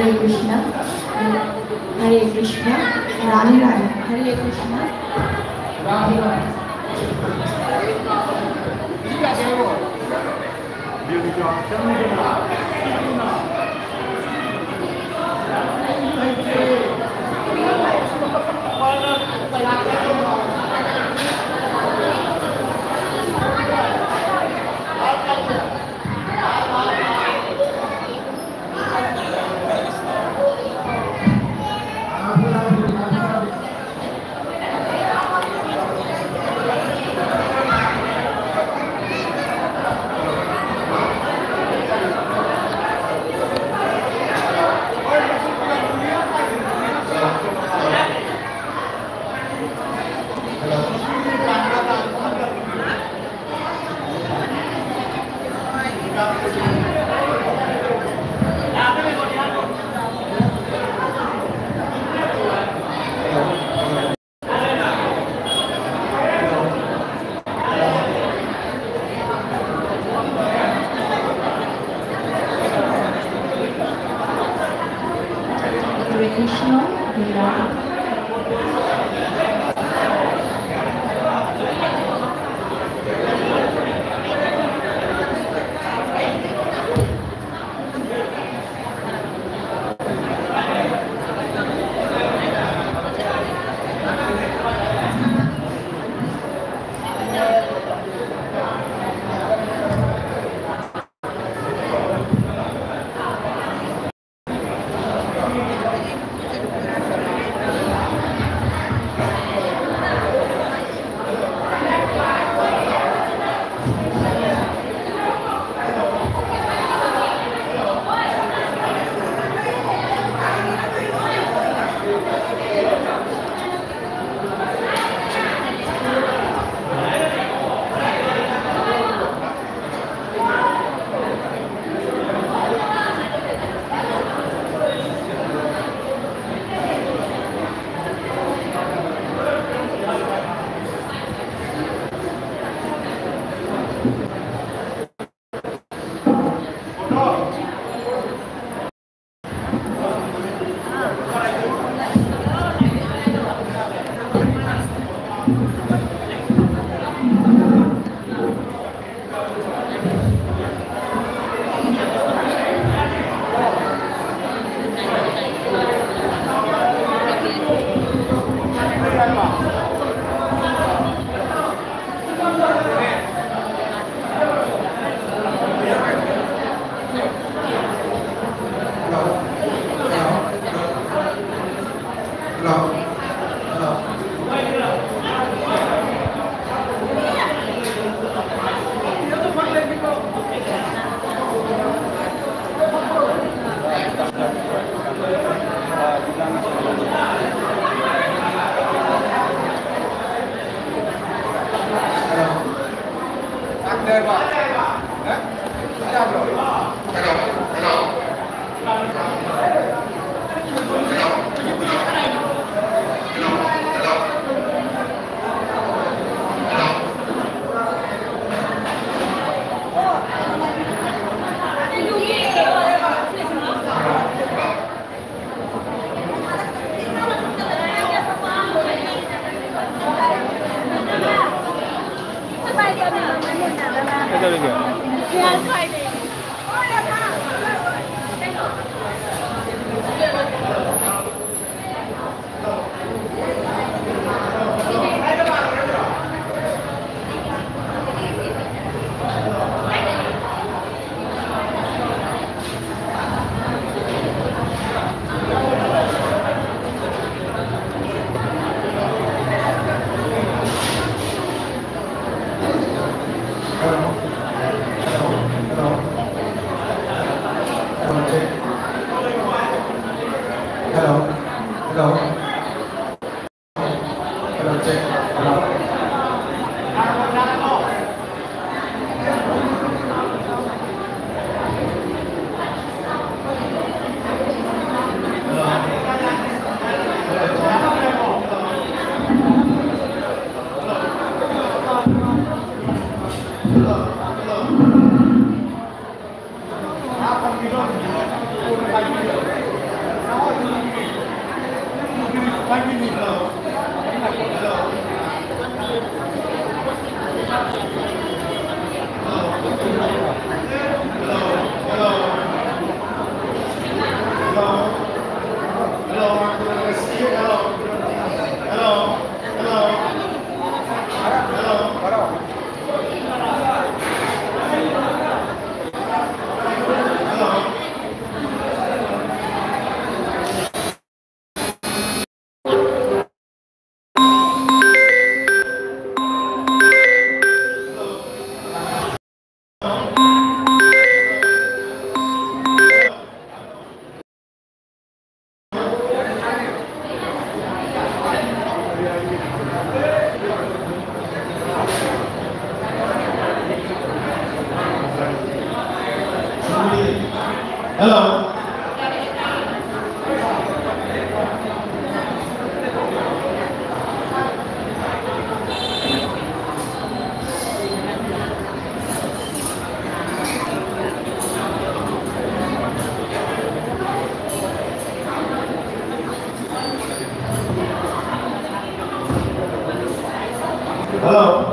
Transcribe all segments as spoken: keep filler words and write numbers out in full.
Hare Krishna. Hare Krishna. Radhe Radhe. Hare Krishna. Radhe Radhe. Hare Krishna, Vrinda. ꯇꯧꯔꯤꯒꯦ? Hello. Hello. Hello. Hello. Hello, check. Hello. Hello. Hello.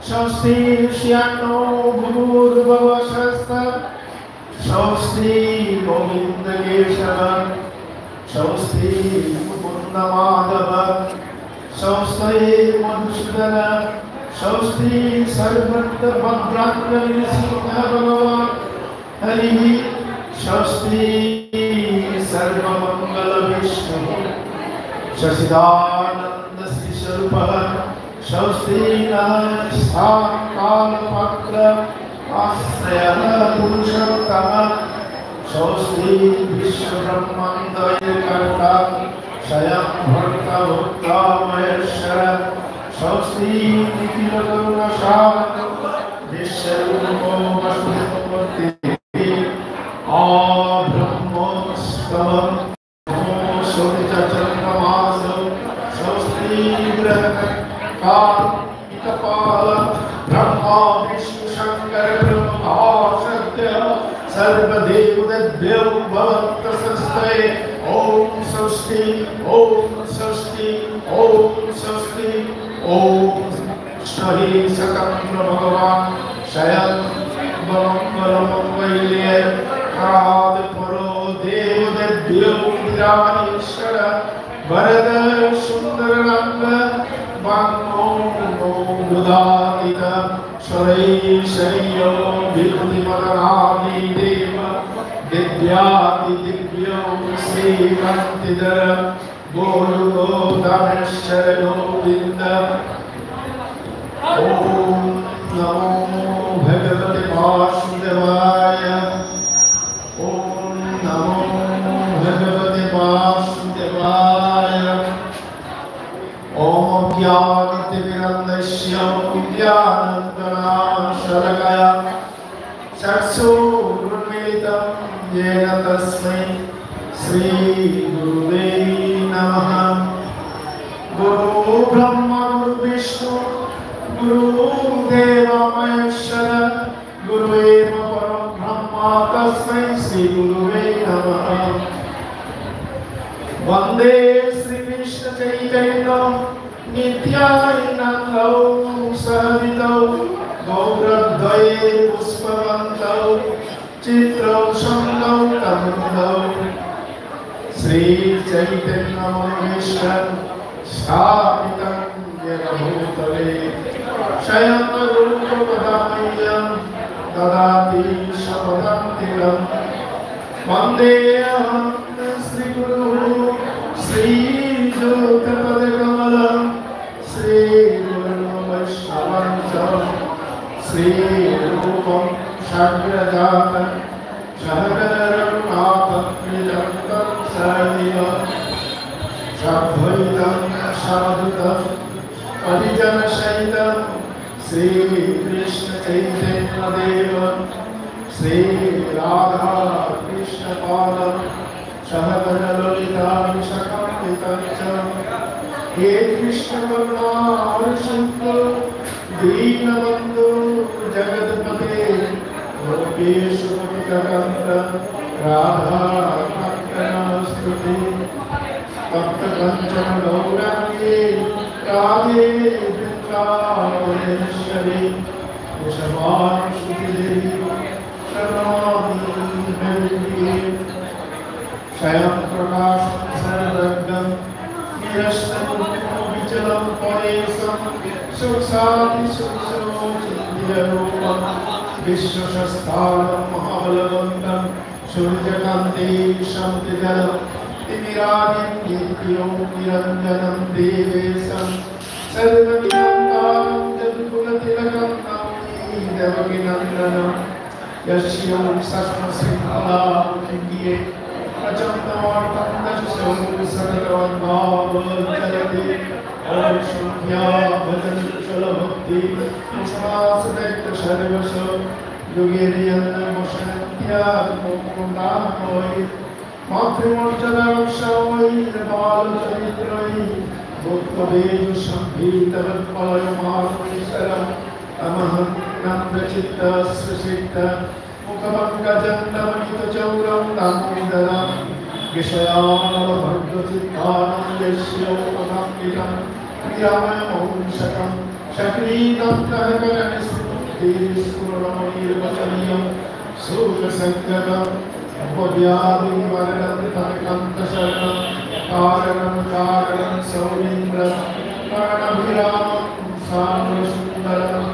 स्वस्ति ईशानो भूर्भुवः स्वः। स्वस्ति गोविन्द केशव। स्वस्ति मुकुन्द माधव। स्वस्ति मधुसूदन। स्वस्ति सर्वत्र भद्राङ्गलिसिंह भगवान्। हरिः स्वस्ति। सर्वमङ्गल विष्णु सच्चिदानन्द श्री स्वरूपः। स्वस्ति नः शाक्तालपत्र आश्रयः पुरुषोत्तम। स्वस्ति विश्वब्रह्माण्ड कर्ता स्वयं भर्ता भोक्ता महेश्वर। स्वस्ति निखिल करुण सागर विश्वरूपो वसुदेव मूर्ति। आ ब्रह्मोत्सवम्। सोति च चन्द्रमासो स्वस्ति ग्रहः कार्तिकपाल ब्रह्मा विष्णु शंकर ब्रह्मा सद्यः सर्वदेवतेभ्यो भवन्तः स्वस्ति। ॐ स्वस्ति, ॐ स्वस्ति, ॐ स्वस्ति, ॐ। सही सकत्र भगवान स्वयं मंगल मंगल्ये। प्रात परो देव देव्यो विराट ईश्वर वरद सुंदर रंग मंगो गुदातीत। स्वरैः शैयो विभूति मदनादि देव दिव्याति दिव्यो श्रीकांतिधर बोलो दानेश्वर गोविंद। ॐ नमो भगवते वासुदेवाय। ॐ नमो भगवते वासुदेवाय। ॐ ज्ञानतिमिरन्दस्य ज्ञानाञ्जनशलाकया चक्षुरुन्मीलितं येन तस्मै श्रीगुरुवे नमः। गुरु ब्रह्मा गुरु विष्णु गुरु देव महेश्वर गुरु एव परं ब्रह्मा तस्मै श्रीगुरुवे नमः। वन्दे श्रीकृष्ण चैतन्य नित्यानन्दौ सह वितौ गौरद्वये पुष्पवन्तौ चित्रौ सन्तौ तमुदौ श्रीचैतन्यमनोभीष्टं स्थापितं येन भूतले स्वयं रूपकदा मह्यं ददाति स्वपदान्तिकम्। वन्देऽहं श्रीगुरुः श्रीयुतपदकमलं श्रीगुरुं वैष्णवं च श्रीरूपं साग्रजातं सहगणरघुनाथं तं सजीवं साद्वैतं सावधूतं परिजनसहितं श्रीकृष्णचैतन्यदेवं श्रीराधाकृष्णपादं सहगणललिताभिषाकान्वितं च। हे कृष्णकरुणारससिन्धो दीनबन्धो जगत्पते गोपेशगोपिकाकान्त राधाकान्त नमोऽस्तु ते। तप्तकाञ्चनगौराङ्गी राधे वृन्दावनेश्वरी वृषभानुसुते देवी प्रणमामि हरिप्रिये। स्वयं प्रकाशं सर्वज्ञं निरस्तकुण्ठं विचलं परेशं सूक्ष्मातिसूक्ष्मं चिन्त्यरूपं विश्वसंस्थानं महाबलवन्तं सूर्यकान्ति समतेजः तिमिरादिं नित्यो निरञ्जनं देवेशं सर्वज्ञं कालं जदुकुलतिलकं नौमि देवकीनन्दनम्। यस्योक्सस्मशृङ्खला पृथिव्ये प्रचण्डमर्कन्दशोकसततवन्भावचलति। ॐ सन्ध्याभजनकुशलभक्ति समासमेत्य सर्वश योगिर्यन्नमसन्त्यात्मकुण्डामयि। मातृमर्दनरक्षायै बालचरित्रैः भुक्तबीजसम्भीतवत्पलयमारुणीश्वरम्। तमहं नन्दचित्तस्य सिद्धमुखपङ्कजं नवनीतचौरं दामोदरं विषयानलभर्गचित्तानं यस्योपकाङ्क्षितं रामायणमौंसकं शक्रीदन्तः करणिस्मृतिस्फुरणमनिर्वचनीयं सूर्यसङ्गतम्। उपव्याधिनिवारणं तनिकन्तशरणं कारणं कारणं सौरीन्द्रं करणभिरामं साम्बुसुन्दरं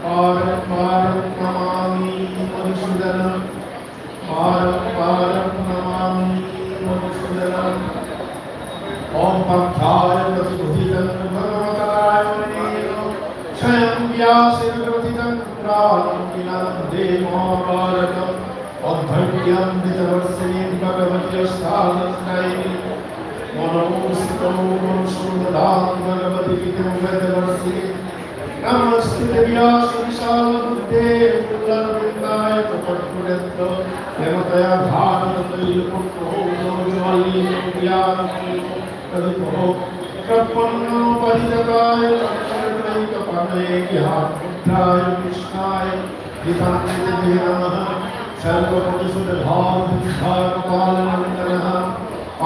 पारं पारं नमामि मधुसूदनम्। पारं पारं नमामि मधुसूदनम्। ॐ पन्थाय प्रतिबुधितं भगवता रावणेन स्वयं व्यासेन ग्रथितं ग्रामं विनन्दे महाभारतम्। अध्वर्यं धृतवर्षिणीं भगवती अष्टादशनायिनीं मनोस्थितो मनुसन्दधां भगवती विद्युं वेदवर्षिणीम्। नमस्ते व्यास विशालबुद्धे कुलविन्दाय कपटकुलेन्द्र यमतया भारततैलपुत्रो लोकमाल्येन ज्ञानदीपो प्रदीपो प्रपन्नो परितताय लक्ष्मीकैकपाणये ज्ञानमुद्राय कृष्णाय गीताञ्जलिः नमः। सर्वपदसुरभावसिद्धाय गोपालनन्दनः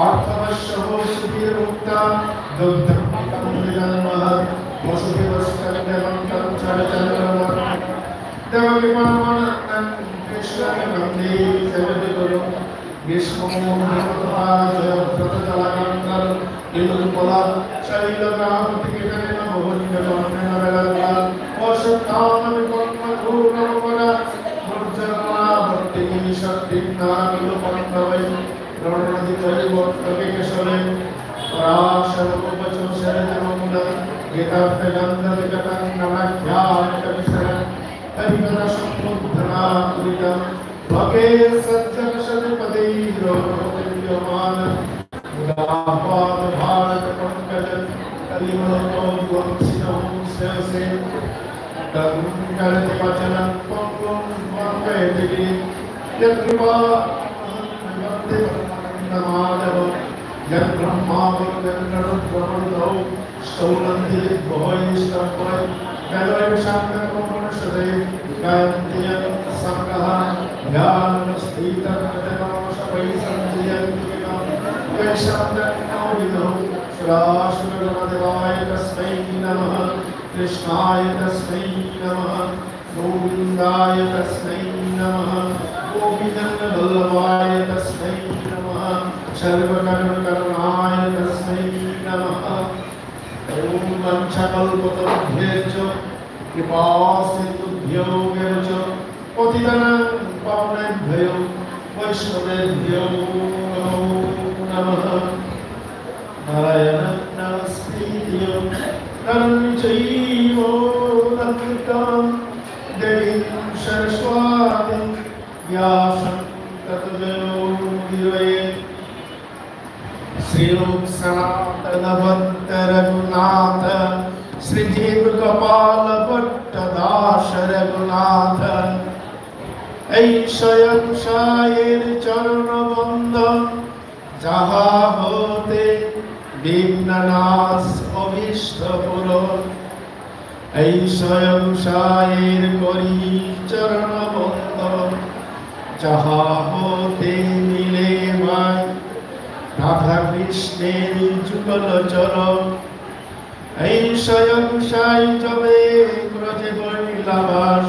अर्थवश्यो सुधीर्भोक्ता दुग्धं पिबन्ति जन्मः वसुदेवस्तनयन्तं चरचरमः। देवकी परमानन्दं कृष्णं वन्दे जगद्गुरुम्। भीष्मो भीमतथा जयद्रथजलकन्दं इन्दुपला शैलग्रामतिकिरणेन बहुज्ञकर्णेन विलग्नं अश्वत्थामविकर्णघोरममरा भर्जनमनावर्तिनीं शक्तिं नारदो पण्डवै प्रणमति चैव तवे केशवे। पराशरोवाच शैलजमङ्गलं गीतार्थगन्धविकटं नानाख्यानकविशरम्। हरिकथासम्बुद्धनामृतं भगे सज्जनसुहृदपदैरवलोकयमानं मुदाह्वादभारतपङ्कजं कलिमलतो वंशितहंससे। तत्करति वचनं पङ्गुं वङ्गयति गिरिं। यत्कृपामहं वन्दे भगवन्तमाधवं यं ब्रह्मा वरुणेन्द्ररुद्रमरुतौ स्तौनन्ति दिव्यैस्तवैः। कलयेषां तपोबलशतैः गायन्ति यं साङ्गाः। या नमस्ते तन्मदनमसपैः सञ्चयन्ति विघ्नाः। तेषां तन्मनो विघ्नौ सुरगुणदेवाय तस्मै नमः, कृष्णाय तस्मै नमः, गोविन्दाय तस्मै नमः, गोपीजनवल्लभाय तस्मै नमः, सर्वकरुणकरुणाय तस्मै नमः। ॐ वाञ्छाकल्पतरुभ्यश्च कृपासिन्धुभ्यो एव च पतितानां पावनेभ्यो वैष्णवेभ्यो नमो नमः। नारायणं नमस्कृत्य नरं चैव नरोत्तमं देवीं सरस्वतीं व्यासं ततो जयमुदीरयेत्। श्रीरूप सनातन भट्ट रघुनाथ, श्रीजीव कपाल भट्ट दास रघुनाथ, এই স্বয়ং সায়ের চরণ বন্দন, যাহা হতে বিঘ্ন নাশ অভীষ্ট পূরণ। এই স্বয়ং সায়ের করি চরণ বন্দন, যাহা হতে মিলে মাই রাধা কৃষ্ণের যুগল চরণ। এই স্বয়ং সাই যবে ব্রজে করিলা বাস,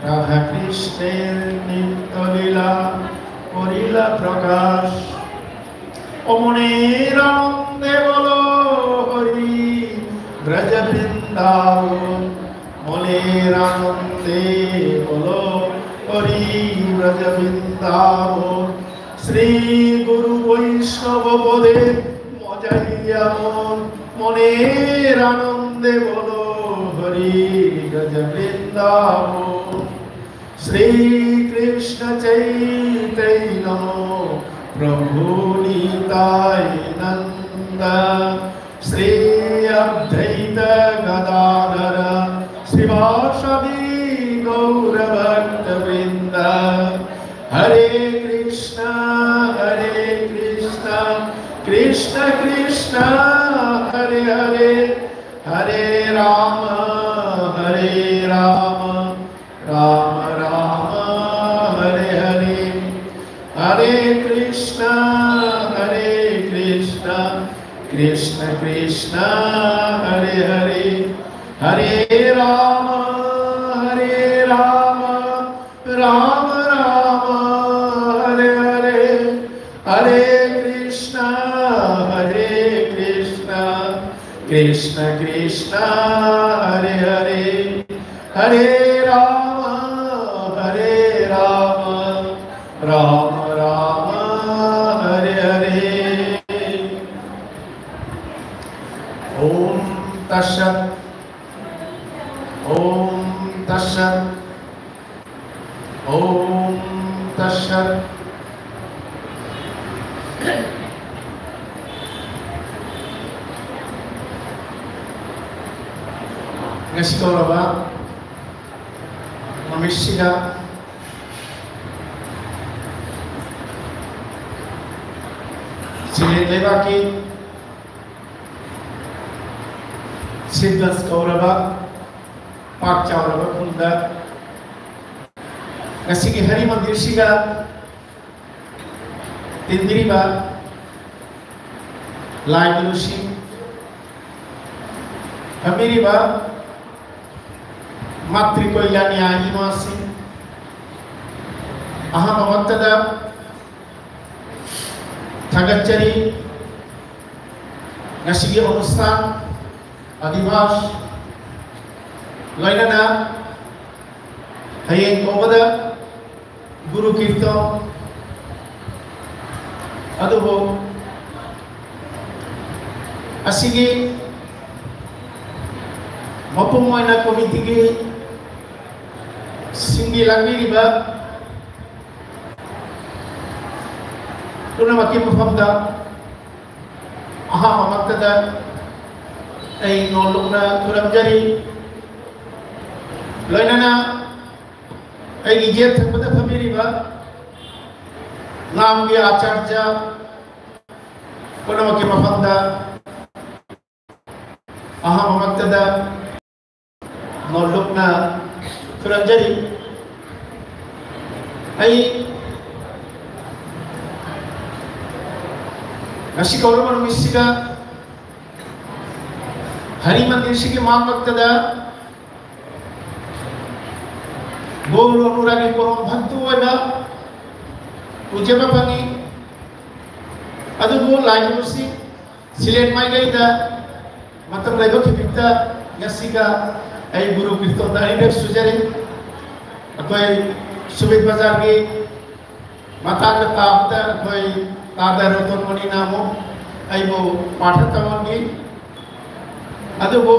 রাধা কৃষ্ণের নিত্য লীলা করিলা প্রকাশ। ও মনের আনন্দে বলো হরি ব্রজ বৃন্দাবন, মনের আনন্দে বলো হরি ব্রজ বৃন্দাবন। শ্রী গুরু বৈষ্ণব পদে মজাইয়া মন, মনের আনন্দে বলো হরি ব্রজ বৃন্দাবন। শ্রীকৃষ্ণ চৈতন্য প্রভু নিতাই নন্দ, শ্রী অদ্বৈত গদাধর শ্রীবাসাদি গৌরভক্ত বৃন্দ। হরে কৃষ্ণ, হরে কৃষ্ণ, কৃষ্ণ কৃষ্ণ, হরে হরে, হরে রাম, হরে রাম, রাম রাম, হরে হরে, হরে কৃষ্ণ, হরে কৃষ্ণ, कृष्ण कृष्ण हरे हरे, हरे राम हरे राम, राम राम हरे हरे, हरे कृष्ण हरे कृष्ण, कृष्ण कृष्ण हरे हरे, हरे राम हरे राम, राम राम हरे हरे। ओम तत्सत, ओम तत्सत, ओम तत्सत। ꯉꯁꯤ ꯀꯧꯔꯕ ꯅꯨꯃꯤꯠꯁꯤꯗ ꯆꯤꯂꯦꯟ ꯂꯩꯕꯥꯛꯀꯤ ꯁꯤꯗꯁ ꯀꯧꯔꯕ ꯄꯥꯛ ꯆꯥꯎꯔꯕ ꯈꯨꯜꯗ ꯉꯁꯤꯒꯤ ꯍꯔꯤ ꯃꯟꯗꯤꯔꯁꯤꯗ ꯇꯤꯟꯕꯤꯔꯤꯕ ꯂꯥꯏ ꯒꯨꯔꯨꯁꯤꯡ, ꯐꯝꯕꯤꯔꯤꯕ ꯃꯥꯇ꯭ꯔꯤ ꯀꯣꯏꯂꯥꯅꯤꯌꯥ ꯏꯃꯥꯁꯤꯡ, ꯑꯍꯥꯟꯕꯃꯛꯇꯗ ꯊꯥꯒꯠꯆꯔꯤ꯫ ꯉꯁꯤꯒꯤ ꯑꯣꯅꯨꯁꯊꯥꯟ ꯑꯗꯤꯕꯥꯁ ꯂꯣꯏꯅꯅ ꯍꯌꯦꯡ ꯀꯧꯕꯗ ꯒꯨꯔꯨ ꯀꯤꯔꯇꯟ ꯑꯗꯨꯕꯨ ꯑꯁꯤꯒꯤ ꯃꯄꯨꯡ ꯑꯣꯏꯅ ꯀꯣꯃꯤꯇꯤꯒꯤ ꯁꯤꯟꯕꯤ ꯂꯥꯡꯕꯤꯔꯤꯕ ꯄꯨꯝꯅꯃꯛꯀꯤ ꯃꯐꯝꯗ ꯑꯍꯥꯟꯕꯃꯛꯇꯗ ꯑꯩ ꯅꯣꯜꯂꯨꯛꯅ ꯈꯨꯔꯨꯝꯖꯔꯤ꯫ ꯂꯣꯏꯅꯅ ꯑꯩꯒꯤ ꯌꯦꯠ ꯊꯪꯕꯗ ꯐꯝꯕꯤꯔꯤꯕ ꯂꯥꯝꯒꯤ ꯑꯥꯆꯥꯔꯌ ꯄꯨꯝꯅꯃꯛꯀꯤ ꯃꯐꯝꯗ ꯑꯍꯥꯟꯕꯃꯛꯇꯗ ꯅꯣꯜꯂꯨꯛꯅ ꯈꯨꯔꯨꯝꯖꯔꯤ꯫ ꯑꯩ ꯉꯁꯤ ꯀꯧꯔꯕ ꯅꯨꯃꯤꯠꯁꯤꯗ ꯍꯔꯤ ꯃꯟꯗꯤꯔꯁꯤꯒꯤ ꯃꯥꯡꯂꯛꯇꯗ ꯒꯨꯔꯨ ꯔꯣꯅꯨꯔꯥꯒꯤ ꯄꯣꯔꯣꯝ ꯚꯛꯇꯨ ꯑꯣꯏꯕ ꯎꯖꯕ ꯐꯪꯉꯤ꯫ ꯑꯗꯨꯕꯨ ꯂꯥꯏꯅꯤꯡꯕꯁꯤ ꯁꯤꯂꯦꯟ ꯃꯥꯏꯀꯩꯗ ꯃꯇꯝ ꯂꯩꯕ ꯈꯤꯕꯤꯛꯇ ꯉꯁꯤꯒ ꯑꯩ ꯒꯨꯔꯨ ꯀ꯭ꯔꯤꯇꯣꯟꯗ ꯑꯅꯤꯔꯛ ꯁꯨꯖꯔꯤ꯫ ꯑꯩꯈꯣꯏ ꯁꯨꯕꯤꯠ ꯕꯖꯥꯔꯒꯤ ꯃꯇꯥꯡꯗ ꯇꯥꯕꯗ ꯑꯩꯈꯣꯏ ꯇꯥꯗ ꯔꯣꯇꯣꯟ ꯃꯅꯤꯅ ꯑꯃꯨꯛ ꯑꯩꯕꯨ ꯄꯥꯊ ꯇꯧꯍꯟꯈꯤ꯫ ꯑꯗꯨꯕꯨ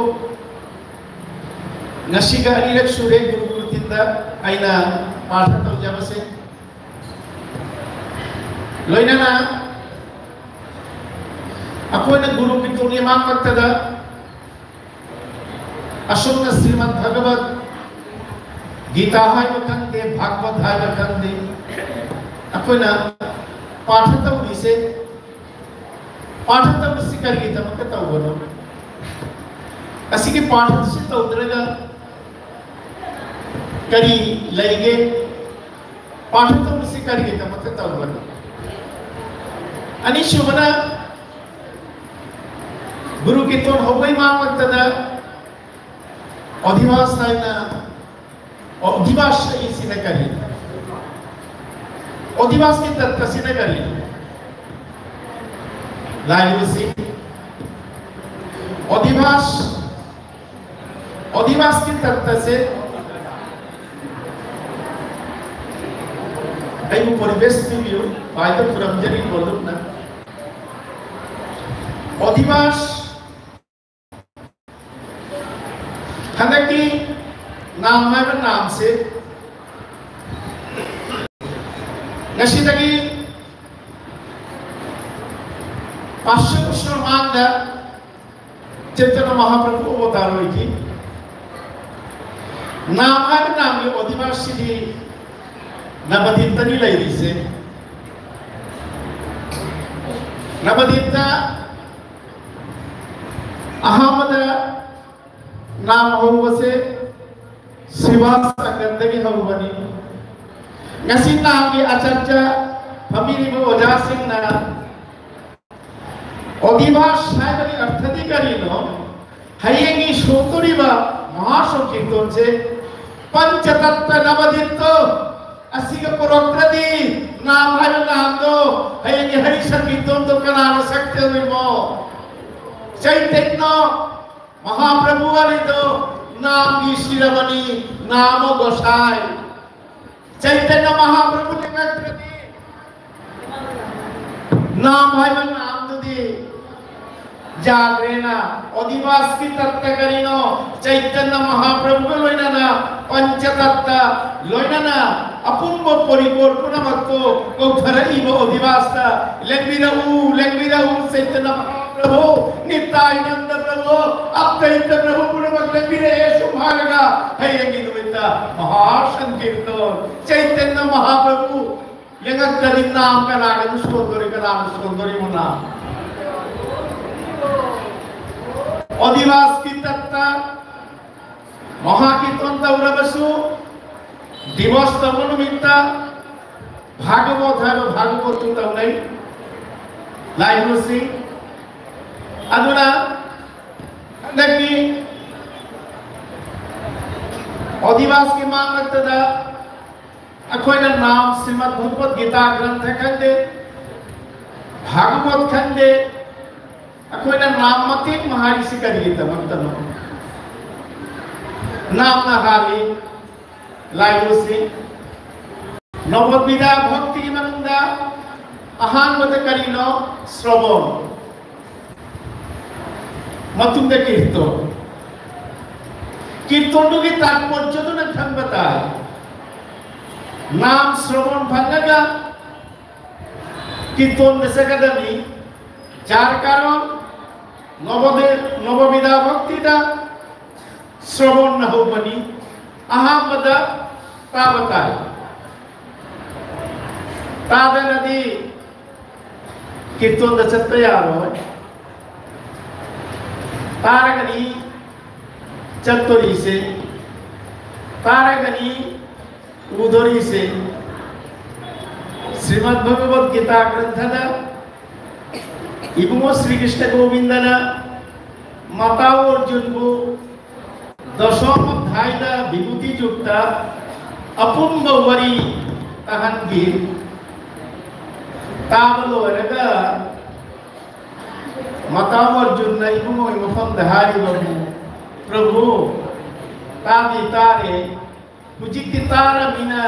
ꯉꯁꯤꯒ ꯑꯅꯤꯔꯛ ꯁꯨꯔꯦ ꯒꯨꯔꯨ ꯀ꯭ꯔꯤꯇꯣꯟꯗ ꯑꯩꯅ ꯄꯥꯊ ꯇꯧꯖꯕꯁꯦ꯫ ꯂꯣꯏꯅꯅ ꯑꯩꯈꯣꯏꯅ ꯒꯨꯔꯨ ꯀ꯭ꯔꯤꯇꯣꯟꯒꯤ ꯃꯥꯡꯂꯛꯇꯗ ꯑꯁꯨꯝꯅ ꯁ꯭ꯔꯤꯃꯗ ꯚꯒꯕꯠ ꯒꯤꯇꯥ ꯍꯥꯏꯕ ꯈꯪꯗꯦ, ꯚꯥꯒꯕꯠ ꯍꯥꯏꯕ ꯈꯪꯗꯦ, ꯑꯩꯈꯣꯏꯅ ꯄꯥꯊ ꯇꯧꯔꯤꯁꯦ, ꯄꯥꯊ ꯇꯧꯔꯤꯁꯤ ꯀꯔꯤꯒꯤꯗꯃꯛꯇ ꯇꯧꯕꯅꯣ? ꯑꯁꯤꯒꯤ ꯄꯥꯊꯁꯤ ꯇꯧꯗ꯭ꯔꯒ ꯀꯔꯤ ꯂꯩꯒꯦ? ꯄꯥꯊ ꯇꯧꯕꯁꯤ ꯀꯔꯤꯒꯤꯗꯃꯛꯇ ꯇꯧꯕꯅꯣ? ꯑꯅꯤꯁꯨꯕꯅ, ꯒꯨꯔꯨ ꯀ꯭ꯔꯤꯇꯣꯟ ꯍꯧꯕꯩ ꯃꯥꯡꯂꯛꯇꯗ ꯑꯣꯙꯤꯚꯥꯁ ꯍꯥꯏꯅ, ꯑꯣꯙꯤꯚꯥꯁ ꯍꯥꯏꯁꯤꯅ ꯀꯔꯤ? ꯑꯣꯙꯤꯚꯥꯁꯀꯤ ꯇꯠꯇꯁꯤꯅ ꯀꯔꯤ? ꯂꯥꯏꯔꯤꯛꯁꯤ ꯑꯣꯙꯤꯚꯥꯁ, ꯑꯣꯙꯤꯚꯥꯁꯀꯤ ꯇꯠꯇꯁꯦ ꯑꯩꯕꯨ ꯄꯔꯤꯕꯦꯁ ꯄꯤꯕꯤꯌꯨ, ꯄꯥꯏꯗ ꯄꯨꯔꯝꯖꯔꯤ ꯂꯣꯂꯨꯞꯅ꯫ ꯑꯣꯙꯤꯚꯥꯁ, ꯍꯟꯗꯛꯀꯤ ꯅꯥꯝ ꯍꯥꯏꯕ ꯅꯥꯝꯁꯦ ꯉꯁꯤꯗꯒꯤ ꯄꯥꯁꯨ ꯁꯨꯔꯃꯥꯟꯗ ꯆꯦꯇꯅ ꯃꯍꯥꯄ꯭ꯔꯚꯨ ꯑꯣꯇꯥꯔ ꯑꯣꯏꯈꯤ꯫ ꯅꯥꯝ ꯍꯥꯏꯕ ꯅꯥꯝꯒꯤ ꯑꯣꯙꯤꯚꯥꯁꯤꯗꯤ ꯅꯕꯗꯤꯞꯇꯅꯤ ꯂꯩꯔꯤꯁꯦ꯫ ꯅꯕꯗꯤꯞꯇ ꯑꯍꯥꯟꯕꯗ ꯅꯥꯝ ꯍꯧꯕꯁꯦ ꯁꯤꯚꯥ ꯁꯪꯒꯟꯗꯒꯤ ꯍꯧꯕꯅꯤ꯫ ꯉꯁꯤ ꯅꯥꯝꯒꯤ ꯑꯆꯠꯆ ꯐꯝꯕꯤꯔꯤꯕ ꯑꯣꯖꯥꯁꯤꯡꯅ ꯑꯣꯙꯤꯚꯥꯁ ꯍꯥꯏꯕꯒꯤ ꯑꯔꯊꯗꯤ ꯀꯔꯤꯅꯣ? ꯍꯌꯦꯡꯒꯤ ꯁꯣꯛꯇꯣꯔꯤꯕ ꯃꯍꯥꯁꯪꯀꯤꯔꯇꯟꯁꯦ ꯄꯟꯆ ꯇꯠꯇ ꯅꯕꯗꯤꯠꯇꯣ ꯑꯁꯤꯒ ꯄꯨꯔꯛꯇ꯭ꯔꯗꯤ ꯅꯥꯝ ꯍꯥꯏꯕ ꯅꯥꯝꯗꯣ ꯍꯌꯦꯡꯒꯤ ꯍꯔꯤ ꯁꯪꯀꯤꯔꯇꯟꯗꯣ ꯀꯅꯥꯅ ꯁꯛꯇꯣꯔꯤꯃꯣ? ꯆꯩꯇꯟꯅ ꯃꯍꯥꯄ꯭ꯔꯚꯨ ꯋꯥꯔꯤꯗꯣ ꯅꯥꯝꯒꯤ ꯁꯤꯔꯃꯅꯤ, ꯅꯥꯃ ꯒꯣꯁꯥꯏ꯫ ꯆꯩꯇꯟꯅ ꯃꯍꯥꯄ꯭ꯔꯚꯨ ꯂꯦꯡꯉꯛꯇ꯭ꯔꯗꯤ ꯅꯥꯝ ꯍꯥꯏꯕ ꯅꯥꯝꯗꯨꯗꯤ ꯌꯥꯗ꯭ꯔꯦꯅ꯫ ꯑꯣꯗꯤꯕꯥꯁꯀꯤ ꯇꯠꯇ ꯀꯔꯤꯅꯣ? ꯆꯩꯇꯟꯅ ꯃꯍꯥꯄ꯭ꯔꯚꯨꯒ ꯂꯣꯏꯅꯅ ꯄꯟꯆ ꯇꯠꯇ ꯂꯣꯏꯅꯅ ꯑꯄꯨꯝꯕ ꯄꯣꯔꯤꯀꯣꯔ ꯄꯨꯝꯅꯃꯛꯇꯣ ꯀꯧꯊꯔꯛꯏꯕ ꯑꯣꯗꯤꯕꯥꯁꯇ ꯂꯦꯡꯕꯤꯔꯛꯎ, ꯂꯦꯡꯕꯤꯔꯛꯎ, ꯆꯩꯇꯟꯅ ꯃꯍꯥꯄ꯭ꯔꯚꯨ, ꯅꯤꯇꯥꯏꯅꯟꯗ ꯄ꯭ꯔꯚꯨ, ꯑꯞꯇꯩꯇ ꯄ꯭ꯔꯚꯨ ꯄꯨꯝꯅꯃꯛ ꯂꯦꯡꯕꯤꯔꯛꯑꯦ ꯁꯨꯝ ꯍꯥꯏꯔꯒ ꯍꯌꯦꯡꯒꯤ ꯅꯨꯃꯤꯠꯇ ꯃꯍꯥꯁꯪꯀꯤꯔꯇꯟ ꯆꯩꯇꯟꯅ ꯃꯍꯥꯄ꯭ꯔꯚꯨ ꯂꯦꯡꯉꯛꯇ꯭ꯔꯗꯤ ꯅꯥꯝ ꯀꯅꯥꯒꯅꯣ ꯁꯣꯟꯗꯣꯔꯤ, ꯀꯅꯥꯅ ꯁꯣꯟꯗꯣꯔꯤꯕꯅꯣ ꯅꯥꯝ? ꯑꯣꯗꯤꯕꯥꯁꯀꯤ ꯇꯠꯇ ꯃꯍꯥꯀꯤꯔꯇꯟ ꯇꯧꯔꯕꯁꯨ ꯗꯤꯕꯁ ꯇꯧꯕ ꯅꯨꯃꯤꯠꯇ ꯚꯥꯒꯕꯣꯠ ꯍꯥꯏꯕ ꯚꯥꯒꯕꯣꯠꯇꯨ ꯇꯧꯅꯩ ꯂꯥꯏꯕꯨꯁꯤꯡ꯫ ꯑꯗꯨꯅ ꯍꯟꯗꯛꯀꯤ ꯑꯣꯗꯤꯕꯥꯁꯀꯤ ꯃꯥꯡꯂꯛꯇꯗ ꯑꯩꯈꯣꯏꯅ ꯅꯥꯝ ꯁ꯭ꯔꯤꯃꯗ ꯚꯒꯕꯠ ꯒꯤꯇꯥ ꯒ꯭ꯔꯟꯊ ꯈꯪꯗꯦ, ꯚꯥꯒꯕꯣꯠ ꯈꯪꯗꯦ, ꯑꯩꯈꯣꯏꯅ ꯅꯥꯝ ꯃꯇꯦꯛ ꯑꯃ ꯍꯥꯏꯔꯤꯁꯤ ꯀꯔꯤꯒꯤꯗꯃꯛꯇꯅꯣ? ꯅꯥꯝꯅ ꯍꯥꯜꯂꯤ ꯂꯥꯏꯕꯨꯁꯤ꯫ ꯅꯕꯣꯗꯕꯤꯗꯥ ꯚꯛꯇꯤꯒꯤ ꯃꯅꯨꯡꯗ ꯑꯍꯥꯟꯕꯗ ꯀꯔꯤꯅꯣ? ꯁ꯭ꯔꯕꯣꯟ꯫ ꯃꯇꯨꯡꯗ ꯀꯤꯔꯇꯣꯟ꯫ ꯀꯤꯔꯇꯣꯟꯗꯨꯒꯤ ꯇꯥꯠꯄꯔꯌꯗꯨꯅ ꯈꯟꯕ ꯇꯥꯏ꯫ ꯅꯥꯝ ꯁ꯭ꯔꯕꯣꯟ ꯐꯪꯉꯒ ꯀꯤꯔꯇꯣꯟꯗ ꯆꯠꯀꯗꯕꯅꯤ꯫ ꯆꯥꯔ ꯀꯥꯔꯣꯟ ꯅꯕꯣꯗꯦ-, ꯅꯕꯣꯗꯕꯤꯗꯥ ꯚꯛꯇꯤꯗ ꯁ꯭ꯔꯕꯣꯟꯅ ꯍꯧꯕꯅꯤ꯫ ꯑꯍꯥꯟꯕꯗ ꯇꯥꯕ ꯇꯥꯏ꯫ ꯇꯥꯗꯅꯗꯤ ꯀꯤꯔꯇꯣꯟꯗ ꯆꯠꯄ ꯌꯥꯔꯣꯏ꯫ ꯇꯥꯔꯒꯅꯤ ꯆꯠꯇꯣꯔꯤꯁꯦ, ꯇꯥꯔꯒꯅꯤ ꯎꯗꯣꯔꯤꯁꯦ꯫ ꯁ꯭ꯔꯤꯃꯗ ꯚꯒꯕꯠ ꯒꯤꯇꯥ ꯒ꯭ꯔꯟꯊꯗ ꯏꯕꯨꯡꯉꯣ ꯁ꯭ꯔꯤ ꯀ꯭ꯔꯤꯁꯅ ꯒꯣꯕꯤꯟꯗꯅ ꯃꯇꯥꯎ ꯑꯔꯖꯨꯟꯕꯨ ꯗꯁꯣꯝ ꯑꯙ꯭ꯌꯥꯏꯗ ꯕꯤꯚꯨꯇꯤ ꯆꯨꯞꯇ ꯑꯄꯨꯟꯕ ꯋꯥꯔꯤ ꯇꯥꯍꯟꯈꯤ꯫ ꯇꯥꯕ ꯂꯣꯏꯔꯒ ꯃꯇꯥꯎ ꯑꯔꯖꯨꯟꯅ ꯏꯕꯨꯡꯉꯣꯒꯤ ꯃꯐꯝꯗ ꯍꯥꯏꯔꯤꯕꯕꯨ, "ꯄ꯭ꯔꯚꯨ, ꯇꯥꯗꯤ ꯇꯥꯔꯦ, ꯍꯧꯖꯤꯛꯇꯤ ꯇꯥꯔꯕꯅꯤꯅ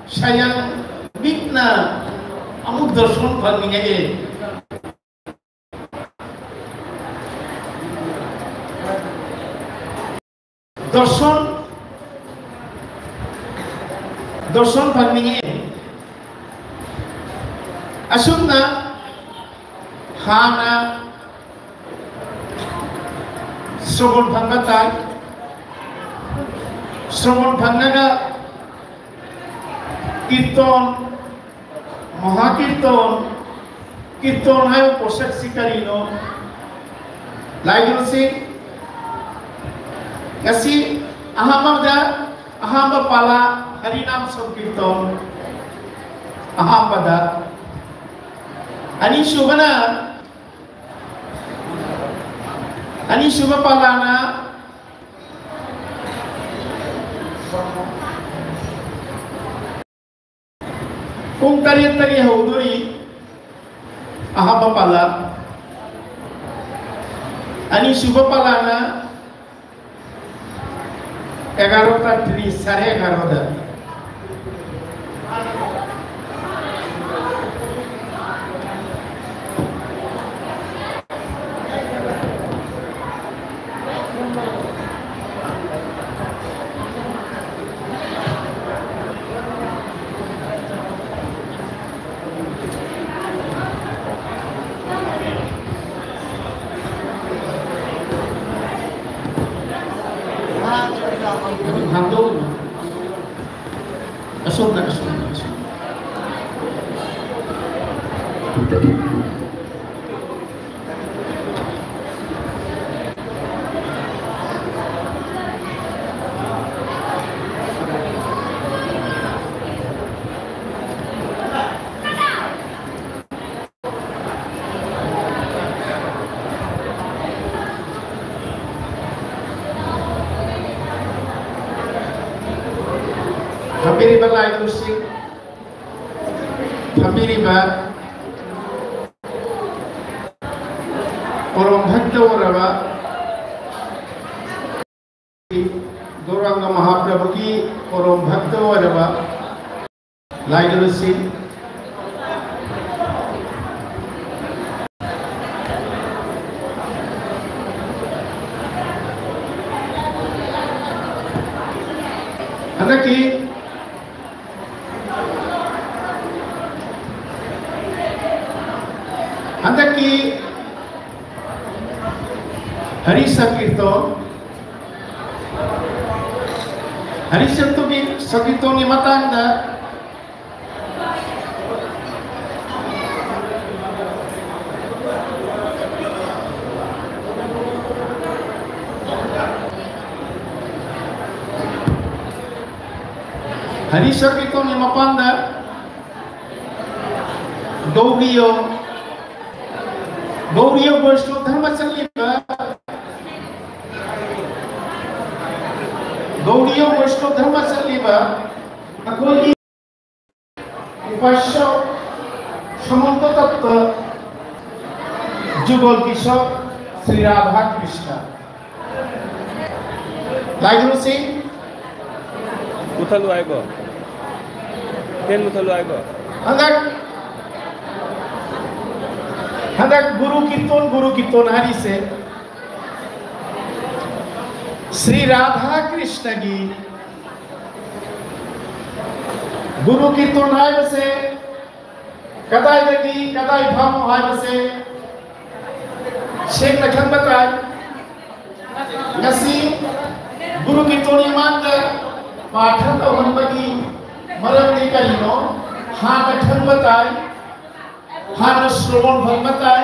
ꯁꯌꯪ ꯃꯤꯠꯅ ꯑꯃꯨꯛ ꯗꯔꯁꯟ ꯐꯪꯅꯤꯡꯉꯛꯑꯦ"꯫ ꯗꯔꯁꯟ, ꯗꯔꯁꯟ ꯐꯪꯅꯤꯡꯉꯦ꯫ ꯑꯁꯨꯝꯅ ꯍꯥꯟꯅ ꯁ꯭ꯔꯣꯕꯟ ꯐꯪꯕ ꯇꯥꯏ꯫ ꯁ꯭ꯔꯣꯕꯟ ꯐꯪꯉꯒ ꯀꯤꯔꯇꯟ, ꯃꯍꯥꯀꯤꯔꯇꯟ, ꯀꯤꯔꯇꯟ ꯍꯥꯏꯕ ꯄꯣꯠꯁꯛꯁꯤ ꯀꯔꯤꯅꯣ? ꯂꯥꯏꯗꯣꯁꯤ ꯉꯁꯤ ꯑꯍꯥꯟꯕꯗ, ꯑꯍꯥꯟꯕ ꯄꯥꯂꯥ ꯍꯔꯤꯅꯥꯝ ꯁꯪꯀꯤꯔꯇꯟ ꯑꯍꯥꯟꯕꯗ, ꯑꯅꯤꯁꯨꯕꯅ, ꯑꯅꯤꯁꯨꯕ ꯄꯥꯂꯥꯅ ꯄꯨꯡ ꯇꯔꯦꯠꯇꯒꯤ ꯍꯧꯗꯣꯔꯤ꯫ ꯑꯍꯥꯟꯕ ꯄꯥꯂꯥ꯫ ꯑꯅꯤꯁꯨꯕ ꯄꯥꯂꯥꯅ ꯑꯦꯒꯥꯔꯣ ꯇꯥꯔꯤꯛ, ꯁꯥꯔꯦ ꯑꯦꯒꯥꯔꯣꯗ꯫ ꯑꯁꯣꯝꯗ, ꯑꯁꯣꯝꯗ, ꯑꯁꯣꯝꯗ꯫ ꯂꯩꯔꯤꯕ ꯂꯥꯏꯒꯨꯔꯨꯁꯤꯡ, ꯐꯝꯕꯤꯔꯤꯕ ꯄꯔꯣꯝ ꯚꯛꯇ ꯑꯣꯏꯔꯕ ꯒꯧꯔꯥꯡꯒ ꯃꯍꯥꯄ꯭ꯔꯚꯨꯒꯤ ꯄꯔꯣꯝ ꯚꯛꯇ ꯑꯣꯏꯔꯕ ꯂꯥꯏꯒꯨꯔꯨꯁꯤꯡ, ꯍꯟꯗꯛꯀꯤ ꯍꯟꯗꯛꯀꯤ ꯍꯔꯤ ꯁꯪꯀꯤꯔꯇꯣꯟ, ꯍꯔꯤ ꯁꯪꯀꯤꯔꯇꯣꯟꯒꯤ ꯃꯇꯥꯡꯗ ꯍꯔꯤ ꯁꯪꯀꯤꯔꯇꯣꯟꯒꯤ ꯃꯄꯥꯟꯗ ꯒꯧꯔꯤꯌꯣ, ꯒꯧꯔꯤꯌꯣ ꯕꯣꯏꯁ꯭ꯅꯣ ꯙꯔꯃ ꯆꯠꯂꯤꯕ, ꯒꯧꯔꯤꯌꯣ ꯕꯣꯏꯁ꯭ꯅꯣ ꯙꯔꯃ ꯆꯠꯂꯤꯕ ꯑꯩꯈꯣꯏꯒꯤ ꯎꯄꯥꯁ꯭ꯌ ꯁꯃꯟꯇ ꯇꯠꯇ ꯖꯨꯒꯜ ꯀꯤꯁꯣꯔ ꯁ꯭ꯔꯤ ꯔꯥꯙꯥ ꯀ꯭ꯔꯤꯁꯅ ꯂꯥꯏꯒꯨꯔꯨꯁꯤꯡ, ꯃꯨꯊꯠꯂꯨ ꯍꯥꯏꯀꯣ? ꯐꯦꯟ ꯃꯨꯊꯠꯂꯨ ꯍꯥꯏꯀꯣ? ꯍꯟꯗꯛ, ꯍꯟꯗꯛ ꯒꯨꯔꯨ ꯀꯤꯔꯇꯣꯟ, ꯒꯨꯔꯨ ꯀꯤꯔꯇꯣꯟ ꯍꯥꯏꯔꯤꯁꯦ ꯁ꯭ꯔꯤ ꯔꯥꯙꯥ ꯀ꯭ꯔꯤꯁꯅꯒꯤ ꯒꯨꯔꯨ ꯀꯤꯔꯇꯣꯟ ꯍꯥꯏꯕꯁꯦ ꯀꯗꯥꯏꯗꯒꯤ ꯀꯗꯥꯏ ꯐꯥꯎꯅꯣ ꯍꯥꯏꯕꯁꯦ ꯁꯦꯡꯅ ꯈꯪꯕ ꯇꯥꯏ꯫ ꯉꯁꯤ ꯒꯨꯔꯨ ꯀꯤꯔꯇꯣꯟ ꯏꯃꯥꯟꯗ ꯄꯥꯊ ꯇꯧꯍꯟꯕꯒꯤ ꯃꯔꯝꯗꯤ ꯀꯔꯤꯅꯣ? ꯍꯥꯟꯅ ꯈꯪꯕ ꯇꯥꯏ, ꯍꯥꯟꯅ ꯁ꯭ꯔꯣꯕꯣꯟ ꯐꯪꯕ ꯇꯥꯏ,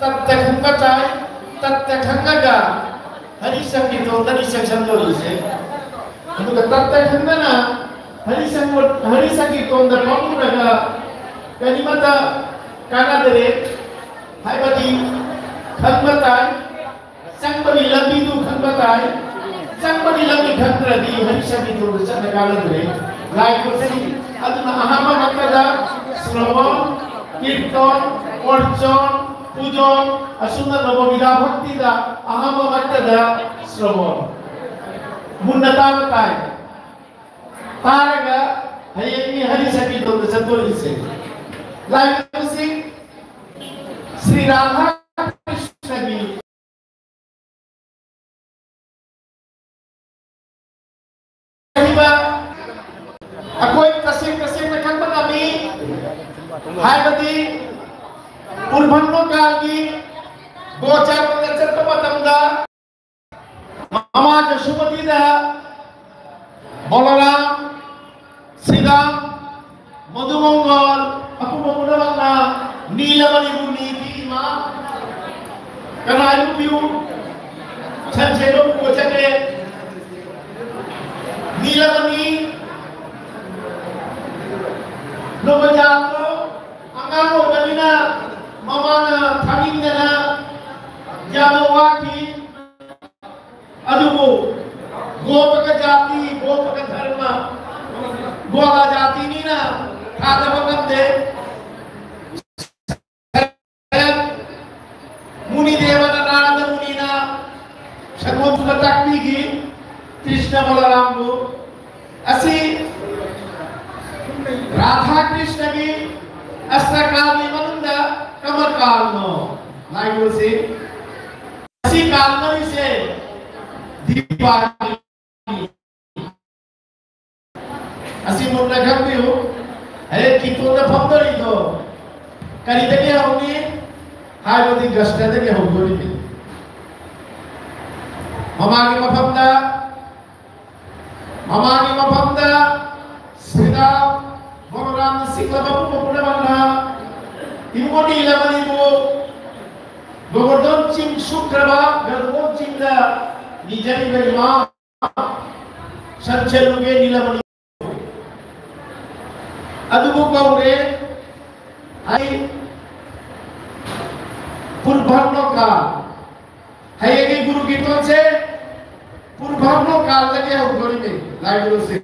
ꯇꯠꯇ ꯈꯪꯕ ꯇꯥꯏ, ꯇꯠꯇ ꯈꯪꯉꯒ ꯍꯔꯤ ꯁꯪꯀꯤꯔꯇꯣꯟꯗꯅꯤ ꯆꯪꯁꯟꯗꯧꯔꯤꯁꯦ꯫ ꯑꯗꯨꯒ ꯇꯠꯇ ꯈꯪꯗꯅ ꯍꯔꯤ ꯁꯪ-, ꯍꯔꯤ ꯁꯪꯀꯤꯔꯇꯣꯟꯗ ꯐꯝꯃꯨꯔꯒ ꯀꯔꯤꯃꯇ ꯀꯥꯟꯅꯗ꯭ꯔꯦ ꯍꯥꯏꯕꯗꯤ ꯈꯪꯕ ꯇꯥꯏ꯫ ꯆꯪꯕꯒꯤ ꯂꯝꯕꯤꯗꯨ ꯈꯪꯕ ꯇꯥꯏ꯫ ꯆꯪꯕꯒꯤ ꯂꯝꯕꯤ ꯈꯪꯗ꯭ꯔꯗꯤ ꯍꯔꯤꯁꯪꯒꯤꯗꯣꯟꯗ ꯆꯠꯂ ꯀꯥꯟꯅꯗ꯭ꯔꯦ꯫ ꯂꯥꯏ ꯀꯨꯝꯁꯤ ꯑꯗꯨꯅ ꯑꯍꯥꯟꯕ ꯃꯛꯇꯗ ꯁ꯭ꯔꯣꯕꯣꯟ, ꯀꯤꯔꯇꯣꯟ, ꯑꯣꯔꯆꯣꯟ, ꯄꯨꯖꯣꯟ, ꯑꯁꯨꯝꯅ ꯅꯣꯕꯣꯕꯤꯗꯥ ꯚꯛꯇꯤꯗ ꯑꯍꯥꯟꯕ ꯃꯛꯇꯗ ꯁ꯭ꯔꯣꯕꯣꯟ꯫ ꯃꯨꯟꯅ ꯇꯥꯕ ꯇꯥꯏ꯫ ꯇꯥꯔꯒ ꯍꯌꯦꯡꯅꯤ ꯍꯔꯤꯁꯪꯒꯤꯗꯣꯟꯗ ꯆꯠꯇꯣꯔꯤꯁꯦ꯫ ꯂꯥꯏ ꯀꯨꯝꯁꯤ ꯁ꯭ꯔꯤ ꯔꯥꯙꯥ ꯀ꯭ꯔꯤꯁꯅꯒꯤ ꯍꯥꯏꯔꯤꯕ ꯑꯩꯈꯣꯏ ꯇꯁꯦꯡ ꯇꯁꯦꯡꯅ ꯈꯪꯕ ꯉꯝꯃꯤ꯫ ꯍꯥꯏꯕꯗꯤ ꯄꯨꯔꯕꯟꯗꯣ ꯀꯥꯜꯒꯤ ꯒꯣꯆꯥꯔꯗ ꯆꯠꯄ ꯃꯇꯝꯗ ꯃꯃꯥ ꯖꯁꯨꯃꯇꯤꯗ ꯕꯂꯔꯥꯝ, ꯁꯤꯗꯥꯝ, ꯃꯗꯨꯃꯪꯒꯣꯜ, ꯑꯄꯨꯝꯕ ꯄꯨꯝꯅꯃꯛꯅ ꯅꯤꯂꯃꯅꯤꯕꯨ ꯅꯤꯕꯤ ꯏꯃꯥ, ꯀꯅꯥ ꯏꯕꯨ ꯄꯤꯌꯨ? ꯁꯟꯁꯦꯟꯗꯣ ꯄꯨꯕ ꯆꯠꯂꯦ꯫ ꯅꯤꯂꯃꯅꯤ ꯅꯣꯕꯣꯖꯥꯠꯇꯣ ꯑꯉꯥꯡ ꯑꯣꯏꯕꯅꯤꯅ ꯃꯃꯥꯅ ꯊꯥꯅꯤꯡꯗꯅ ꯌꯥꯝꯅ ꯋꯥꯈꯤ꯫ ꯑꯗꯨꯕꯨ ꯒꯣꯄꯀ ꯖꯥꯇꯤ, ꯒꯣꯄꯀ ꯙꯔꯃ, ꯒ꯭ꯋꯥꯂꯥ ꯖꯥꯇꯤꯅꯤꯅ ꯊꯥꯗꯕ ꯉꯝꯗꯦ꯫ ꯃꯨꯅꯤꯗꯦꯕꯅ, ꯅꯥꯔꯗ ꯃꯨꯅꯤꯅ ꯁꯪꯒꯣꯝ ꯊꯨꯝꯕ ꯇꯥꯛꯄꯤꯈꯤ ꯀ꯭ꯔꯤꯁꯅ ꯕꯂꯔꯥꯝꯕꯨ꯫ ꯑꯁꯤ ꯔꯥꯙꯥ ꯀ꯭ꯔꯤꯁꯅꯒꯤ ꯑꯁꯇ꯭ꯔꯀꯥꯜꯒꯤ ꯃꯅꯨꯡꯗ ꯀꯃ ꯀꯥꯜꯅꯣ ꯂꯥꯏꯒꯣꯜꯁꯦ? ꯑꯁꯤ ꯀꯥꯜꯅꯔꯤꯁꯦ ꯗꯤꯄꯥꯂꯤ꯫ ꯑꯁꯤ ꯃꯨꯟꯅ ꯈꯪꯕꯤꯌꯨ꯫ ꯍꯌꯦꯡ ꯀꯤꯇꯣꯟꯗ ꯐꯝꯗꯣꯔꯤꯗꯣ ꯀꯔꯤꯗꯒꯤ ꯍꯧꯅꯤ? ꯍꯥꯏꯕꯗꯤ ꯒꯁꯇꯗꯒꯤ ꯍꯧꯗꯣꯔꯤꯅꯤ꯫ ꯃꯃꯥꯒꯤ ꯃꯐꯝꯗ, ꯃꯃꯥꯒꯤ ꯃꯐꯝꯗ ꯁꯤꯗꯥ ꯕꯂꯔꯥꯝꯅ ꯁꯤꯛꯂꯕ ꯄꯨꯝꯕ ꯄꯨꯝꯅꯃꯛꯅ ꯏꯕꯨꯡꯉꯣ ꯅꯤꯂꯃꯅꯤꯕꯨ ꯒꯣꯕꯔꯙꯟ ꯆꯤꯡ ꯁꯨꯛꯈ꯭ꯔꯕ ꯒꯣꯕꯔꯙꯟ ꯆꯤꯡꯗ ꯅꯤꯖꯔꯤꯕ ꯏꯃꯥ ꯁꯟꯁꯦꯜꯂꯨꯒꯦ ꯅꯤꯂꯃꯅꯤ꯫ ꯑꯗꯨꯕꯨ ꯀꯧꯔꯦ꯫ ꯑꯩ ꯄꯨꯔꯕꯟꯗꯣ ꯀꯥꯜ꯫ ꯍꯌꯦꯡꯒꯤ ꯒꯨꯔꯨ ꯀꯤꯔꯇꯟꯁꯦ ꯀꯨꯔꯕꯥꯟꯅꯣ ꯀꯥꯜꯂꯒꯦ ꯍꯧꯗꯣꯔꯤꯅꯤ ꯂꯥꯏꯒꯨꯔꯨꯁꯦ꯫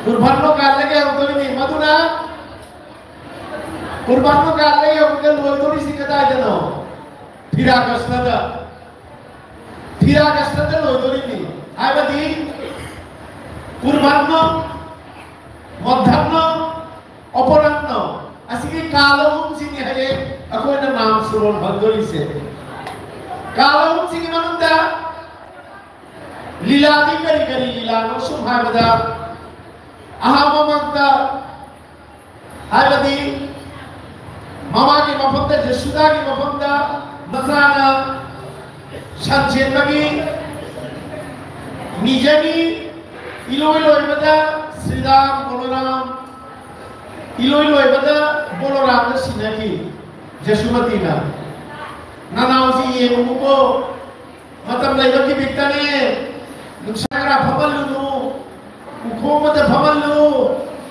ꯀꯨꯔꯕꯥꯟꯅꯣ ꯀꯥꯜꯂꯒꯦ ꯍꯧꯗꯣꯔꯤꯅꯤ꯫ ꯃꯗꯨꯅ ꯀꯨꯔꯕꯥꯟꯅꯣ ꯀꯥꯜꯂꯒꯦ ꯍꯧꯗꯣꯔꯤꯁꯤ ꯀꯗꯥꯏꯗꯅꯣ? ꯐꯤꯔꯥꯒꯁꯅꯗ꯫ ꯐꯤꯔꯥꯒꯁꯅꯗ ꯂꯣꯏꯗꯣꯔꯤꯅꯤ꯫ ꯍꯥꯏꯕꯗꯤ ꯀꯨꯔꯕꯥꯟꯅꯣ, ꯃꯙ꯭ꯌꯥꯍꯅꯣ, ꯑꯄꯔꯥꯍꯅꯣ, ꯑꯁꯤꯒꯤ ꯀꯥꯜ ꯑꯍꯨꯝꯁꯤꯅꯤ ꯍꯌꯦꯡ ꯑꯩꯈꯣꯏꯅ ꯅꯥꯝ ꯁꯨꯔꯣꯟ ꯐꯪꯗꯣꯔꯤꯁꯦ꯫ ꯀꯥꯜ ꯑꯍꯨꯝꯁꯤꯒꯤ ꯃꯅꯨꯡꯗ ꯂꯤꯂꯥꯗꯤ ꯀꯔꯤ ꯀꯔꯤ ꯂꯤꯂꯥꯅꯣ ꯁꯨꯝ ꯍꯥꯏꯕꯗ, ꯑꯍꯥꯟꯕꯃꯛꯇ ꯍꯥꯏꯕꯗꯤ ꯃꯃꯥꯒꯤ ꯃꯐꯝꯗ, ꯖꯁꯨꯗꯥꯒꯤ ꯃꯐꯝꯗ ꯃꯆꯥꯅ ꯁꯟ ꯆꯦꯟꯕꯒꯤ ꯅꯤꯖꯅꯤ꯫ ꯏꯂꯣꯏ ꯂꯣꯏꯕꯗ ꯁ꯭ꯔꯤꯔꯥꯝ ꯕꯣꯂꯣꯔꯥꯝ, ꯏꯂꯣꯏ ꯂꯣꯏꯕꯗ ꯕꯣꯂꯣꯔꯥꯝꯗ ꯁꯤꯟꯅꯈꯤ ꯖꯁꯨꯃꯇꯤꯅ꯫ "ꯅꯅꯥꯎꯁꯤ ꯌꯦꯡꯉꯨꯀꯣ, ꯃꯇꯝ ꯂꯩꯕ ꯀꯤꯕꯤꯛꯇꯅꯦ, ꯅꯨꯡꯁꯥ ꯈꯔ ꯐꯝꯍꯜꯂꯨꯅꯨ, ꯎꯈꯣꯡ ꯑꯃꯗ ꯐꯝꯍꯜꯂꯨ,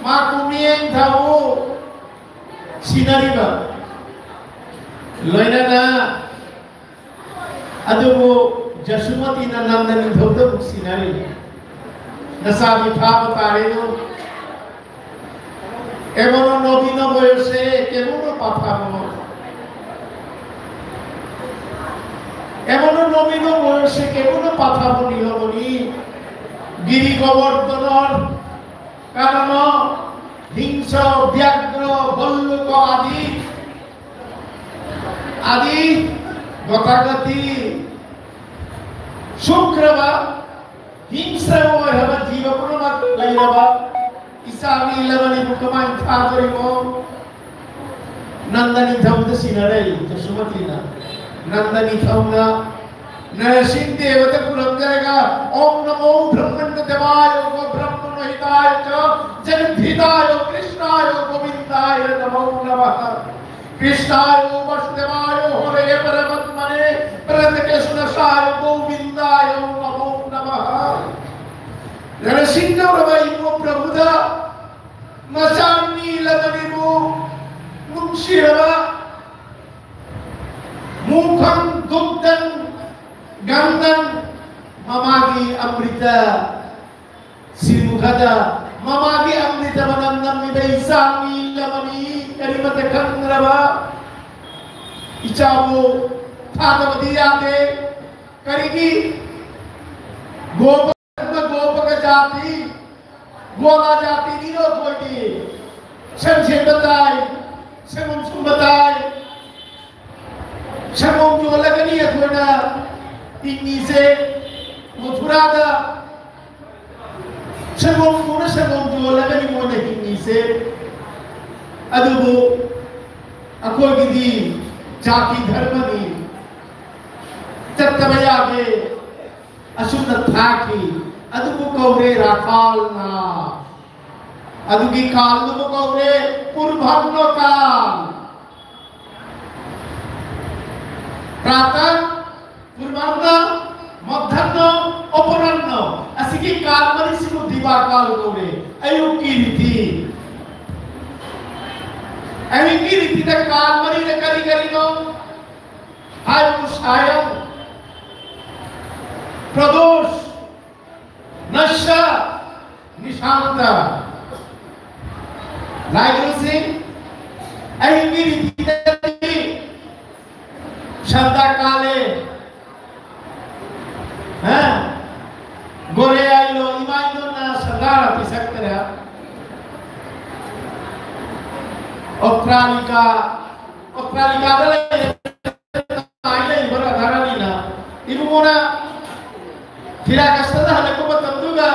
ꯃꯥ ꯀꯨꯝꯌꯦꯡ ꯊꯥꯎ" ꯁꯤꯟꯅꯔꯤꯕ꯫ ꯂꯣꯏꯅꯅ ꯑꯗꯨꯕꯨ ꯖꯁꯨꯃꯇꯤꯅ ꯅꯟꯗ ꯅꯤꯡꯊꯧꯗ ꯑꯃꯨꯛ ꯁꯤꯟꯅꯔꯤ꯫ "ꯅꯆꯥꯗꯤ ꯐꯥꯕ ꯇꯥꯔꯦꯗꯣ, এমন নবীন বয়সে কেমন পাঠাবো, এমন নবীন বয়সে কেমন পাঠাবো নীলমণি, গিরি গোবর্ধনর কারণ হিংস ব্যাঘ্র ভল্লুক আদি, আদি গতাগতি ꯁꯨꯈ꯭ꯔꯕ, ꯍꯤꯡꯁ ꯑꯣꯏꯔꯕ ꯖꯤꯕ ꯄꯨꯝꯅꯃꯛ ꯂꯩꯔꯕ ꯏꯆꯥ ꯅꯤꯂꯃꯅꯤꯕꯨ ꯀꯃꯥꯏꯅ ꯊꯥꯗꯣꯔꯤꯃꯣ?" ꯅꯟꯗ ꯅꯤꯡꯊꯧꯗ ꯁꯤꯟꯅꯔꯦ ꯖꯁꯨꯃꯇꯤꯅ꯫ ꯅꯟꯗ ꯅꯤꯡꯊꯧꯅ ꯅꯔꯁꯤꯡ ꯗꯦꯕꯗ ꯈꯨꯔꯨꯝꯖꯔꯒ, "ॐ नमो ब्रह्मण्ड देवाय गो ब्रह्मणो हिताय च जगद्धिताय कृष्णाय गोविंदाय नमो नमः। कृष्णाय वासुदेवाय हरये परमात्मने प्रणतक्लेशनाशाय गोविंदाय नमो नमः।" ꯅꯔꯁꯤꯡ ꯀꯧꯔꯕ ꯏꯕꯨꯡꯉꯣ ꯄ꯭ꯔꯚꯨꯗ ꯃꯆꯥ ꯅꯤꯂꯃꯅꯤꯕꯨ ꯅꯨꯡꯁꯤꯔꯕ ꯃꯨꯈꯪ ꯗꯨꯛꯇꯪ ꯒꯪ ꯁꯤꯔꯨꯈꯗ ꯃꯃꯥꯒꯤ ꯑꯃ꯭ꯔꯤꯇ ꯃꯅꯝ ꯅꯝꯂꯤꯕ ꯏꯆꯥ ꯃꯤ ꯑꯃꯅꯤ, ꯀꯔꯤꯃꯇ ꯈꯪꯗ꯭ꯔꯕ ꯏꯆꯥꯕꯨ ꯊꯥꯗꯕꯗꯤ ꯌꯥꯗꯦ꯫ ꯀꯔꯤꯒꯤ? ꯒꯣꯄ, ꯒꯣꯄꯀ ꯖꯥꯇꯤ, ꯒꯣꯂꯥ ꯖꯥꯇꯤꯅꯤꯅꯣ ꯑꯩꯈꯣꯏꯗꯤ꯫ ꯁꯟ ꯁꯦꯟꯕ ꯇꯥꯏ, ꯁꯪꯒꯣꯝ ꯁꯨꯝꯕ ꯇꯥꯏ, ꯁꯪꯒꯣꯝ ꯌꯣꯜꯂꯒꯅꯤ ꯑꯩꯈꯣꯏꯅ ꯍꯤꯡꯉꯤꯁꯦ꯫ ꯃꯊꯨꯔꯥꯗ ꯁꯪꯒꯣꯝ ꯄꯨꯔ ꯁꯪꯒꯣꯝ ꯌꯣꯜꯂꯒꯅꯤ ꯃꯣꯏꯅ ꯍꯤꯡꯉꯤꯁꯦ꯫ ꯑꯗꯨꯕꯨ ꯑꯩꯈꯣꯏꯒꯤꯗꯤ ꯖꯥꯇꯤ ꯙꯔꯃꯅꯤ, ꯆꯠꯇꯕ ꯌꯥꯗꯦ꯫ ꯑꯁꯨꯝꯅ ꯊꯥꯈꯤ꯫ ꯑꯗꯨꯕꯨ ꯀꯧꯔꯦ ꯔꯥꯈꯥꯜꯅ꯫ ꯑꯗꯨꯒꯤ ꯀꯥꯜꯗꯨꯕꯨ ꯀꯧꯔꯦ ꯄꯨꯔꯚꯟꯅꯣ ꯀꯥꯜ꯫ ꯄ꯭ꯔꯥꯇ, ꯄꯨꯔꯚꯟꯅ, ꯃꯙ꯭ꯌꯥꯍ꯭ꯅ, ꯑꯄꯔꯥꯍ꯭ꯅ꯫ ꯑꯁꯤꯒꯤ ꯀꯥꯜ ꯃꯔꯤꯁꯤꯕꯨ ꯗꯤꯕꯥ ꯀꯥꯜ ꯀꯧꯔꯦ꯫ ꯑꯌꯨꯛꯀꯤ ꯔꯤꯇꯤ꯫ ꯑꯌꯨꯛꯀꯤ ꯔꯤꯇꯤꯗ ꯀꯥꯜ ꯃꯔꯤꯗ ꯀꯔꯤ ꯀꯔꯤꯅꯣ? ꯍꯥꯏꯕꯕꯨ ꯁꯥꯌꯝ, ꯄ꯭ꯔꯗꯣꯁ, ꯅꯁ, ꯅꯤꯁꯥꯟꯇ꯫ ꯂꯥꯏꯒꯨꯔꯨꯁꯤꯡ, ꯑꯍꯤꯡꯒꯤ ꯔꯤꯇꯤꯗꯗꯤ ꯁꯟꯗꯥ ꯀꯥꯜꯂꯦ꯫ ꯍꯥ? ꯒꯣꯔꯦ ꯑꯥꯏꯂꯣ, ꯏꯃꯥ ꯏꯟꯗꯣꯟꯅ ꯁꯟꯗꯥ ꯄꯤꯁꯛꯇꯔꯦ꯫ ꯑꯣꯇ꯭ꯔꯥꯂꯤꯀꯥ, ꯑꯣꯇ꯭ꯔꯥꯂꯤꯀꯥꯗ ꯂꯩꯔꯦ꯫ ꯂꯩꯔꯤꯕ ꯔꯥꯙꯥꯔꯥꯅꯤꯅ ꯏꯕꯨꯡꯉꯣꯅ ꯐꯤꯔꯥꯒꯁꯇꯗ ꯍꯜꯂꯛꯄ ꯃꯇꯝꯗꯨꯒ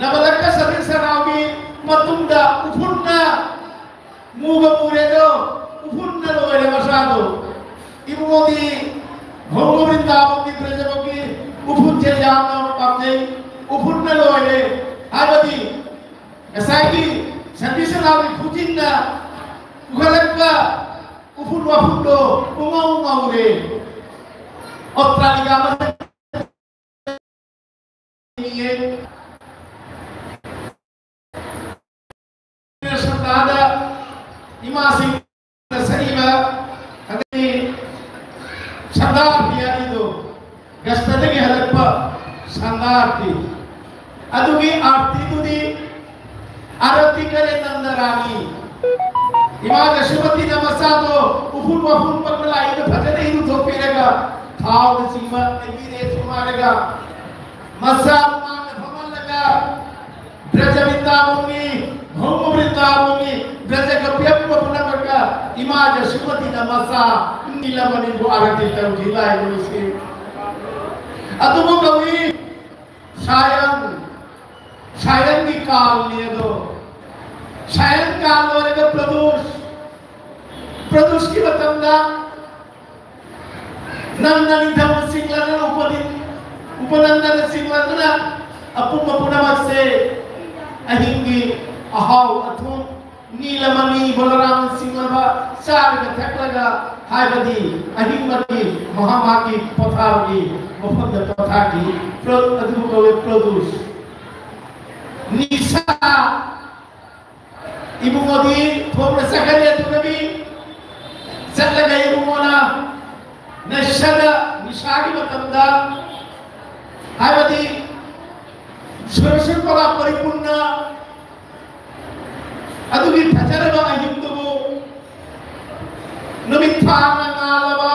ꯅꯕꯂꯛꯀ ꯁꯔꯤꯟ ꯁꯅꯥꯎꯒꯤ ꯃꯇꯨꯡꯗ ꯎꯐꯨꯟꯅ ꯃꯨꯒ ꯃꯨꯔꯦꯗꯣ, ꯎꯐꯨꯟꯅ ꯂꯣꯏꯔꯦ ꯃꯁꯥꯗꯣ꯫ ꯏꯕꯨꯡꯉꯣꯗꯤ ꯍꯧꯔ ꯕ꯭ꯔꯤꯟꯗꯥꯕꯟꯒꯤ ꯕ꯭ꯔꯖꯕꯟꯒꯤ ꯎꯐꯨꯟꯁꯦ ꯌꯥꯝꯅ ꯄꯥꯝꯖꯩ꯫ ꯎꯐꯨꯟꯅ ꯂꯣꯏꯔꯦ ꯍꯥꯏꯕꯗꯤ ꯉꯁꯥꯏꯒꯤ ꯁꯟꯗꯤ ꯁꯅꯥꯎꯒꯤ ꯈꯨꯖꯤꯟꯅ ꯄꯨꯈꯠꯂꯛꯄ ꯎꯐꯨꯟ ꯋꯥꯐꯨꯟꯗꯣ ꯄꯨꯡꯉꯧ ꯉꯧꯔꯦ꯫ ꯑꯣꯇ꯭ꯔꯥꯂꯤꯀꯥ ꯑꯃ ꯌꯦꯡꯉꯦ꯫ ꯁꯟꯗꯥꯗ ꯏꯃꯥꯁꯤꯡꯅ ꯁꯛꯏꯕ ꯑꯗꯒꯤ ꯁꯟꯗꯥ ꯄꯤꯌꯥꯔꯤꯗꯣ ꯒꯁꯇꯗꯒꯤ ꯍꯜꯂꯛꯄ ꯁꯪꯒꯥꯔꯇꯤ꯫ ꯑꯗꯨꯒꯤ ꯑꯥꯔꯇꯤꯗꯨꯗꯤ ꯑꯥꯔꯇꯤ ꯀꯔꯦ ꯅꯟꯗ ꯔꯥꯅꯤ꯫ ꯏꯃꯥ ꯌꯁꯣꯃꯇꯤꯅ ꯃꯆꯥꯗꯣ ꯎꯐꯨꯜ ꯋꯥꯐꯨꯜ ꯄꯛꯄ ꯂꯥꯏꯗ ꯐꯖꯅ ꯏꯔꯨꯊꯣꯛꯄꯤꯔꯒ ꯊꯥꯎꯅ ꯆꯤꯡꯕ ꯂꯩꯕꯤꯔꯦ ꯁꯨꯃꯥꯏꯅꯒ ꯃꯆꯥ ꯃꯃꯥꯡꯗ ꯐꯝꯍꯜꯂꯒ ꯕ꯭ꯔꯖ ꯕ꯭ꯔꯤꯟꯗꯥꯕꯣꯟꯒꯤ ꯃꯍꯨꯝ ꯕ꯭ꯔꯤꯟꯗꯥꯕꯣꯟꯒꯤ ꯕ꯭ꯔꯖ ꯀꯄꯤꯌꯝꯕ ꯄꯨꯝꯅꯃꯛꯇ ꯏꯃꯥ ꯌꯁꯣꯃꯇꯤꯅ ꯃꯆꯥ ꯅꯤꯂꯃꯅꯤꯕꯨ ꯑꯥꯔꯇꯤ ꯇꯧꯈꯤ ꯂꯥꯏꯕꯨꯁꯤ꯫ ꯑꯗꯨꯕꯨ ꯀꯧꯏ ꯁꯥꯌꯟ, ꯁꯥꯌꯟꯒꯤ ꯀꯥꯜꯅꯤ ꯑꯗꯣ꯫ ꯁꯥꯌꯟ ꯀꯥꯜ ꯂꯣꯏꯔꯒ ꯄ꯭ꯔꯗꯣꯁ, ꯄ꯭ꯔꯗꯣꯁꯀꯤ ꯃꯇꯝꯗ ꯅꯪꯅ ꯅꯤꯡꯊꯧꯅ ꯆꯤꯡꯂꯗꯨꯅ ꯎꯄꯅꯤ-, ꯎꯄꯅꯟꯗꯅ ꯆꯤꯡꯂꯗꯨꯅ ꯑꯄꯨꯝꯕ ꯄꯨꯝꯅꯃꯛꯁꯦ ꯑꯍꯤꯡꯒꯤ ꯑꯍꯥꯎ ꯑꯊꯨꯝ ꯅꯤꯂꯃꯅꯤ ꯕꯣꯂꯔꯥꯝꯅ ꯆꯤꯡꯂꯕ ꯆꯥꯔꯒ ꯊꯛꯂꯒ ꯍꯥꯏꯕꯗꯤ ꯑꯍꯤꯡꯕꯒꯤ ꯃꯍꯥꯃꯥꯒꯤ ꯄꯣꯊꯥꯕꯒꯤ ꯃꯐꯝꯗ ꯄꯣꯊꯥꯈꯤ꯫ ꯄ꯭ꯔꯣ-, ꯑꯗꯨꯕꯨ ꯀꯧꯋꯦ ꯄ꯭ꯔꯣꯗꯨꯁ꯫ ꯅꯤꯁꯥ ꯏꯕꯨꯡꯉꯣꯗꯤ ꯊꯣꯡꯅ ꯆꯠꯈ꯭ꯔꯦ꯫ ꯑꯗꯨꯗꯒꯤ ꯆꯠꯂꯒ ꯏꯕꯨꯡꯉꯣꯅ ꯅꯁꯥꯗ ꯅꯤꯁꯥꯒꯤ ꯃꯇꯝꯗ ꯍꯥꯏꯕꯗꯤ ꯁꯨꯔꯁꯨꯔ ꯄꯔꯥ ꯄꯔꯤꯄꯨꯟꯅ ꯑꯗꯨꯒꯤ ꯐꯖꯔꯕ ꯑꯍꯤꯡꯗꯨꯕꯨ ꯅꯨꯃꯤꯠ ꯊꯥꯅ ꯉꯥꯜꯂꯕ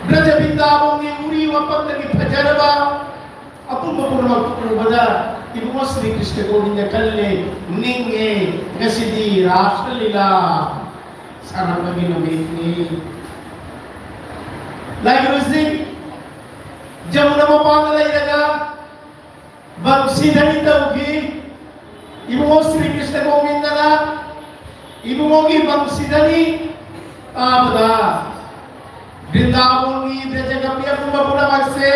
ꯕ꯭ꯔꯖ ꯕ꯭ꯔꯤꯟꯗꯥꯕꯣꯟꯒꯤ ꯎꯔꯤ ꯋꯥꯄꯝꯗꯒꯤ ꯐꯖꯔꯕ ꯑꯄꯨꯝꯕ ꯄꯨꯝꯅꯃꯛ ꯎꯕꯗ ꯏꯕꯨꯡꯉꯣ ꯁ꯭ꯔꯤ ꯀ꯭ꯔꯤꯁꯅ ꯒꯣꯕꯤꯟꯗ ꯈꯜꯂꯦ, ꯅꯤꯡꯉꯦ꯫ ꯉꯁꯤꯗꯤ ꯔꯥꯁ ꯂꯤꯂꯥ ꯁꯥꯟꯅꯕꯒꯤ ꯅꯨꯃꯤꯠꯅꯤ꯫ ꯂꯥꯏꯒꯨꯔꯨꯁꯤꯡ ꯖꯃꯨꯅꯥ ꯃꯄꯥꯟꯗ ꯂꯩꯔꯒ ꯕꯪꯁꯤꯙꯅꯤ ꯇꯧꯈꯤ꯫ ꯏꯕꯨꯡꯉꯣ ꯁ꯭ꯔꯤ ꯀ꯭ꯔꯤꯁꯅ ꯒꯣꯕꯤꯟꯗꯅ ꯏꯕꯨꯡꯉꯣꯒꯤ ꯕꯪꯁꯤꯙꯅꯤ ꯇꯥꯕꯗ ꯕ꯭ꯔꯤꯟꯗꯥꯕꯣꯟꯒꯤ ꯕ꯭ꯔꯖꯒꯣꯄꯤ ꯑꯄꯨꯝꯕ ꯄꯨꯝꯅꯃꯛꯁꯦ,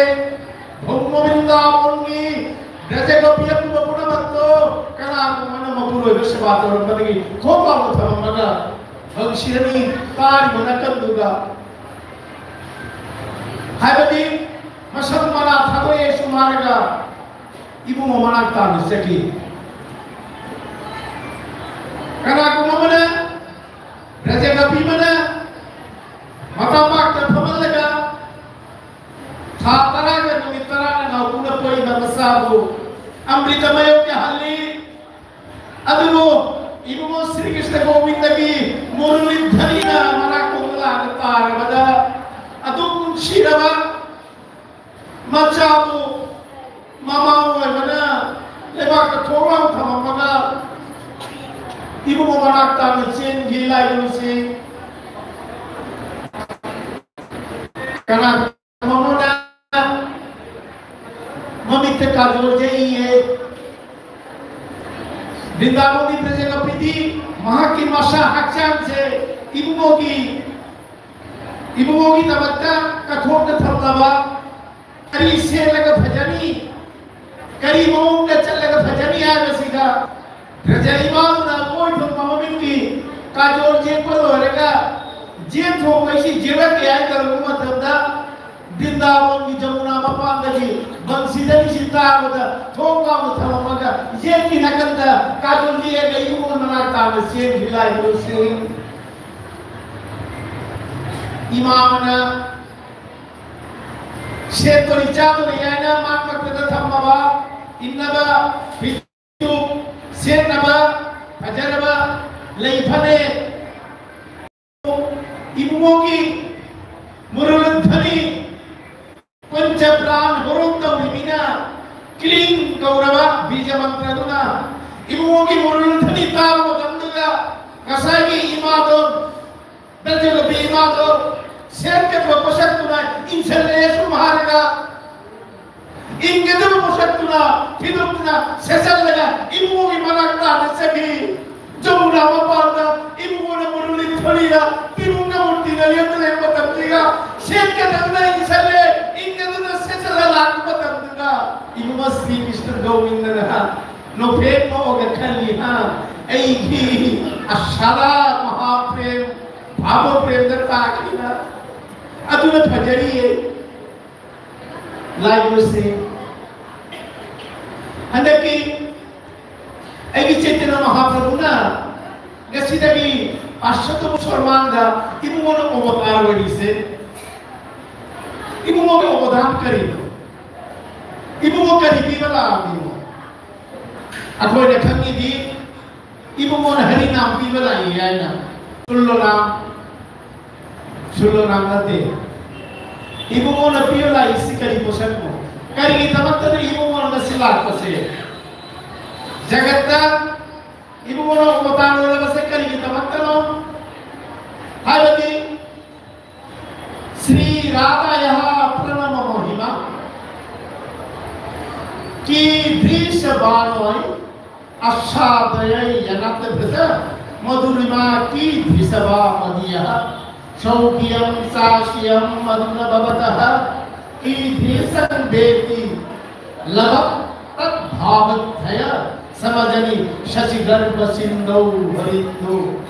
ꯚꯧꯃ ꯕ꯭ꯔꯤꯟꯗꯥꯕꯣꯟꯒꯤ ꯕ꯭ꯔꯖꯒꯣꯄꯤ ꯑꯄꯨꯝꯕ ꯄꯨꯝꯅꯃꯛꯇꯣ ꯀꯅꯥꯒꯨꯝꯕꯅ ꯃꯄꯨꯔꯣꯏꯕ ꯁꯦꯕꯥ ꯇꯧꯔꯝꯕꯗꯒꯤ ꯈꯣꯡ ꯄꯥꯎꯅ ꯊꯝꯃꯝꯃꯒ ꯕꯪꯁꯤꯙꯅꯤ ꯇꯥꯔꯤꯕ ꯅꯥꯀꯟꯗꯨꯗ ꯍꯥꯏꯕꯗꯤ ꯃꯁꯛ ꯃꯅꯥ ꯊꯥꯗꯣꯛꯑꯦ ꯁꯨꯝ ꯍꯥꯏꯔꯒ ꯏꯕꯨꯡꯉꯣ ꯃꯅꯥꯛ ꯇꯥꯅ ꯆꯠꯈꯤ꯫ ꯀꯅꯥꯒꯨꯝꯕ ꯑꯃꯅ ꯕ꯭ꯔꯖꯒꯣꯄꯤ ꯑꯃꯅ ꯃꯇꯝꯄꯥꯛꯇ ꯐꯝꯍꯜꯂꯒ ꯊꯥ ꯇꯔꯥꯒ ꯅꯨꯃꯤꯠ ꯃꯆꯥꯕꯨ ꯑꯃ꯭ꯔꯤꯇ ꯃꯌꯣꯛ ꯌꯥꯍꯜꯂꯤ꯫ ꯑꯗꯨꯕꯨ ꯏꯕꯨꯡꯉꯣ ꯁ꯭ꯔꯤ ꯀ꯭ꯔꯤꯁꯅ ꯒꯣꯕꯤꯟꯗꯒꯤ ꯃꯨꯔꯂꯤꯙꯔꯤꯅ ꯃꯅꯥꯛ ꯀꯣꯡꯂꯥꯗ ꯇꯥꯔꯕꯗ ꯑꯗꯨꯝ ꯅꯨꯡꯁꯤꯔꯕ ꯃꯆꯥꯕꯨ ꯃꯃꯥ ꯑꯣꯏꯕꯅ ꯂꯩꯕꯥꯛꯇ ꯊꯣꯛꯂꯥꯎ ꯊꯝꯃꯝꯃꯒ ꯏꯕꯨꯡꯉꯣ ꯃꯅꯥꯛ ꯇꯥꯅ ꯆꯦꯟꯈꯤ꯫ ꯂꯥꯏꯕꯨꯁꯤ ꯀꯅꯥ ꯃꯃꯣꯅ ꯃꯃꯤꯠꯇ ꯀꯥꯖꯣꯜꯁꯦ ꯏꯌꯦ꯫ ꯕ꯭ꯔꯤꯟꯗꯥꯕꯟꯒꯤ ꯄ꯭ꯔꯖꯥꯄꯇꯤꯗꯤ ꯃꯍꯥꯛꯀꯤ ꯃꯁꯥ ꯍꯛꯆꯥꯡꯁꯦ ꯏꯕꯨꯡꯉꯣꯒꯤ, ꯏꯕꯨꯡꯉꯣꯒꯤꯗꯃꯛꯇ ꯀꯠꯊꯣꯛꯅ ꯊꯝꯂꯕ, ꯀꯔꯤ ꯁꯦꯠꯂꯒ ꯐꯖꯅꯤ, ꯀꯔꯤ ꯃꯑꯣꯡꯗ ꯆꯠꯂꯒ ꯐꯖꯅꯤ ꯍꯥꯏꯕꯁꯤꯗ ꯄ꯭ꯔꯖꯥ ꯏꯃꯥꯗꯨꯅ ꯃꯣꯏ ꯊꯣꯛꯄ ꯃꯃꯤꯡꯒꯤ ꯀꯥꯖꯣꯜ ꯌꯦꯛꯄ ꯂꯣꯏꯔꯒ ꯖꯦꯟ ꯊꯣꯡꯕꯩꯁꯤ ꯌꯦꯛꯂꯛꯀꯦ ꯍꯥꯏꯅ ꯇꯧꯔꯛꯄ ꯃꯇꯝꯗ ꯕ꯭ꯔꯤꯟꯗꯥꯕꯟꯒꯤ ꯖꯃꯨꯅꯥ ꯃꯄꯥꯟꯗꯒꯤ ꯕꯟꯁꯤꯗꯒꯤꯁꯤ ꯇꯥꯕꯗ ꯊꯣꯡ ꯂꯥꯎꯅ ꯊꯝꯃꯝꯃꯒ ꯌꯦꯠꯀꯤ ꯅꯥꯀꯟꯗ ꯀꯥꯖꯣꯜ ꯌꯦꯛꯑꯒ ꯏꯕꯨꯡꯉꯣ ꯃꯅꯥꯛ ꯇꯥꯅ ꯆꯦꯟꯈꯤ꯫ ꯂꯥꯏꯕꯨꯁꯤ ꯏꯃꯥ ꯑꯃꯅ ꯁꯦꯠꯇꯣꯔꯤ ꯆꯥꯗꯣꯔꯤ ꯍꯥꯏꯅ ꯃꯥꯡ ꯃꯛꯇꯗ ꯊꯝꯃꯕ ꯏꯟꯅꯕ ꯐꯤꯖꯨ ꯁꯦꯠꯅꯕ ꯐꯖꯔꯕ ꯂꯩ ꯐꯅꯦꯛ ꯏꯕꯨꯡꯉꯣꯒꯤ ꯃꯨꯔꯨꯂꯨꯟꯊꯅꯤ ꯄꯟꯆ ꯄ꯭ꯔꯥꯟ ꯍꯣꯔꯣꯡ ꯇꯧꯔꯤꯕꯅꯤꯅ ꯀ꯭ꯂꯤꯡ ꯀꯧꯔꯕ ꯕꯤꯖ ꯃꯟꯇ꯭ꯔꯗꯨꯅ ꯏꯕꯨꯡꯉꯣꯒꯤ ꯃꯨꯔꯨꯂꯨꯟꯊꯅꯤ ꯇꯥꯕ ꯃꯇꯝꯗꯨꯗ ꯉꯁꯥꯏꯒꯤ ꯏꯃꯥꯗꯣ ꯅꯠꯇ꯭ꯔꯒ ꯏꯃꯥꯗꯣ ꯁꯦꯠꯀꯗꯕ ꯄꯣꯠꯁꯛꯇꯨꯅ ꯏꯟꯁꯤꯜꯂꯦ ꯁꯨꯝ ꯍꯥꯏꯔꯒ ꯏꯟꯒꯗꯕ ꯄꯣꯠꯁꯛꯇꯨꯅ ꯐꯤꯗꯨꯝꯗꯨꯅ ꯁꯦꯠꯆꯜꯂꯒ ꯏꯕꯨꯡꯉꯣꯒꯤ ꯃꯅꯥꯛ ꯇꯥꯅ ꯆꯠꯈꯤ꯫ ꯖꯃꯨꯅꯥ ꯃꯄꯥꯟꯗ ꯏꯕꯨꯡꯉꯣꯅ ꯃꯨꯔꯂꯤ ꯊꯣꯂꯤꯗ ꯏꯕꯨꯡꯒ ꯃꯨꯔꯇꯤꯅ ꯂꯦꯞꯇ ꯂꯩꯕ ꯃꯇꯝꯁꯤꯒ ꯁꯦꯠꯀꯗꯕꯅ ꯏꯟꯁꯤꯜꯂꯦ, ꯏꯟꯒꯗꯕꯅ ꯁꯦꯠꯆꯜꯂ ꯂꯥꯛꯄ ꯃꯇꯝꯗꯨꯗ ꯏꯕꯨꯡꯉꯣ ꯁ꯭ꯔꯤ ꯀ꯭ꯔꯤꯁꯅ ꯒꯣꯕꯤꯟꯗꯅ ꯅꯣꯛꯐꯦꯠ ꯅꯣꯛꯑꯒ ꯈꯜꯂꯤ, ꯍꯥ, ꯑꯩꯒꯤ ꯑꯁꯥꯗꯥ ꯃꯍꯥꯄ꯭ꯔꯦꯝ ꯚꯥꯕ ꯄ꯭ꯔꯦꯝꯗ ꯇꯥꯈꯤꯕ ꯑꯗꯨꯅ ꯐꯖꯔꯤꯌꯦ꯫ ꯂꯥꯏꯕꯨꯁꯦ ꯍꯟꯗꯛꯀꯤ ꯑꯩꯒꯤ ꯆꯩꯇꯟꯌ ꯃꯍꯥꯄ꯭ꯔꯚꯨꯅ ꯉꯁꯤꯗꯒꯤ ꯄꯥꯁꯠꯇ ꯕꯣꯁꯣꯔ ꯃꯥꯡꯗ ꯏꯕꯨꯡꯉꯣꯅ ꯑꯣꯕꯇꯥꯔ ꯑꯣꯏꯔꯤꯁꯦ, ꯏꯕꯨꯡꯉꯣꯒꯤ ꯑꯣꯕꯗꯥꯟ ꯀꯔꯤꯅꯣ? ꯏꯕꯨꯡꯉꯣ ꯀꯔꯤ ꯄꯤꯕ ꯂꯥꯛꯑꯝꯃꯤꯅꯣ? ꯑꯩꯈꯣꯏꯅ ꯈꯪꯉꯤꯗꯤ ꯏꯕꯨꯡꯉꯣꯅ ꯍꯔꯤꯅꯥꯝ ꯄꯤꯕ ꯂꯥꯛꯏ ꯍꯥꯏꯅ꯫ ꯁꯨꯜꯂꯣꯅꯥꯝ, ꯁꯨꯜꯂꯣꯅꯥꯝ ꯅꯠꯇꯦ꯫ ꯏꯕꯨꯡꯉꯣꯅ ꯄꯤꯕ ꯂꯥꯛꯏꯁꯤ ꯀꯔꯤ ꯄꯣꯠꯁꯛꯅꯣ? ꯀꯔꯤꯒꯤꯗꯃꯛꯇꯅ ꯏꯕꯨꯡꯉꯣꯅ ꯉꯁꯤ ꯂꯥꯛꯄꯁꯦ? ꯖꯒꯠꯇ ꯏꯕꯨꯡꯉꯣꯅ ꯑꯣꯕꯇꯥꯔ ꯑꯣꯏꯔꯕꯁꯦ ꯀꯔꯤꯒꯤꯗꯃꯛꯇꯅꯣ? ꯍꯥꯏꯕꯗꯤ ꯁ꯭ꯔꯤ ꯔꯥꯙꯥꯌꯥ ꯄ꯭ꯔꯅꯃ ꯃꯍꯤꯃꯥ ꯀꯤꯗ꯭ꯔꯤꯁ ꯕꯥꯅꯣꯏ ꯑꯁꯥꯗꯌꯩ ꯌꯅꯠꯇ ꯃꯙꯨꯔꯤꯃꯥ ꯀꯤꯗ꯭ꯔꯤꯁ ꯕꯥ ꯃꯗꯤꯌ ꯁꯧꯈꯤꯌꯝ ꯆꯥꯁꯤꯌꯝ ꯃꯙꯨꯅ ꯚꯕꯇ ꯀꯤꯗ꯭ꯔꯤꯁꯪ ꯕꯦꯇꯤ ꯂꯚ ꯇꯠ ꯚꯥꯚꯛꯊꯌ ꯁꯃꯖꯅꯤ ꯁꯁꯤꯒꯔꯚ ꯁꯤꯟꯙꯧ ꯍꯔꯤꯟꯗꯣ꯫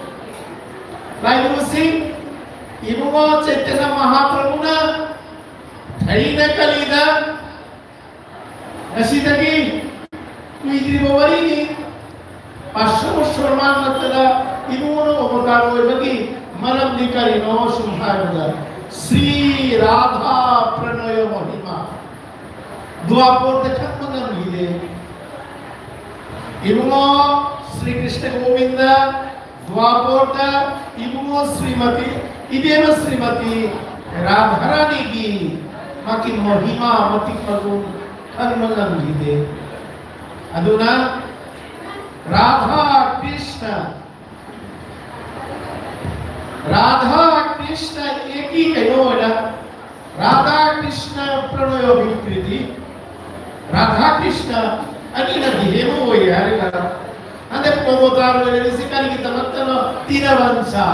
ꯂꯥꯏꯒꯨꯔꯨꯁꯤꯡ, ꯏꯕꯨꯡꯉꯣ ꯆꯩꯇꯟꯌ ꯃꯍꯥꯄ꯭ꯔꯚꯨꯅ ꯊꯥꯏꯅ ꯀꯂꯤꯗ ꯉꯁꯤꯗꯒꯤ ꯀꯨꯏꯗ꯭ꯔꯤꯕ ꯋꯥꯔꯤꯅꯤ꯫ ꯄꯥꯁꯣ ꯁꯣꯔꯃꯥꯟ ꯅꯠꯇꯅ ꯏꯕꯨꯡꯉꯣꯅ ꯑꯣꯕꯇꯥꯔ ꯑꯣꯏꯕꯒꯤ ꯃꯔꯝꯗꯤ ꯀꯔꯤꯅꯣ ꯁꯨꯝ ꯍꯥꯏꯕꯗ, ꯁ꯭ꯔꯤ ꯔꯥꯙꯥ ꯄ꯭ꯔꯅꯌ ꯃꯍꯤꯃꯥ ꯗ꯭ꯋꯥꯄꯣꯔꯗ ꯈꯪꯕ ꯉꯝꯈꯤꯗꯦ꯫ ꯏꯕꯨꯡꯉꯣ ꯁ꯭ꯔꯤ ꯀ꯭ꯔꯤꯁꯅ ꯒꯣꯕꯤꯟꯗ ꯗ꯭ꯋꯥꯄꯣꯔꯗ ꯏꯕꯨꯡꯉꯣ ꯁ꯭ꯔꯤꯃꯇꯤ, ꯏꯕꯦꯝꯃ ꯁ꯭ꯔꯤꯃꯇꯤ ꯔꯥꯙꯥꯔꯥꯅꯤꯒꯤ ꯃꯥꯒꯤ ꯃꯍꯤꯃꯥ ꯃꯇꯤꯛ ꯃꯒꯨꯟ ꯈꯪꯕ ꯉꯝꯈꯤꯗꯦ꯫ ꯑꯗꯨꯅ ꯔꯥꯙꯥ ꯀ꯭ꯔꯤꯁꯅ, ꯔꯥꯙꯥ ꯀ꯭ꯔꯤꯁꯅ ꯑꯦꯀꯤ ꯀꯩꯅꯣ ꯑꯣꯏꯅ ꯔꯥꯙꯥ ꯀ꯭ꯔꯤꯁꯅ ꯄ꯭ꯔꯅꯣꯌ ꯚꯤꯀ꯭ꯔꯤꯇꯤ, ꯔꯥꯙꯥ ꯀ꯭ꯔꯤꯁꯅ ꯑꯅꯤꯅ ꯕꯤꯍꯦꯕ ꯑꯣꯏꯔꯦ ꯍꯥꯏꯔꯒ ꯍꯟꯗꯛ ꯑꯣꯕꯇꯥꯔ ꯑꯣꯏꯔꯤꯁꯤ ꯀꯔꯤꯒꯤꯗꯃꯛꯇꯅꯣ? ꯇꯤꯅꯕꯟꯁꯥ꯫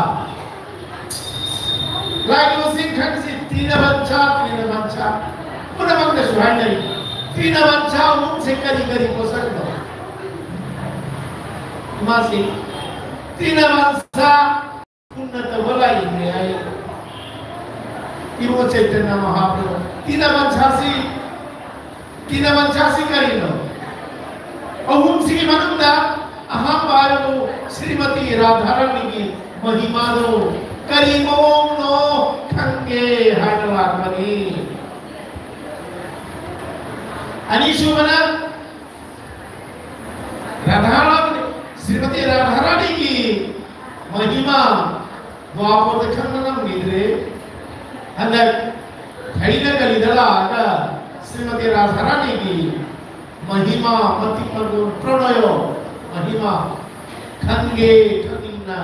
ꯂꯥꯏꯅꯤꯡꯁꯤꯡ ꯈꯪꯁꯤ ꯇꯤꯅꯕꯟꯁꯥ, ꯇꯤꯅꯕꯟꯁꯥ꯫ ꯄꯨꯝꯅꯃꯛꯇꯁꯨ ꯍꯥꯏꯅꯔꯤ꯫ ꯇꯤꯅꯕꯟꯁꯥ ꯑꯍꯨꯝꯁꯦ ꯀꯔꯤ ꯀꯔꯤ ꯄꯣꯠꯁꯛꯅꯣ? ꯃꯥꯁꯤ ꯇꯤꯅꯕꯟꯁꯥ ꯄꯨꯟꯅ ꯇꯧꯕ ꯂꯥꯏꯅꯤꯡꯅꯦ ꯍꯥꯏ꯫ ꯏꯕꯣ ꯆꯩꯇꯟꯌ ꯃꯍꯥꯄ꯭ꯔꯚꯨ ꯇꯤꯅꯕꯟꯁꯥꯁꯤ, ꯇꯤꯅꯕꯟꯁꯥꯁꯤ ꯀꯔꯤꯅꯣ? ꯑꯍꯨꯝꯁꯤꯒꯤ ꯃꯅꯨꯡꯗ ꯑꯍꯥꯟꯕ ꯍꯥꯏꯕꯕꯨ ꯁ꯭ꯔꯤꯃꯇꯤ ꯔꯥꯙꯥꯔꯥꯅꯤꯒꯤ ꯃꯍꯤꯃꯥꯗꯣ ꯀꯔꯤ ꯃꯑꯣꯡꯅꯣ ꯈꯪꯒꯦ ꯍꯥꯏꯅ ꯂꯥꯛꯄꯅꯤ꯫ ꯑꯅꯤꯁꯨꯕꯅ ꯔꯥꯙꯥꯔꯥꯅꯤ, ꯁ꯭ꯔꯤꯃꯇꯤ ꯔꯥꯙꯥꯔꯥꯅꯤꯒꯤ ꯃꯍꯤꯃꯥ ꯗ꯭ꯋꯥꯄꯔꯗ ꯈꯪꯕ ꯉꯝꯈꯤꯗ꯭ꯔꯦ꯫ ꯍꯟꯗꯛ ꯊꯩꯅ ꯀꯂꯤꯗ ꯂꯥꯛꯑꯒ ꯁ꯭ꯔꯤꯃꯇꯤ ꯔꯥꯙꯥꯔꯥꯅꯤꯒꯤ ꯃꯍꯤꯃꯥ ꯃꯇꯤꯛ ꯃꯒꯨꯟ ꯄ꯭ꯔꯅꯣꯌꯣ ꯃꯍꯤꯃꯥ ꯈꯪꯒꯦ ꯈꯪꯅꯤꯡꯅ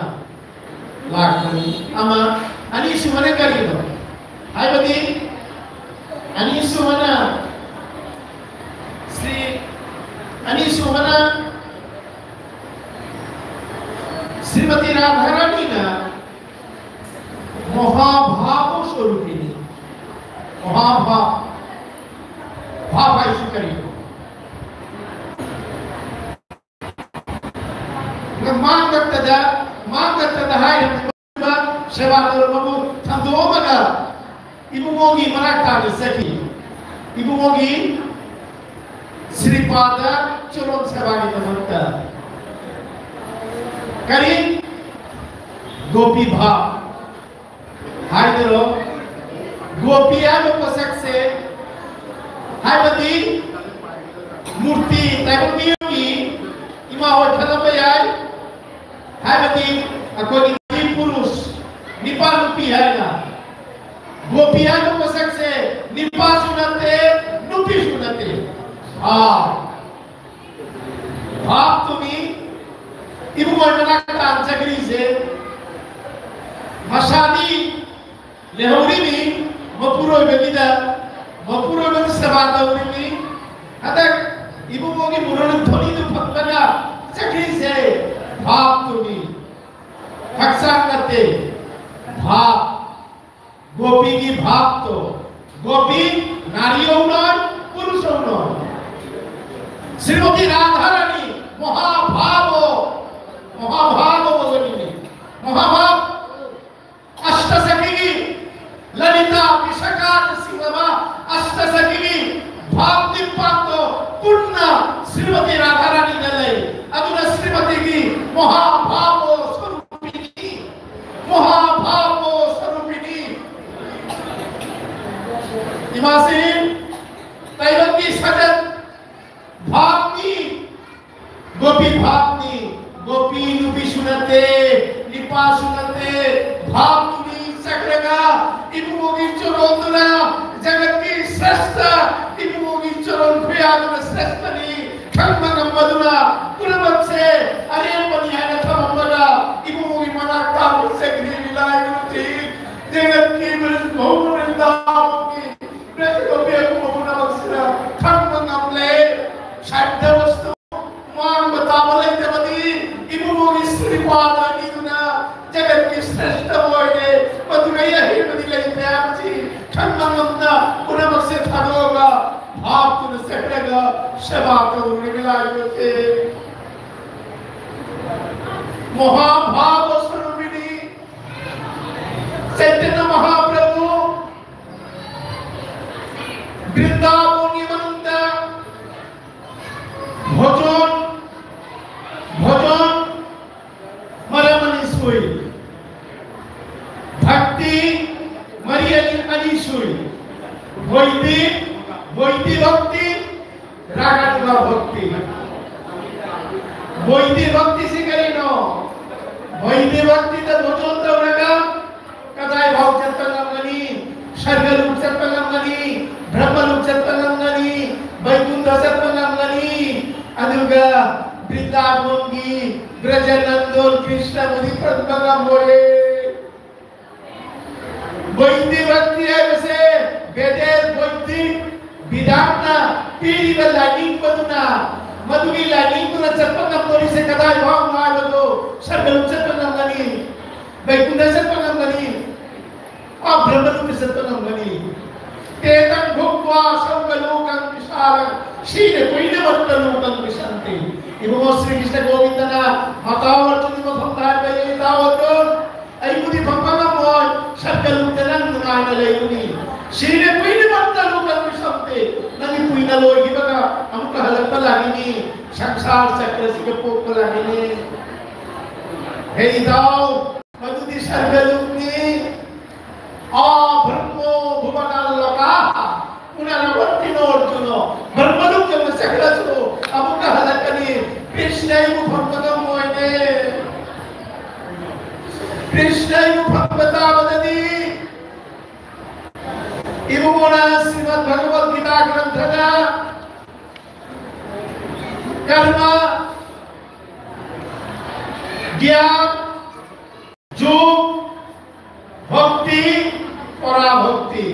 ꯂꯥꯛꯄꯅꯤ꯫ ꯑꯃ, ꯑꯅꯤꯁꯨꯕꯅ ꯀꯔꯤꯅꯣ? ꯍꯥꯏꯕꯗꯤ ꯑꯅꯤꯁꯨꯕꯅ ꯁ꯭ꯔꯤ ꯑꯅꯤꯁꯨꯕꯅ ꯁ꯭ꯔꯤꯃꯇꯤ ꯔꯥꯙꯥꯔꯥꯅꯤꯅ ꯃꯍꯥꯚꯥꯕ ꯁ꯭ꯋꯔꯨꯄꯤꯅꯤ꯫ ꯃꯍꯥꯚꯥꯕ, ꯚꯥꯕ ꯍꯥꯏꯁꯤ ꯀꯔꯤꯅꯣ? ꯃꯥꯡꯗꯛꯇꯗ, ꯃꯥꯡꯗꯛꯇꯗ ꯍꯥꯏꯔꯤꯕ ꯁꯦꯕꯥ ꯇꯧꯔꯕꯕꯨ ꯊꯝꯗꯣꯛꯑꯝꯃꯒ ꯏꯕꯨꯡꯉꯣꯒꯤ ꯃꯅꯥꯛ ꯇꯥꯅ ꯆꯠꯈꯤ꯫ ꯏꯕꯨꯡꯉꯣꯒꯤ ꯁ꯭ꯔꯤꯄꯥꯗ ꯆꯣꯔꯣꯟ ꯁꯦꯕꯥꯒꯤꯗꯃꯛꯇ꯫ ꯀꯔꯤ? ꯒꯣꯄꯤ ꯚꯥꯕ ꯍꯥꯏꯗꯔꯣ? ꯒꯣꯄꯤ ꯍꯥꯏꯕ ꯄꯣꯠꯁꯛꯁꯦ, ꯍꯥꯏꯕꯗꯤ ꯃꯨꯔꯇꯤ ꯇꯥꯏꯕꯪ ꯃꯤꯑꯣꯏꯒꯤ ꯏꯃꯥ ꯍꯣꯏ ꯈꯜꯂꯝꯕ ꯌꯥꯏ, ꯍꯥꯏꯕꯗꯤ ꯑꯩꯈꯣꯏꯒꯤ ꯅꯥꯔꯤ ꯄꯨꯔꯨꯁ, ꯅꯤꯄꯥ ꯅꯨꯄꯤ ꯍꯥꯏꯅ꯫ ꯒꯣꯄꯤ ꯍꯥꯏꯕ ꯄꯣꯠꯁꯛꯁꯦ ꯅꯤꯄꯥꯁꯨ ꯅꯠꯇꯦ, ꯅꯨꯄꯤꯁꯨ ꯅꯠꯇꯦ꯫ ꯚꯥꯕ, ꯚꯥꯕꯇꯨꯅꯤ ꯏꯕꯨꯡꯉꯣ ꯃꯅꯥꯛꯇ ꯇꯥꯟꯖꯈ꯭ꯔꯤꯁꯦ꯫ ꯃꯁꯥꯗꯤ ꯂꯩꯍꯧꯔꯤꯅꯤ, ꯃꯄꯨꯔꯣꯏꯕꯒꯤꯗ, ꯃꯄꯨꯔꯣꯏꯕꯒꯤ ꯁꯦꯕꯥ ꯇꯧꯔꯤꯅꯤ꯫ ꯍꯟꯗꯛ ꯏꯕꯨꯡꯉꯣꯒꯤ ꯃꯨꯔꯣꯟ ꯊꯣꯅꯤꯗꯨ ꯐꯪꯕꯗ ꯆꯠꯈ꯭ꯔꯤꯁꯦ ꯚꯥꯕꯇꯨꯅꯤ, ꯍꯛꯆꯥꯡ ꯅꯠꯇꯦ꯫ ꯚꯥꯕ, ꯒꯣꯄꯤꯒꯤ ꯚꯥꯕꯇꯣ, ꯒꯣꯄꯤ ꯅꯥꯔꯤ ꯍꯧꯅ, ꯄꯨꯔꯨꯁ ꯍꯧꯅ꯫ ꯁ꯭ꯔꯤꯃꯇꯤ ꯔꯥꯙꯥꯔꯥꯅꯤ ꯃꯍꯥꯚꯥꯕꯣ, ꯃꯍꯥꯚꯥꯕꯣ ꯃꯍꯥꯚꯥꯕ ꯑꯁꯇ ꯁꯈꯤꯒꯤ, ꯂꯂꯤꯇꯥ ꯕꯤꯁꯥꯈꯥꯅꯆꯤꯡꯂꯕ ꯑꯁꯇ ꯁꯈꯤꯒꯤ ꯚꯥꯕ ꯅꯤꯄꯥꯟꯗꯣ ꯄꯨꯟꯅ ꯁ꯭ꯔꯤꯃꯇꯤ ꯔꯥꯙꯥꯔꯥꯅꯤꯗ ꯂꯩ꯫ ꯑꯗꯨꯅ ꯁ꯭ꯔꯤꯃꯇꯤꯒꯤ ꯃꯍꯥꯚꯥꯕꯣ ꯁ꯭ꯋꯔꯨꯄꯤꯅꯤ, ꯃꯍꯥꯚꯥꯕꯣ ꯁ꯭ꯋꯔꯨꯄꯤꯅꯤ꯫ ꯏꯃꯥꯁꯤ ꯇꯥꯏꯕꯪꯒꯤ ꯁꯖꯟ ꯅꯨꯄꯤ ꯅꯨꯄꯤꯁꯨ ꯅꯠꯇꯦ, ꯅꯤꯄꯥꯁꯨ ꯅꯠꯇꯦ, ꯚꯥꯞꯇꯨꯅꯤ ꯆꯠꯈ꯭ꯔꯒ ꯏꯕꯨꯡꯉꯣꯒꯤ ꯆꯣꯔꯣꯟꯗꯨꯅ ꯖꯒꯠꯀꯤ ꯁ꯭ꯔꯦꯁꯇ ꯏꯕꯨꯡꯉꯣꯒꯤ ꯆꯣꯔꯣꯟ ꯈꯨꯌꯥꯗꯨꯅ ꯁ꯭ꯔꯦꯁꯇꯅꯤ ꯈꯪꯕ ꯉꯝꯕꯗꯨꯅ ꯄꯨꯝꯅꯃꯛꯁꯦ ꯑꯔꯦꯝꯕꯅꯤ ꯍꯥꯏꯅ ꯊꯝꯃꯝꯂꯒ ꯏꯕꯨꯡꯉꯣꯒꯤ ꯃꯅꯥꯛꯇ ꯑꯃꯨꯛ ꯆꯠꯈ꯭ꯔꯤ ꯂꯤꯂꯥꯒꯤ ꯃꯇꯤꯛ ꯖꯒꯠꯀꯤ ꯕ꯭ꯔꯖ ꯚꯧꯃ ꯕ꯭ꯔꯤꯟꯗꯥꯕꯟꯒꯤ ꯕ꯭ꯔꯖ ꯒꯣꯄꯤ ꯑꯄꯨꯝꯕ ꯄꯨꯝꯅꯃꯛꯁꯤꯅ ꯈꯪꯕ ꯉꯝꯂꯦ꯫ ꯁꯥꯏꯗ ꯋꯁꯇꯨ ꯃꯥꯡꯕ ꯇꯥꯕ ꯂꯩꯇꯕꯅꯤ꯫ ꯏꯕꯨꯡꯉꯣꯒꯤ ꯁ꯭ꯔꯤꯄꯥꯗ ꯑꯅꯤꯗꯨꯅ ꯖꯒꯠꯀꯤ ꯁ꯭ꯔꯦꯁꯇ ꯑꯣꯏꯔꯦ꯫ ꯃꯗꯨꯗꯒꯤ ꯑꯍꯦꯟꯕꯗꯤ ꯂꯩꯇ꯭ꯔꯦ ꯍꯥꯏꯕꯁꯤ ꯈꯪꯕ ꯉꯝꯅ ꯄꯨꯝꯅꯃꯛꯁꯦ ꯊꯥꯗꯣꯛꯑꯒ ꯚꯥꯞꯇꯨꯅ ꯆꯠꯈ꯭ꯔꯒ ꯁꯦꯕꯥ ꯇꯧꯔꯤꯕ ꯂꯥꯏꯕꯁꯦ ꯃꯍꯥꯚꯥꯕ ꯁ꯭ꯋꯔꯨꯄꯤꯅꯤ ꯆꯩꯇꯟꯌ ꯃꯍꯥꯄ꯭ꯔꯚꯨ ꯕ꯭ꯔꯤꯟꯗꯥꯕꯟꯒꯤ ꯃꯅꯨꯡꯗ ꯚꯣꯖꯟ, ꯚꯣꯖꯟ ꯃꯔꯝ ꯑꯅꯤ ꯁꯨꯏ꯫ ꯚꯛꯇꯤ ꯃꯔꯤ ꯑꯅꯤ, ꯑꯅꯤ ꯁꯨꯏ꯫ ꯕꯣꯙꯤ, ꯕꯣꯙꯤ ꯚꯛꯇꯤ, ꯔꯥꯒꯥꯅꯨꯒꯥ ꯚꯛꯇꯤ꯫ ꯕꯣꯙꯤ ꯚꯛꯇꯤꯁꯤ ꯀꯔꯤꯅꯣ? ꯕꯣꯙꯤ ꯚꯛꯇꯤꯗ ꯚꯣꯖꯟ ꯇꯧꯔꯒ ꯀꯗꯥꯏꯐꯥꯎ ꯆꯠꯄ ꯉꯝꯒꯅꯤ? ꯁꯔꯒꯂꯨꯛ ꯆꯠꯄ ꯉꯝꯒꯅꯤ, ꯕ꯭ꯔꯍ꯭ꯃꯂꯨꯛ ꯆꯠꯄ ꯉꯝꯒꯅꯤ, ꯕꯩꯀꯨꯟꯊ ꯆꯠꯄ ꯉꯝꯒꯅꯤ, ꯑꯗꯨꯒ ꯕ꯭ꯔꯤꯟꯗꯥꯕꯟꯒꯤ ꯕ꯭ꯔꯖꯅꯟꯗꯣꯟ ꯀ꯭ꯔꯤꯁꯅꯕꯨꯗꯤ ꯐꯪꯕ ꯉꯝꯃꯣꯏꯌꯦ꯫ ꯕꯣꯙꯤ ꯚꯛꯇꯤ ꯍꯥꯏꯕꯁꯦ ꯕꯦꯗ ꯕꯣꯙꯤ ꯕꯤꯙꯥꯟꯅ ꯄꯤꯔꯤꯕ ꯂꯥꯏꯅꯤꯡꯕꯗꯨꯅ, ꯃꯗꯨꯒꯤ ꯂꯥꯏꯅꯤꯡꯗꯨꯅ ꯆꯠꯄ ꯉꯝꯗꯣꯔꯤꯁꯦ ꯀꯗꯥꯏ ꯐꯥꯎꯅꯣ ꯍꯥꯏꯕꯗꯨ ꯁꯔꯒꯂꯨꯛ ꯆꯠꯄ ꯉꯝꯒꯅꯤ, ꯕꯩꯀꯨꯟꯊ ꯆꯠꯄ ꯉꯝꯒꯅꯤ, ꯑꯥ ꯕ꯭ꯔꯍ꯭ꯃꯂꯣꯀꯇ ꯆꯠꯄ ꯉꯝꯒꯅꯤ꯫ ꯇꯦ ꯇꯪ ꯚꯨꯛ꯭ꯇ꯭ꯋꯥ ꯁ꯭ꯋꯔꯒꯂꯣꯀꯪ ꯕꯤꯁꯥꯂꯪ, ꯁꯤꯅ ꯀꯨꯏꯅ ꯃꯔꯨꯞꯇ ꯂꯣꯀꯪ ꯕꯤꯁꯟꯇꯤ꯫ ꯏꯕꯨꯡꯉꯣ ꯁ꯭ꯔꯤ ꯀ꯭ꯔꯤꯁꯅ ꯒꯣꯕꯤꯟꯗꯅ ꯃꯇꯥꯎ ꯑꯔꯖꯨꯟꯒꯤ ꯃꯐꯝꯗ ꯍꯥꯏꯕ, "ꯏꯇꯥꯎ ꯑꯔꯖꯨꯟ, ꯑꯩꯕꯨꯗꯤ ꯐꯪꯕ ꯉꯝꯃꯣꯏ, ꯁꯔꯒꯂꯣꯀꯇ ꯅꯪ ꯅꯨꯡꯉꯥꯏꯅ ꯂꯩꯔꯨꯅꯤ꯫ ꯁꯤꯅ ꯀꯨꯏꯅ ꯃꯔꯨꯞꯇ ꯂꯣꯀꯪ ꯕꯤꯁꯟꯇꯤ, ꯅꯪꯒꯤ ꯀꯨꯏꯅ ꯂꯣꯏꯈꯤꯕꯒ ꯑꯃꯨꯛꯀ ꯍꯜꯂꯛꯄ ꯂꯥꯛꯈꯤꯅꯤ, ꯁꯪꯁꯥꯔ ꯆꯀ꯭ꯔꯁꯤꯒ ꯄꯣꯛꯄ ꯂꯥꯛꯈꯤꯅꯤ"꯫ ꯍꯦ ꯏꯇꯥꯎ, ꯃꯗꯨꯗꯤ ꯁꯔꯒꯂꯣꯛꯅꯤ꯫ ꯑꯥ ꯕ꯭ꯔꯍ꯭ꯃꯣ ꯚꯨꯕꯅꯜꯂꯣꯀꯥ ꯄꯨꯅꯔꯥꯕꯔꯇꯤꯅꯣ ꯑꯔꯖꯨꯅꯣ꯫ ꯕ꯭ꯔꯍ꯭ꯃꯂꯣꯛ ꯌꯧꯅ ꯆꯠꯈ꯭ꯔꯁꯨ ꯑꯃꯨꯛꯀ ꯍꯜꯂꯛꯀꯅꯤ꯫ ꯀ꯭ꯔꯤꯁꯅ ꯑꯩꯕꯨ ꯐꯪꯕ ꯉꯝꯃꯣꯏꯅꯦ꯫ ꯀ꯭ꯔꯤꯁꯅ ꯏꯕꯨ ꯐꯪꯕ ꯇꯥꯕꯗꯗꯤ, ꯏꯕꯨꯡꯉꯣꯅ ꯁ꯭ꯔꯤꯃꯗ ꯚꯒꯕꯗ ꯒꯤꯇꯥ ꯒ꯭ꯔꯟꯊꯗ ꯀꯔꯃ, ꯒ꯭ꯌꯥꯟ, ꯌꯣꯒ, ꯚꯛꯇꯤ, ꯄꯔꯥꯚꯛꯇꯤ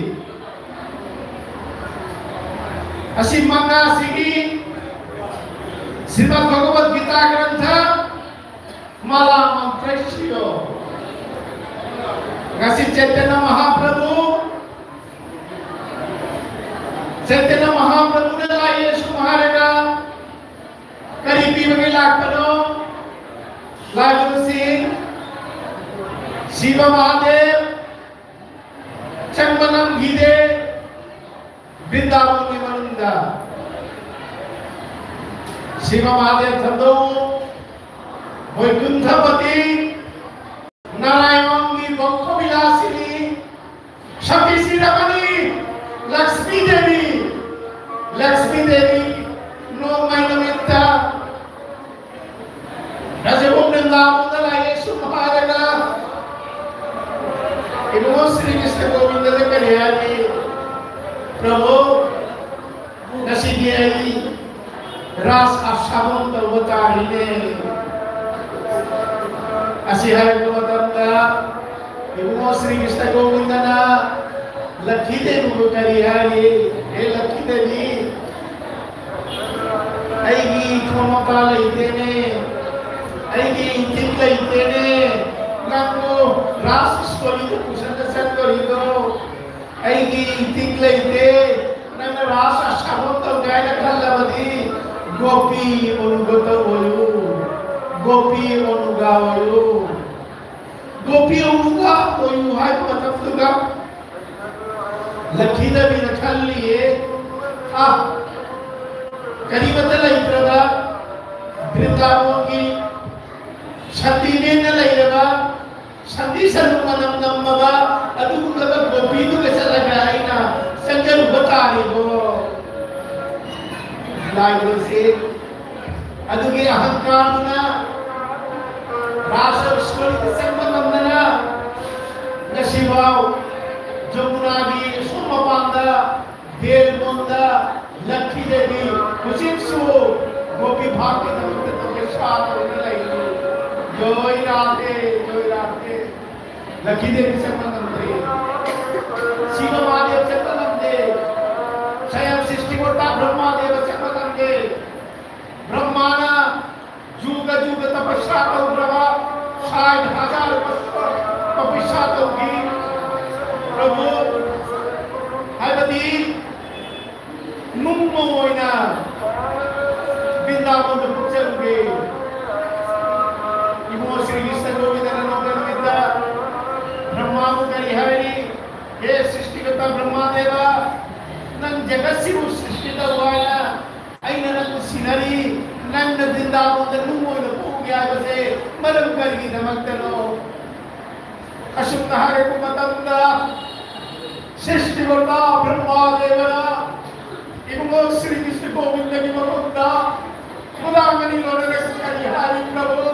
ꯑꯁꯤ ꯃꯉꯥꯁꯤꯒꯤ ꯁ꯭ꯔꯤꯃꯗ ꯚꯒꯕꯗ ꯒꯤꯇꯥ ꯒ꯭ꯔꯟꯊ ꯃꯥꯂꯥ ꯃꯟꯇ꯭ꯔꯁꯤꯌꯣ꯫ ꯉꯁꯤ ꯆꯩꯇꯟꯌ ꯃꯍꯥꯄ꯭ꯔꯚꯨ, ꯆꯩꯇꯟꯌ ꯃꯍꯥꯄ꯭ꯔꯚꯨꯅ ꯂꯥꯏ ꯌꯦꯁꯨ ꯃꯍꯥꯔꯥꯖ ꯀꯔꯤ ꯄꯤꯕꯒꯤ ꯂꯥꯛꯄꯅꯣ? ꯂꯥꯏꯕꯨꯁꯤ ꯁꯤꯕ ꯃꯍꯥꯗꯦꯕ ꯆꯪꯕ ꯉꯝꯈꯤꯗꯦ ꯕ꯭ꯔꯤꯟꯗꯥꯕꯟꯒꯤ ꯃꯅꯨꯡꯗ꯫ ꯁꯤꯕ ꯃꯍꯥꯗꯦꯕ ꯊꯟꯗꯧ ꯕꯩꯀꯨꯟꯊꯄꯇꯤ ꯅꯥꯔꯥꯌꯟꯒꯤ ꯚꯣꯛꯈꯣ ꯕꯤꯂꯥꯁꯤꯅꯤ ꯁꯛꯇꯤ ꯁꯤꯔꯕꯅꯤ ꯂꯛꯁꯃꯤ ꯗꯦꯕꯤ꯫ ꯂꯛꯁꯃꯤ ꯗꯦꯕꯤ ꯅꯣꯡꯃꯩ ꯅꯨꯃꯤꯠꯇ ꯔꯖꯒꯣꯕꯤꯟꯗ ꯂꯥꯏꯌꯦꯁꯨ ꯃꯍꯥꯔꯥꯖꯅ ꯏꯕꯨꯡꯉꯣ ꯁ꯭ꯔꯤ ꯀ꯭ꯔꯤꯁꯅ ꯒꯣꯕꯤꯟꯗꯗ ꯀꯔꯤ ꯍꯥꯏꯔꯤ? ꯄ꯭ꯔꯚꯨ, ꯉꯁꯤꯗꯤ ꯑꯩ ꯔꯥꯁ ꯑꯁꯥꯕꯝ ꯇꯧꯕ ꯇꯥꯔꯤꯅꯦ꯫ ꯑꯁꯤ ꯍꯥꯏꯔꯛꯄ ꯃꯇꯝꯗ ꯏꯕꯨꯡꯉꯣ ꯁ꯭ꯔꯤ ꯀ꯭ꯔꯤꯁꯅ ꯒꯣꯕꯤꯟꯗꯅ ꯂꯛꯈꯤ ꯗꯦꯕꯤꯕꯨ ꯀꯔꯤ ꯍꯥꯏꯔꯤ? ꯍꯦ ꯂꯛꯈꯤ ꯗꯦꯕꯤ, ꯑꯩꯒꯤ ꯈꯣꯝꯃꯄꯥ ꯂꯩꯇꯦꯅꯦ, ꯑꯩꯒꯤ ꯏꯇꯤꯛ ꯂꯩꯇꯦꯅꯦ, ꯅꯪꯕꯨ ꯔꯥꯁ ꯁ꯭ꯀꯣꯂꯤꯗ ꯄꯨꯁꯟꯅ ꯆꯠꯇꯣꯔꯤꯗꯣ ꯑꯩꯒꯤ ꯏꯇꯤꯛ ꯂꯩꯇꯦ꯫ ꯅꯪꯅ ꯔꯥꯁ ꯑꯁꯥꯕꯝ ꯇꯧꯒꯦ ꯍꯥꯏꯅ ꯈꯜꯂꯕꯗꯤ ꯒꯣꯄꯤ ꯑꯣꯅꯨꯒꯇ ꯑꯣꯏꯌꯨ, ꯒꯣꯄꯤ ꯑꯣꯅꯨꯒ ꯑꯣꯏꯌꯨ꯫ ꯒꯣꯄꯤ ꯑꯣꯅꯨꯒ ꯑꯣꯏꯌꯨ ꯍꯥꯏꯕ ꯃꯇꯝꯗꯨꯗ ꯂꯛꯈꯤ ꯗꯦꯕꯤꯅ ꯈꯜꯂꯤꯌꯦ, ꯑ, ꯀꯔꯤꯃꯠꯇ ꯂꯩꯇ꯭ꯔꯕ ꯕ꯭ꯔꯤꯟꯗꯥꯕꯣꯟꯒꯤ ꯁꯟꯗꯤꯃꯦꯟꯅ ꯂꯩꯔꯕ ꯁꯟꯗꯤ ꯁꯟꯗꯨ ꯃꯅꯝ ꯅꯝꯃꯕ ꯑꯗꯨꯒꯨꯝꯂꯕ ꯒꯣꯄꯤꯗꯨꯒ ꯆꯠꯂꯒ ꯑꯩꯅ ꯆꯪꯖꯔꯨꯕ ꯇꯥꯔꯦꯀꯣ꯫ ꯂꯥꯏꯕꯁꯤ ꯑꯗꯨꯒꯤ ꯑꯍꯪꯀꯥꯔꯗꯨꯅ ꯔꯥꯁ ꯁ꯭ꯀꯨꯜꯗ ꯆꯪꯕ ꯉꯝꯗꯅ ꯂꯛꯈꯤ ꯗꯦꯕꯤ ꯍꯧꯖꯤꯛꯁꯨ ꯒꯣꯄꯤ ꯚꯥꯒꯤꯗꯃꯛꯇ ꯇꯄꯁ꯭ꯌꯥ ꯇꯧꯗꯨꯅ ꯂꯩꯔꯤ꯫ ꯖꯣꯏ ꯔꯥꯙꯦ, ꯖꯣꯏ ꯔꯥꯙꯦ꯫ ꯂꯛꯈꯤ ꯗꯦꯕꯤ ꯆꯠꯄ ꯉꯝꯗꯦ꯫ ꯁꯤꯕ ꯃꯍꯥꯗꯦꯕ ꯆꯠꯄ ꯉꯝꯗꯦ꯫ ꯁ꯭ꯋꯌꯝ ꯁ꯭ꯔꯤꯁ꯭ꯇꯤꯀꯔꯇꯥ ꯕ꯭ꯔꯍ꯭ꯃꯥꯗꯦꯕ ꯆꯠꯄ ꯉꯝꯗꯦ꯫ ꯕ꯭ꯔꯍ꯭ꯃꯥꯅ ꯖꯨꯒ ꯖꯨꯒ ꯇꯄꯁ꯭ꯌꯥ ꯇꯧꯈ꯭ꯔꯕ ꯁꯥꯏꯠ ꯍꯖꯥꯔ ꯇꯄꯁ꯭ꯌꯥ ꯇꯧꯈꯤ꯫ ꯄ꯭ꯔꯚꯨ ꯍꯥꯏꯕꯗꯤ ꯅꯨꯡꯃ ꯑꯣꯏꯅ ꯕ꯭ꯔꯤꯟꯗꯥꯕꯟꯗ ꯄꯨꯛꯆꯔꯨꯒꯦ꯫ ꯏꯕꯨꯡꯉꯣ ꯁ꯭ꯔꯤ ꯀ꯭ꯔꯤꯁꯅ ꯒꯣꯕꯤꯟꯗꯅ ꯅꯣꯡꯃ ꯅꯨꯃꯤꯠꯇ ꯕ꯭ꯔꯍ꯭ꯃꯥꯕꯨ ꯀꯔꯤ ꯍꯥꯏꯔꯤ? ꯍꯦ ꯁ꯭ꯔꯤꯁ꯭ꯇꯤꯀꯔꯇꯥ ꯕ꯭ꯔꯍ꯭ꯃꯥꯗꯦꯕ, ꯅꯪ ꯖꯒꯠꯁꯤꯕꯨ ꯁ꯭ꯔꯤꯁ꯭ꯇꯤ ꯇꯧꯕ ꯍꯥꯏꯅ ꯑꯩꯅ ꯅꯪꯕꯨ ꯁꯤꯟꯅꯔꯤ, ꯅꯪꯅ ꯕ꯭ꯔꯤꯟꯗꯥꯕꯟꯗ ꯅꯨꯡ ꯑꯣꯏꯅ ꯄꯣꯛꯎꯒꯦ ꯍꯥꯏꯕꯁꯦ ꯃꯔꯝ ꯀꯔꯤꯒꯤꯗꯃꯛꯇꯅꯣ? ꯑꯁꯨꯝꯅ ꯍꯥꯏꯔꯛꯄ ꯃꯇꯝꯗ ꯁ꯭ꯔꯤꯁ꯭ꯇꯤꯀꯔꯇꯥ ꯕ꯭ꯔꯍ꯭ꯃꯥꯗꯦꯕꯅ ꯏꯕꯨꯡꯉꯣ ꯁ꯭ꯔꯤ ꯀ꯭ꯔꯤꯁ꯭ꯅ ꯒꯣꯕꯤꯟꯗꯒꯤ ꯃꯐꯝꯗ ꯈꯨꯗꯥꯡ ꯑꯅꯤ ꯂꯣꯟꯅꯔꯒ ꯀꯔꯤ ꯍꯥꯏꯔꯤ? ꯄ꯭ꯔꯚꯨ,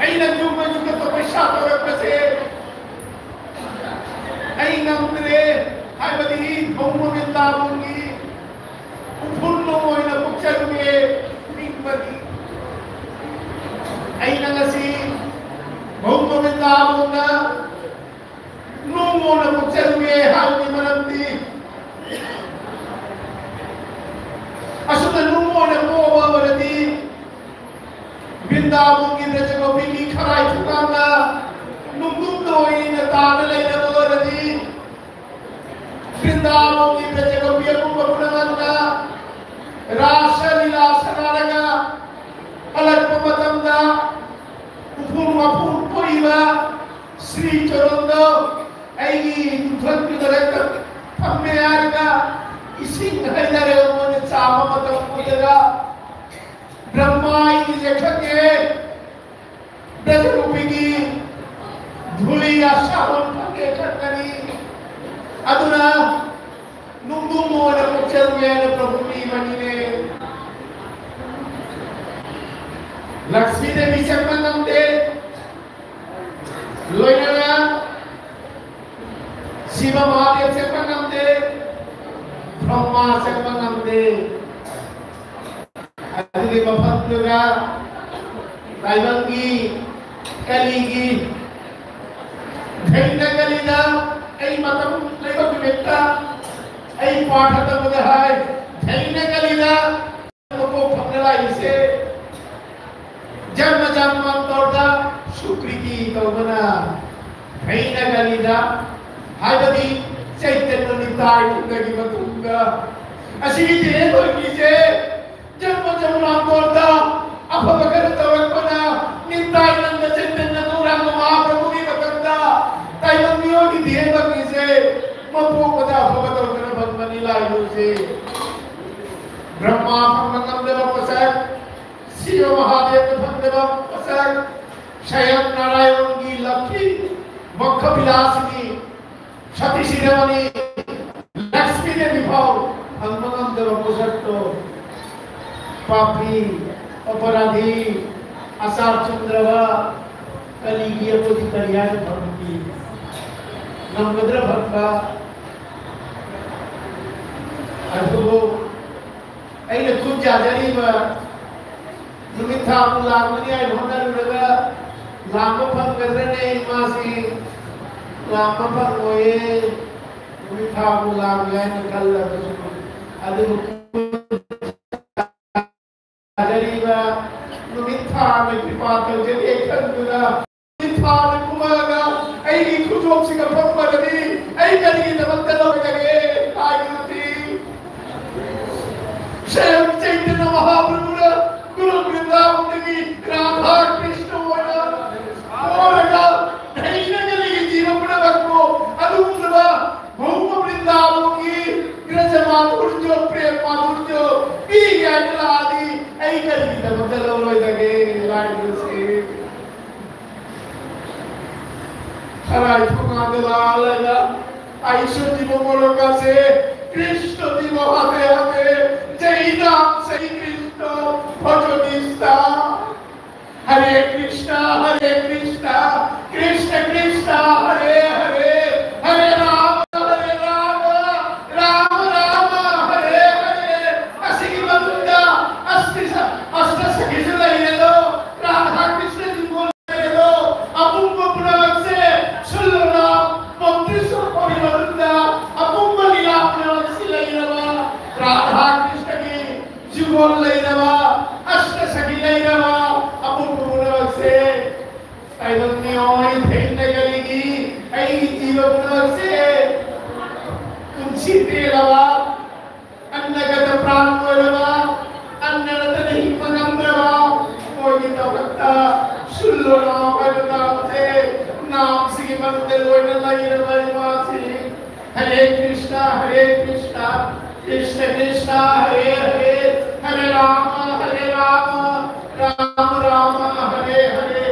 ꯑꯩꯅ ꯖꯨꯒ ꯖꯨꯒ ꯇꯄꯁ꯭ꯌꯥ ꯇꯧꯔꯛꯄꯁꯦ ꯑꯩ ꯉꯝꯗ꯭ꯔꯦ ꯍꯥꯏꯕꯗꯤ ꯚꯧꯃ ꯕ꯭ꯔꯤꯟꯗꯥꯕꯟꯒꯤ ꯎꯐꯨꯟ ꯑꯣꯏꯅ ꯄꯨꯛꯆꯔꯨꯒꯦ ꯅꯤꯡꯕꯅꯤ꯫ ꯑꯩꯅ ꯉꯁꯤ ꯚꯧꯃ ꯕ꯭ꯔꯤꯟꯗꯥꯕꯟꯗ ꯅꯨꯡ ꯑꯣꯏꯅ ꯄꯨꯛꯆꯔꯨꯒꯦ ꯍꯥꯏꯕꯒꯤ ꯃꯔꯝꯗꯤ ꯑꯁꯨꯝꯅ ꯅꯨꯡ ꯑꯣꯏꯅ ꯄꯣꯛꯑꯕ ꯑꯣꯏꯔꯗꯤ ꯕ꯭ꯔꯤꯟꯗꯥꯕꯟꯒꯤ ꯕ꯭ꯔꯖꯒꯣꯄꯤꯒꯤ ꯈꯔꯥꯏ ꯊꯣꯡꯒꯥꯟꯗ ꯅꯨꯡꯗꯨꯝꯗ ꯑꯣꯏꯅ ꯇꯥꯅ ꯂꯩꯔꯕ ꯑꯣꯏꯔꯗꯤ ꯕ꯭ꯔꯤꯟꯗꯥꯕꯟꯒꯤ ꯕ꯭ꯔꯖꯒꯣꯄꯤ ꯑꯄꯨꯝꯕ ꯄꯨꯝꯅꯃꯛꯅ ꯔꯥꯁ ꯂꯤꯂꯥ ꯁꯥꯟꯅꯔꯒ ꯍꯜꯂꯛꯄ ꯃꯇꯝꯗ ꯎꯐꯨꯟ ꯋꯥꯐꯨꯟ ꯊꯣꯛꯏꯕ ꯁ꯭ꯔꯤ ꯆꯔꯟꯗꯣ ꯑꯩꯒꯤ ꯇꯨꯡꯊꯪꯗꯨꯗ ꯊꯝꯃꯦ ꯍꯥꯏꯔꯒ ꯏꯁꯤꯡ ꯍꯩꯅꯔꯦ ꯃꯣꯏꯅ ꯆꯥꯕ ꯃꯇꯝ ꯑꯣꯏꯗꯅ ꯕ꯭ꯔꯍ꯭ꯃꯥ ꯑꯩꯒꯤꯁꯦ ꯈꯪꯉꯦ꯫ ꯕ꯭ꯔꯖꯒꯣꯄꯤꯒꯤ ꯙꯨꯂꯤ ꯑꯁꯥꯕ ꯐꯪꯉꯦ ꯈꯟꯒꯅꯤ꯫ ꯑꯗꯨꯅ ꯅꯨꯡꯗꯨꯝ ꯑꯣꯏꯅ ꯄꯣꯛꯆꯔꯨꯒꯦ ꯍꯥꯏꯅ ꯄ꯭ꯔꯚꯨ ꯅꯤꯕꯅꯤꯅꯦ꯫ ꯂꯛꯁꯃꯤ ꯗꯦꯕꯤ ꯆꯪꯕ ꯉꯝꯗꯦ꯫ ꯂꯣꯏꯅꯅ ꯁꯤꯕ ꯃꯍꯥꯗꯦꯕ ꯆꯪꯕ ꯉꯝꯗꯦ꯫ ꯊꯧꯃꯥ ꯆꯪꯕ ꯉꯝꯗꯦ꯫ ꯑꯗꯨꯒꯤ ꯃꯐꯝꯗꯨꯗ ꯇꯥꯏꯕꯪꯒꯤ ꯀꯂꯤꯒꯤ ꯙꯩꯅ ꯀꯂꯤꯗ ꯑꯩ ꯃꯇꯝ ꯂꯩꯕ ꯅꯨꯃꯤꯠꯇ ꯑꯩ ꯄꯥꯊꯗꯕꯗ ꯍꯥꯏ, ꯙꯩꯅ ꯀꯂꯤꯗ ꯃꯀꯣꯛ ꯐꯪꯅ ꯂꯥꯛꯏꯁꯦ ꯖꯟꯃ ꯖꯟꯃꯥꯟꯇꯔꯗ ꯁꯨꯀ꯭ꯔꯤꯇꯤ ꯇꯧꯕꯅ ꯙꯩꯅ ꯀꯂꯤꯗ, ꯍꯥꯏꯕꯗꯤ ꯆꯩꯇꯟꯌ ꯅꯤꯇꯥꯏ ꯎꯅꯈꯤ ꯃꯇꯨꯡꯗ ꯑꯁꯤꯒꯤ ꯇꯦꯔꯦꯟ ꯑꯣꯏꯕꯤꯁꯦ ꯖꯟꯃ ꯖꯟꯃꯥꯟꯇꯔꯗ ꯑꯐꯕ ꯈꯔ ꯇꯧꯔꯛꯄꯅ ꯅꯤꯇꯥꯏꯅꯟꯗ ꯆꯩꯇꯟꯌ ꯒꯧꯔꯥꯡꯒ ꯃꯍꯥꯄ꯭ꯔꯚꯨꯒꯤ ꯃꯇꯝꯗ ꯇꯥꯏꯕꯪ ꯃꯤꯑꯣꯏꯒꯤ ꯇꯦꯔꯦꯟ ꯑꯣꯏꯕꯤꯁꯦ ꯃꯄꯣꯛꯄꯗ ꯑꯐꯕ ꯇꯧꯗꯅ ꯐꯪꯕꯅꯤ ꯂꯥꯏꯕꯨꯁꯦ꯫ ꯕ꯭ꯔꯍ꯭ꯃꯥ ꯐꯪꯕ ꯉꯝꯗꯕ ꯄꯣꯠꯁꯛ, ꯁꯤꯕ ꯃꯍꯥꯗꯦꯕ ꯐꯪꯗꯕ ꯄꯣꯠꯁꯛ, ꯁꯌꯝ ꯅꯥꯔꯥꯌꯟꯒꯤ ꯂꯛꯈꯤ, ꯃꯣꯛꯈ ꯕꯤꯂꯥꯁꯤꯅꯤ, ꯁꯇꯤ ꯁꯤꯔꯃꯅꯤ, ꯂꯛꯁꯃꯤ ꯗꯦꯕꯤ ꯐꯥꯎ ꯐꯪꯕ ꯉꯝꯗꯕ ꯄꯣꯠꯁꯛꯇꯣ ꯄꯥꯄꯤ, ꯑꯄꯔꯥꯙꯤ, ꯑꯆꯥꯔ ꯆꯨꯝꯗ꯭ꯔꯕ ꯀꯂꯤꯒꯤ ꯑꯩꯈꯣꯏꯗꯤ ꯀꯔꯤ ꯍꯥꯏꯅ ꯐꯪꯈꯤ? ꯉꯝꯒꯗ꯭ꯔꯥ ꯐꯪꯕ? ꯑꯗꯨꯕꯨ ꯑꯩꯅ ꯈꯨꯠ ꯌꯥꯖꯔꯤꯕ ꯅꯨꯃꯤꯠ ꯊꯥꯕꯨ ꯂꯥꯡꯒꯅꯤ ꯍꯥꯏꯅ ꯍꯣꯠꯅꯔꯨꯔꯒ ꯂꯥꯡꯕ ꯐꯪꯒꯗ꯭ꯔꯅꯦ? ꯏꯃꯥꯁꯤ ꯂꯥꯡꯕ ꯐꯪꯉꯣꯏꯌꯦ꯫ ꯅꯨꯃꯤꯠ ꯊꯥꯕꯨ ꯂꯥꯡꯒꯦ ꯍꯥꯏꯅ ꯈꯜꯂꯕꯁꯨ, ꯑꯗꯨꯕꯨ ꯌꯥꯖꯔꯤꯕ ꯅꯨꯃꯤꯠ ꯊꯥꯅ ꯀ꯭ꯔꯤꯄꯥ ꯇꯧꯖꯔꯤ ꯈꯟꯗꯨꯅ ꯅꯨꯃꯤꯠ ꯊꯥꯅ ꯀꯨꯝꯃꯛꯑꯒ ꯑꯩꯒꯤ ꯈꯨꯗꯣꯞꯁꯤꯒ ꯐꯝꯃꯒꯗꯤ ꯑꯩ ꯀꯔꯤꯒꯤꯗꯃꯛꯇ ꯂꯧꯔꯒꯦ ꯍꯥꯏꯗꯨꯗꯤ ꯁ꯭ꯋꯌꯝ ꯆꯩꯇꯟꯌ ꯃꯍꯥꯄ꯭ꯔꯚꯨꯅ ꯒꯨꯔꯨ ꯕ꯭ꯔꯤꯟꯗꯥꯕꯟꯗꯒꯤ ꯔꯥꯙꯥ ꯀ꯭ꯔꯤꯁꯅ ꯑꯣꯏꯅ ꯊꯣꯛꯂꯒ ꯙꯩꯅ ꯀꯂꯤꯒꯤ ꯖꯤꯕ ꯄꯨꯝꯅꯃꯛꯄꯨ ꯑꯗꯨꯒꯨꯝꯂꯕ ꯚꯧꯃ ꯕ꯭ꯔꯤꯟꯗꯥꯕꯟꯒꯤ ꯕ꯭ꯔꯖ ꯃꯥꯙꯨꯔ꯭ꯌ, ꯄ꯭ꯔꯦꯝ ꯃꯥꯙꯨꯔ꯭ꯌ ꯄꯤꯒꯦ ꯍꯥꯏꯅ ꯂꯥꯛꯑꯗꯤ ꯑꯩ ꯀꯔꯤꯒꯤꯗꯃꯛꯇ ꯂꯧꯔꯣꯏꯗꯒꯦ? ꯂꯥꯏꯕꯁꯤ ꯈꯔꯥꯏ ꯊꯣꯡꯒꯥꯟꯗ ꯂꯥꯛꯑꯒ ꯑꯩ ꯁꯨꯇꯤ ꯃꯣꯃꯣ ꯂꯣꯀꯥꯁꯦ ꯀ꯭ꯔꯤꯁꯅ ꯗꯤꯕ ꯍꯥꯇꯦ ꯍꯥꯇꯦ ꯖꯩ ꯔꯥꯝ ꯖꯩ ꯀ꯭ꯔꯤꯁꯅ ꯚꯖ ꯅꯤꯁ꯭ꯇꯥ꯫ ꯍꯔꯦ ꯀ꯭ꯔꯤꯁꯅ, ꯍꯔꯦ ꯀ꯭ꯔꯤꯁꯅ, ꯀ꯭ꯔꯤꯁꯅ ꯀ꯭ꯔꯤꯁꯅ, ꯍꯔꯦ ꯍꯔꯦ, ꯍꯔꯦ ꯔꯥꯃ, ꯍꯔꯦ ꯔꯥꯃ, ꯔꯥꯃ ꯔꯥꯃ, ꯃꯣꯏ ꯊꯦꯡꯅꯒꯅꯤꯒꯤ ꯑꯩꯒꯤ ꯖꯤꯕ ꯄꯨꯝꯅꯃꯛꯁꯦ ꯄꯨꯟꯁꯤ ꯄꯦꯜꯂꯕ, ꯑꯟꯅꯒꯇ ꯄ꯭ꯔꯥꯟ ꯑꯣꯏꯔꯕ, ꯑꯟꯅ ꯅꯠꯇꯅ ꯍꯤꯡꯕ ꯉꯝꯗ꯭ꯔꯕ ꯃꯣꯏꯒꯤꯗꯃꯛꯇ ꯁꯨꯜꯂꯣꯅꯥ ꯍꯥꯏꯕ ꯅꯥꯝꯁꯦ, ꯅꯥꯝꯁꯤꯒꯤ ꯃꯅꯨꯡꯗ ꯂꯣꯏꯅ ꯂꯩꯔꯕ ꯏꯃꯥꯁꯤ꯫ ꯍꯔꯦ ꯀ꯭ꯔꯤꯁꯅ, ꯍꯔꯦ ꯀ꯭ꯔꯤꯁꯅ, ꯀ꯭ꯔꯤꯁꯅ ꯀ꯭ꯔꯤꯁꯅ, ꯍꯔꯦ ꯍꯔꯦ, ꯍꯔꯦ ꯔꯥꯃ, ꯍꯔꯦ ꯔꯥꯃ, ꯔꯥꯃ ꯔꯥꯃ, ꯍꯔꯦ ꯍꯔꯦ꯫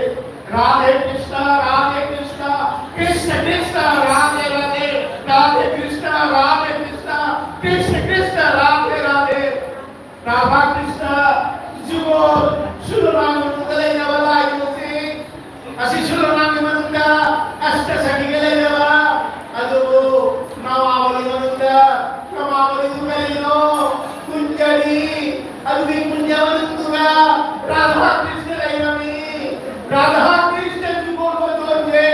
ꯔꯥꯙꯦ ꯀ꯭ꯔꯤꯁꯅ, ꯔꯥꯙꯦ ꯀ꯭ꯔꯤꯁꯅ, ꯀ꯭ꯔꯤꯁꯅ ꯀ꯭ꯔꯤꯁꯅ, ꯔꯥꯙꯦ ꯔꯥꯙꯦ, ꯔꯥꯙꯦ ꯀ꯭ꯔꯤꯁꯅ, ꯔꯥꯙꯦ ꯀ꯭ꯔꯤꯁꯅ, ꯀ꯭ꯔꯤꯁꯅ ꯀ꯭ꯔꯤꯁꯅ, ꯔꯥꯙꯦ ꯔꯥꯙꯦ꯫ ꯔꯥꯙꯥ ꯀ꯭ꯔꯤꯁꯅ ꯖꯨꯒꯣꯜ ꯁꯨꯂꯣꯅꯥꯒꯤ ꯃꯅꯨꯡꯗ ꯂꯩꯔꯕ ꯂꯥꯏ ꯃꯁꯤꯡ ꯑꯁꯤ ꯁꯨꯂꯣꯅꯥꯒꯤ ꯃꯅꯨꯡꯗ ꯑꯁꯇ ꯁꯈꯤꯒ ꯂꯩꯔꯕ, ꯑꯗꯨꯕꯨ ꯅꯋꯥꯕꯂꯤ ꯃꯅꯨꯡꯗ ꯅꯋꯥꯕꯂꯤꯗꯨ ꯀꯔꯤꯅꯣ? ꯀꯨꯟꯖꯔꯤ꯫ ꯑꯗꯨꯒꯤ ꯀꯨꯟꯖ ꯃꯅꯨꯡꯗꯨꯗ ꯔꯥꯙꯥ ꯀ꯭ꯔꯤꯁꯅ ꯂꯩꯔꯝꯃꯤ꯫ ꯔꯥꯙꯥ ꯀ꯭ꯔꯤꯁꯅ ꯖꯨꯒꯣꯜ ꯃꯇꯣꯟꯁꯦ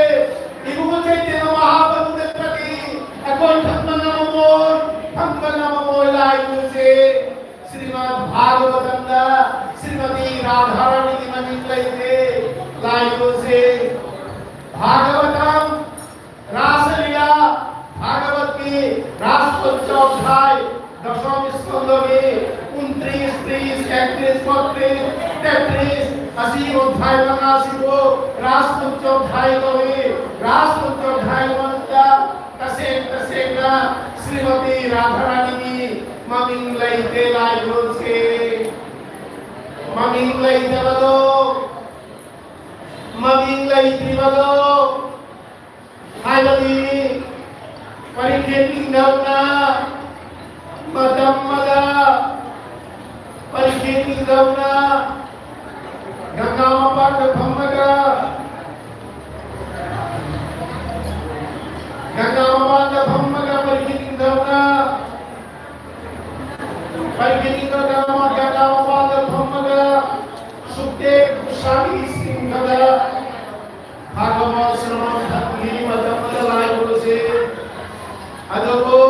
ꯏꯕꯨꯡꯉꯣ ꯆꯩꯇꯟꯌ ꯃꯍꯥꯄ꯭ꯔꯚꯨꯗ ꯀꯔꯤ ꯑꯩꯈꯣꯏ ꯐꯪꯕ ꯉꯝꯃꯝꯃꯣꯏ, ꯐꯪꯕ ꯉꯝꯃꯝꯃꯣꯏ ꯂꯥꯏ ꯃꯁꯤꯡ꯫ ꯁ꯭ꯔꯤꯃꯗ ꯚꯥꯒꯕꯇꯝꯗ ꯁ꯭ꯔꯤꯃꯇꯤ ꯔꯥꯙꯥꯔꯥꯅꯤꯒꯤ ꯃꯃꯤꯡ ꯂꯩꯇꯦ꯫ ꯂꯥꯏꯕꯨꯁꯦ ꯚꯥꯒꯕꯇꯝ, ꯔꯥꯁꯂꯤꯂꯥ, ꯚꯥꯒꯕꯠꯀꯤ ꯔꯥꯁ ꯄꯟꯆꯣ ꯑꯙ꯭ꯌꯥꯏ, ꯗꯁꯝ ꯁ꯭ꯀꯟꯗꯒꯤ ꯎꯟꯇ꯭ꯔꯤꯁ, ꯇ꯭ꯔꯤꯁ, ꯑꯦꯛꯇ꯭ꯔꯤꯁ, ꯕꯠꯇ꯭ꯔꯤꯁ, ꯇꯦꯇ꯭ꯔꯤꯁ, ꯑꯁꯤ ꯑꯙ꯭ꯌꯥꯏ ꯃꯉꯥꯁꯤꯕꯨ ꯔꯥꯁ ꯄꯟꯆꯣ ꯑꯙ꯭ꯌꯥꯏ ꯀꯧꯏ꯫ ꯔꯥꯁ ꯄꯟꯆꯣ ꯑꯙ꯭ꯌꯥꯏ ꯃꯅꯨꯡꯗ ꯇꯁꯦꯡ ꯇꯁꯦꯡꯅ ꯁ꯭ꯔꯤꯃꯇꯤ ꯔꯥꯙꯥꯔꯥꯅꯤꯒꯤ ꯃꯃꯤꯡ ꯂꯩꯇꯦ ꯂꯥꯏꯕꯨꯁꯦ꯫ ꯃꯃꯤꯡ ꯂꯩꯇꯕꯗꯣ, ꯃꯃꯤꯡ ꯂꯩꯇ꯭ꯔꯤꯕꯗꯣ, ꯍꯥꯏꯕꯗꯤ ꯄꯔꯤꯈꯦꯠ ꯅꯤꯡꯊꯧꯅ ꯃꯇꯝ ꯑꯃꯗ ꯄꯔꯤꯈꯦꯠ ꯅꯤꯡꯊꯧꯅ ꯒꯪꯒꯥ ꯃꯄꯥꯟꯗ ꯐꯝꯃꯒ, ꯒꯪꯒꯥ ꯃꯄꯥꯟꯗ ꯐꯝꯃꯒ ꯄꯔꯤꯈꯦꯠ ꯅꯤꯡꯊꯧꯅ, ꯄꯔꯤꯈꯦꯠ ꯅꯤꯡꯊꯧꯅ ꯒꯪꯒꯥ ꯃꯄꯥꯟꯗ ꯐꯝꯃꯒ ꯁꯨꯛꯗꯦꯕ ꯒꯣꯁ꯭ꯋꯥꯃꯤ ꯁꯤꯡꯍꯗ ꯚꯥꯒꯕꯠ ꯁ꯭ꯔꯕꯟ ꯇꯝꯕꯤꯔꯤ ꯃꯇꯝ ꯑꯃꯗ ꯂꯥꯏꯕꯨꯁꯦ꯫ ꯑꯗꯨꯕꯨ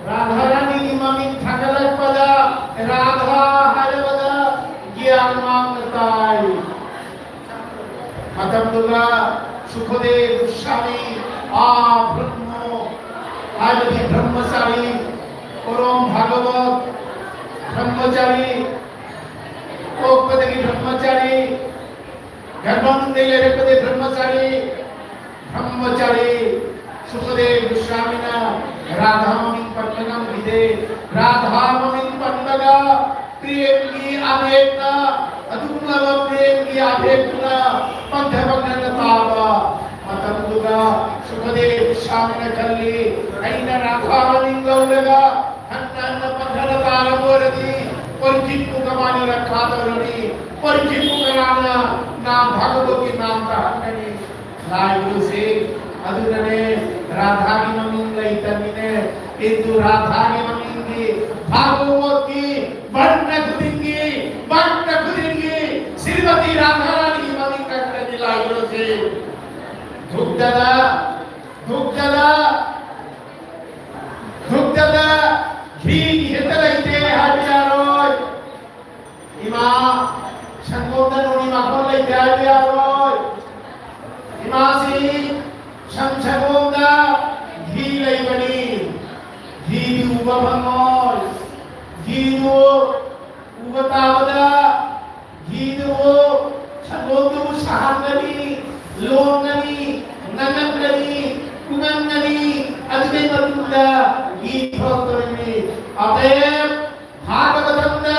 ꯔꯥꯙꯥꯔꯥꯅꯤꯒꯤ ꯃꯃꯤꯡ ꯊꯥꯒꯠꯂꯛꯄꯗ ꯔꯥꯙꯥ ꯍꯥꯏꯔꯕꯗ ꯒ꯭ꯌꯥꯟ ꯃꯥꯡꯅ ꯇꯥꯏ꯫ ꯃꯇꯝꯗꯨꯗ ꯁꯨꯈꯗꯦꯕ ꯒꯣꯁ꯭ꯋꯥꯃꯤ, ꯑꯥ ꯕ꯭ꯔꯍ꯭ꯃꯣ ꯍꯥꯏꯕꯗꯤ ꯕ꯭ꯔꯍ꯭ꯃꯆꯥꯔꯤ, ꯀꯣꯔꯣꯝ ꯚꯥꯒꯋꯠ ꯕ꯭ꯔꯍ꯭ꯃꯆꯥꯔꯤ, ꯄꯣꯛꯄꯗꯒꯤ ꯕ꯭ꯔꯍ꯭ꯃꯆꯥꯔꯤ, ꯒꯔꯚꯝꯗꯒꯤ ꯂꯩꯔꯛꯄꯗꯒꯤ ꯕ꯭ꯔꯍ꯭ꯃꯆꯥꯔꯤ, ꯕ꯭ꯔꯍ꯭ꯃꯆꯥꯔꯤ ꯁꯨꯈꯗꯦꯕ ꯒꯣꯁ꯭ꯋꯥꯃꯤꯅ ꯔꯥꯙꯥ ꯃꯃꯤꯡ ꯄꯟꯕ ꯉꯝꯈꯤꯗꯦ꯫ ꯔꯥꯙꯥ ꯃꯃꯤꯡ ꯄꯟꯕꯗ ꯄ꯭ꯔꯦꯝꯒꯤ ꯑꯕꯦꯒꯅ, ꯑꯗꯨꯒꯨꯝꯂꯕ ꯄ꯭ꯔꯦꯝꯒꯤ ꯑꯕꯦꯒꯗꯨꯅ ꯄꯟꯊ ꯄꯟꯊꯅ ꯇꯥꯕ ꯃꯇꯝꯗꯨꯗ ꯁꯨꯈꯗꯦꯕ ꯒꯣꯁ꯭ꯋꯥꯃꯤꯅ ꯈꯜꯂꯤ, "ꯑꯩꯅ ꯔꯥꯙꯥ ꯃꯃꯤꯡ ꯂꯧꯔꯒ ꯍꯟꯅ ꯍꯟꯅ ꯄꯟꯊꯅ ꯇꯥꯔꯕ ꯑꯣꯏꯔꯗꯤ ꯄꯔꯤꯈꯤꯠꯄꯨ ꯀꯃꯥꯏꯅ ꯔꯛꯈꯥ ꯇꯧꯔꯅꯤ? ꯄꯔꯤꯈꯤꯠꯄꯨ ꯀꯅꯥꯅ ꯅꯥꯝ ꯚꯥꯒꯋꯠꯀꯤ ꯅꯥꯝ ꯇꯥꯍꯟꯒꯅꯤ?" ꯂꯥꯏꯒꯨꯔꯨꯁꯦ, ꯑꯗꯨꯅꯅꯦ ꯔꯥꯙꯥꯒꯤ ꯃꯃꯤꯡ ꯂꯩꯇꯕꯤꯅꯦ꯫ ꯀꯤꯟꯇꯨ ꯔꯥꯙꯥꯒꯤ ꯃꯃꯤꯡꯗꯤ ꯚꯥꯒꯋꯠꯀꯤ ꯕꯟꯗ ꯈꯨꯗꯤꯡꯒꯤ, ꯕꯟꯗ ꯈꯨꯗꯤꯡꯒꯤ ꯁ꯭ꯔꯤꯃꯇꯤ ꯔꯥꯙꯥꯔꯥꯅꯤꯒꯤ ꯃꯃꯤꯡ ꯈꯛꯇꯅꯤ ꯂꯥꯏꯒꯨꯔꯨꯁꯦ꯫ ꯙꯨꯞꯗꯗ, ꯙꯨꯞꯗꯗ, ꯙꯨꯞꯗꯗ ꯘꯤ ꯍꯦꯛꯇ ꯂꯩꯇꯦ ꯍꯥꯏꯕ ꯌꯥꯔꯣꯏ꯫ ꯏꯃꯥ, ꯁꯪꯒꯣꯝꯗ ꯅꯣꯡꯃꯩ ꯃꯈꯣꯟ ꯂꯩꯇꯦ ꯍꯥꯏꯕ ꯌꯥꯔꯣꯏ꯫ ꯏꯃꯥꯁꯤ, ꯁꯪ-, ꯁꯪꯒꯣꯝꯗ ꯘꯤ ꯂꯩꯕꯅꯤ꯫ ꯘꯤꯗꯨ ꯎꯕ ꯐꯪꯉꯣꯏ꯫ ꯘꯤꯗꯨ ꯎꯕ ꯇꯥꯕꯗ ꯘꯤꯗꯨ, ꯁꯪꯒꯣꯝꯗꯨꯕꯨ ꯁꯥꯍꯟꯒꯅꯤ, ꯂꯣꯟꯒꯅꯤ, ꯅꯪꯍꯟꯒꯅꯤ, ꯀꯨꯡꯍꯟꯒꯅꯤ, ꯑꯗꯨꯒꯤ ꯃꯇꯨꯡꯗ ꯘꯤ ꯊꯣꯛꯇꯣꯔꯤꯕꯅꯤ꯫ ꯑꯇꯩ ꯚꯥꯒꯕꯇꯝꯗ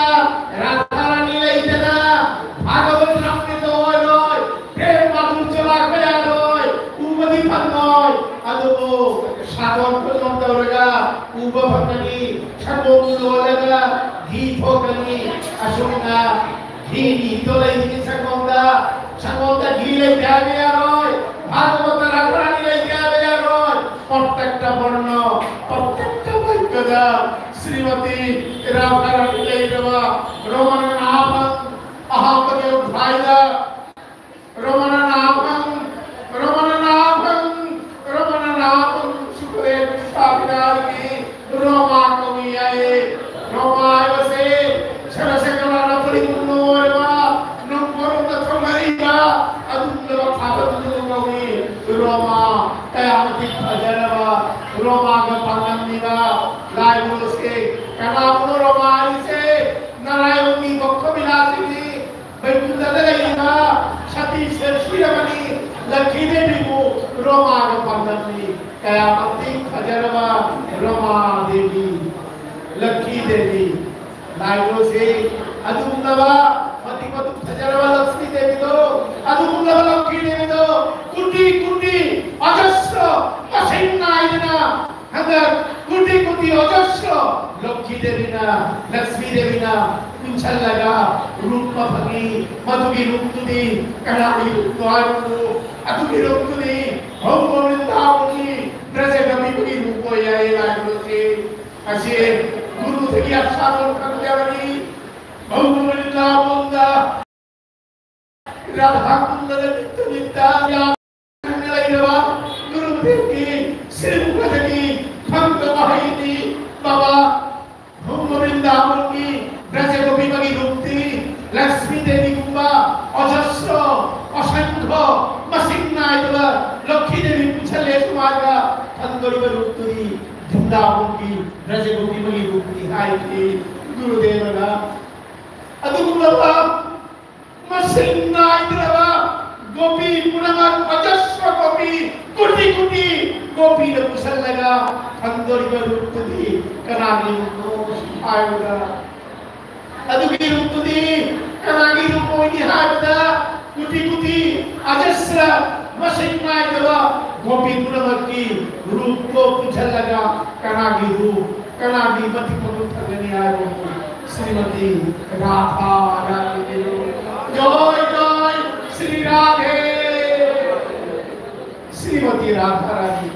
ꯔꯥꯙꯥꯔꯥꯅꯤ ꯂꯩꯇꯅ ꯚꯥꯒꯕꯇ ꯑꯃ꯭ꯔꯤꯇ ꯑꯣꯏꯔꯣꯏ, ꯄ꯭ꯔꯦꯝ ꯃꯥꯙꯨꯔ꯭ꯌ ꯂꯥꯛꯄ ꯌꯥꯔꯣꯏ, ꯎꯕꯗꯤ ꯐꯪꯉꯣꯏ꯫ ꯑꯗꯨꯕꯨ ꯁꯥꯗꯣꯟ ꯈꯨꯗꯣꯟ ꯇꯧꯔꯒ ꯎꯕ ꯐꯪꯒꯅꯤ, ꯁꯪꯒꯣꯝ ꯂꯣꯜꯂꯒ ꯘꯤ ꯊꯣꯛꯀꯅꯤ꯫ ꯑꯁꯨꯝꯅ ꯘꯤꯒꯤ ꯏꯊꯣ ꯂꯩꯔꯤꯕ ꯁꯪꯒꯣꯝꯗ, ꯁꯪꯒꯣꯝꯗ ꯘꯤ ꯂꯩꯇꯦ ꯍꯥꯏꯕ ꯌꯥꯔꯣꯏ, ꯚꯥꯒꯕꯇ ꯔꯥꯙꯥꯔꯥꯅꯤ ꯂꯩꯇꯦ ꯍꯥꯏꯕ ꯌꯥꯔꯣꯏ꯫ ꯄ꯭ꯔꯣꯇꯦꯛꯇ ꯕꯔꯅ, ꯄ꯭ꯔꯣꯇꯦꯛꯇ ꯕꯔꯅꯗ ꯁ꯭ꯔꯤꯃꯇꯤ ꯔꯥꯙꯥꯔꯥꯅꯤ ꯂꯩꯔꯕ ꯔꯣꯃꯅ ꯅꯥꯃꯝ ꯑꯍꯥꯟꯕꯒꯤ ꯑꯣꯏꯕ ꯍꯥꯏꯗ ꯔꯣꯃꯅ ꯅꯥꯃꯝ, ꯔꯣꯃꯅ ꯅꯥꯃꯝ, ꯔꯣꯃꯅ ꯅꯥꯃꯝ ꯁꯨꯈꯗꯦꯕ ꯁ꯭ꯋꯥꯃꯤꯅ ꯔꯣꯃꯥ ꯀꯧꯏ ꯍꯥꯏꯌꯦ꯫ ꯔꯣꯃꯥ ꯍꯥꯏꯕꯁꯦ ꯁꯔꯁꯀꯂꯥꯅ ꯄꯔꯤꯄꯨꯔꯅ ꯑꯣꯏꯔꯕ ꯅꯣꯡꯄꯣꯛꯂꯣꯝꯗ ꯊꯣꯛꯂꯛꯏꯕ ꯑꯗꯨꯒꯨꯝꯂꯕ ꯀꯅꯥꯕꯨꯅꯣ ꯔꯣꯃꯥ ꯍꯥꯏꯔꯤꯁꯦ? ꯅꯥꯔꯥꯌꯣꯟꯒꯤ ꯕꯣꯛꯈꯣ ꯕꯤꯂꯥꯁꯤꯅꯤ꯫ ꯕꯩꯀꯨꯟꯊꯗ ꯂꯩꯔꯤꯕ ꯁꯇꯤ ꯁꯦꯜꯁꯤ ꯑꯃꯅꯤ꯫ ꯂꯛꯈꯤ ꯗꯦꯕꯤꯕꯨ ꯔꯣꯃꯥꯒ ꯄꯥꯡꯗꯝꯅꯤ꯫ ꯀꯌꯥꯃꯇꯤꯛ ꯐꯖꯔꯕ ꯔꯣꯃꯥ ꯗꯦꯕꯤ, ꯂꯛꯈꯤ ꯗꯦꯕꯤ꯫ ꯂꯥꯏꯕꯨꯁꯦ ꯑꯗꯨꯒꯨꯝꯂꯕ ꯃꯇꯤꯛ ꯃꯇꯤꯛ ꯐꯖꯔꯕ ꯂꯛꯁꯃꯤ ꯗꯦꯕꯤꯗꯣ, ꯑꯗꯨꯒꯨꯝꯂꯕ ꯂꯛꯈꯤ ꯗꯦꯕꯤꯗꯣ ꯀꯨꯇꯤ ꯀꯨꯇꯤ, ꯑꯖꯁ꯭ꯔ, ꯃꯁꯤꯡ ꯅꯥꯏꯗꯅ ꯍꯟꯗꯛ ꯀꯨꯇꯤ ꯀꯨꯇꯤ, ꯑꯖꯁ꯭ꯔ ꯂꯛꯈꯤ ꯗꯦꯕꯤꯅ, ꯂꯛꯁꯃꯤ ꯗꯦꯕꯤꯅ ꯄꯨꯟꯁꯜꯂꯒ ꯔꯨꯞ ꯑꯃ ꯐꯪꯉꯤ꯫ ꯃꯗꯨꯒꯤ ꯔꯨꯞꯇꯨꯗꯤ ꯀꯅꯥꯒꯤ ꯔꯨꯞꯅꯣ ꯍꯥꯏꯕꯗꯨ, ꯑꯗꯨꯒꯤ ꯔꯨꯞꯇꯨꯗꯤ ꯚꯧꯃ ꯕ꯭ꯔꯤꯟꯗꯥꯕꯟꯒꯤ ꯕ꯭ꯔꯖ ꯒꯣꯄꯤꯕꯨꯒꯤ ꯔꯨꯞ ꯑꯣꯏ ꯍꯥꯏꯌꯦ ꯂꯥꯏꯕꯨꯁꯦ꯫ ꯑꯁꯤ ꯒꯨꯔꯨꯗꯒꯤ ꯑꯁꯥꯗꯣ ꯈꯪꯖꯕꯅꯤ꯫ ꯃꯧ ꯃꯔꯤꯜ ꯂꯥꯕꯣꯟꯗ ꯔꯥꯙꯥ ꯀꯨꯟꯗꯗ ꯅꯤꯠꯇ ꯅꯤꯠꯇ ꯌꯥꯝꯅ ꯂꯩꯔꯕ ꯒꯨꯔꯨꯗꯦꯕꯀꯤ ꯁꯤꯔꯨꯝꯈꯗꯒꯤ ꯐꯪꯕ ꯃꯍꯩꯅꯤ꯫ ꯕꯕꯥ, ꯃꯧ ꯃꯔꯤꯜ ꯂꯥꯕꯣꯟꯒꯤ ꯕ꯭ꯔꯖ ꯒꯣꯄꯤꯕꯒꯤ ꯔꯨꯞꯇꯤ ꯂꯛꯁꯃꯤ ꯗꯦꯕꯤꯒꯨꯝꯕ ꯑꯖꯁ꯭ꯔ, ꯑꯁꯪꯈ, ꯃꯁꯤꯡ ꯅꯥꯏꯗꯕ ꯂꯛꯈꯤ ꯗꯦꯕꯤ ꯄꯨꯟꯁꯜꯂꯦ ꯁꯨꯃꯥꯏꯅ ꯐꯪꯗꯣꯔꯤꯕ ꯔꯨꯞꯇꯨꯗꯤ ꯕ꯭ꯔꯤꯟꯗꯥꯕꯟꯒꯤ ꯕ꯭ꯔꯖ ꯒꯣꯄꯤꯕꯒꯤ ꯔꯨꯞꯅꯤ ꯍꯥꯏꯈꯤ ꯒꯨꯔꯨꯗꯦꯕꯅ꯫ ꯑꯗꯨꯒꯨꯝꯂꯕ ꯃꯁꯤꯡ ꯅꯥꯏꯗ꯭ꯔꯕ ꯒꯣꯄꯤ ꯄꯨꯝꯅꯃꯛ, ꯑꯖꯁ꯭ꯔ ꯒꯣꯄꯤ, ꯀꯣꯇꯤ ꯀꯣꯇꯤ ꯒꯣꯄꯤꯅ ꯄꯨꯁꯜꯂꯒ ꯐꯪꯗꯣꯔꯤꯕ ꯔꯨꯞꯇꯨꯗꯤ ꯀꯅꯥꯒꯤ ꯔꯨꯞꯅꯣ ꯍꯥꯏꯕꯗ, ꯑꯗꯨꯒꯤ ꯔꯨꯞꯇꯨꯗꯤ ꯀꯅꯥꯒꯤ ꯔꯨꯞ ꯑꯣꯏꯅꯤ ꯍꯥꯏꯕꯗ, ꯀꯨꯇꯤ ꯀꯨꯇꯤ, ꯑꯖꯁ꯭ꯔ, ꯃꯁꯤꯡ ꯅꯥꯏꯗꯕ ꯒꯣꯄꯤ ꯄꯨꯝꯅꯃꯛꯀꯤ ꯔꯨꯞꯇꯣ ꯄꯨꯟꯁꯤꯜꯂꯒ ꯀꯅꯥꯒꯤ ꯔꯨꯞ, ꯀꯅꯥꯒꯤ ꯃꯇꯤꯛ ꯃꯒꯨꯟ ꯐꯪꯒꯅꯤ ꯍꯥꯏꯕꯕꯨ ꯁ꯭ꯔꯤꯃꯇꯤ ꯔꯥꯙꯥ ꯔꯥꯅꯤꯒꯤ ꯔꯨꯞ꯫ ꯖꯣꯏ ꯖꯣꯏ ꯁ꯭ꯔꯤ ꯔꯥꯙꯦ꯫ ꯁ꯭ꯔꯤꯃꯇꯤ ꯔꯥꯙꯥ ꯔꯥꯅꯤ꯫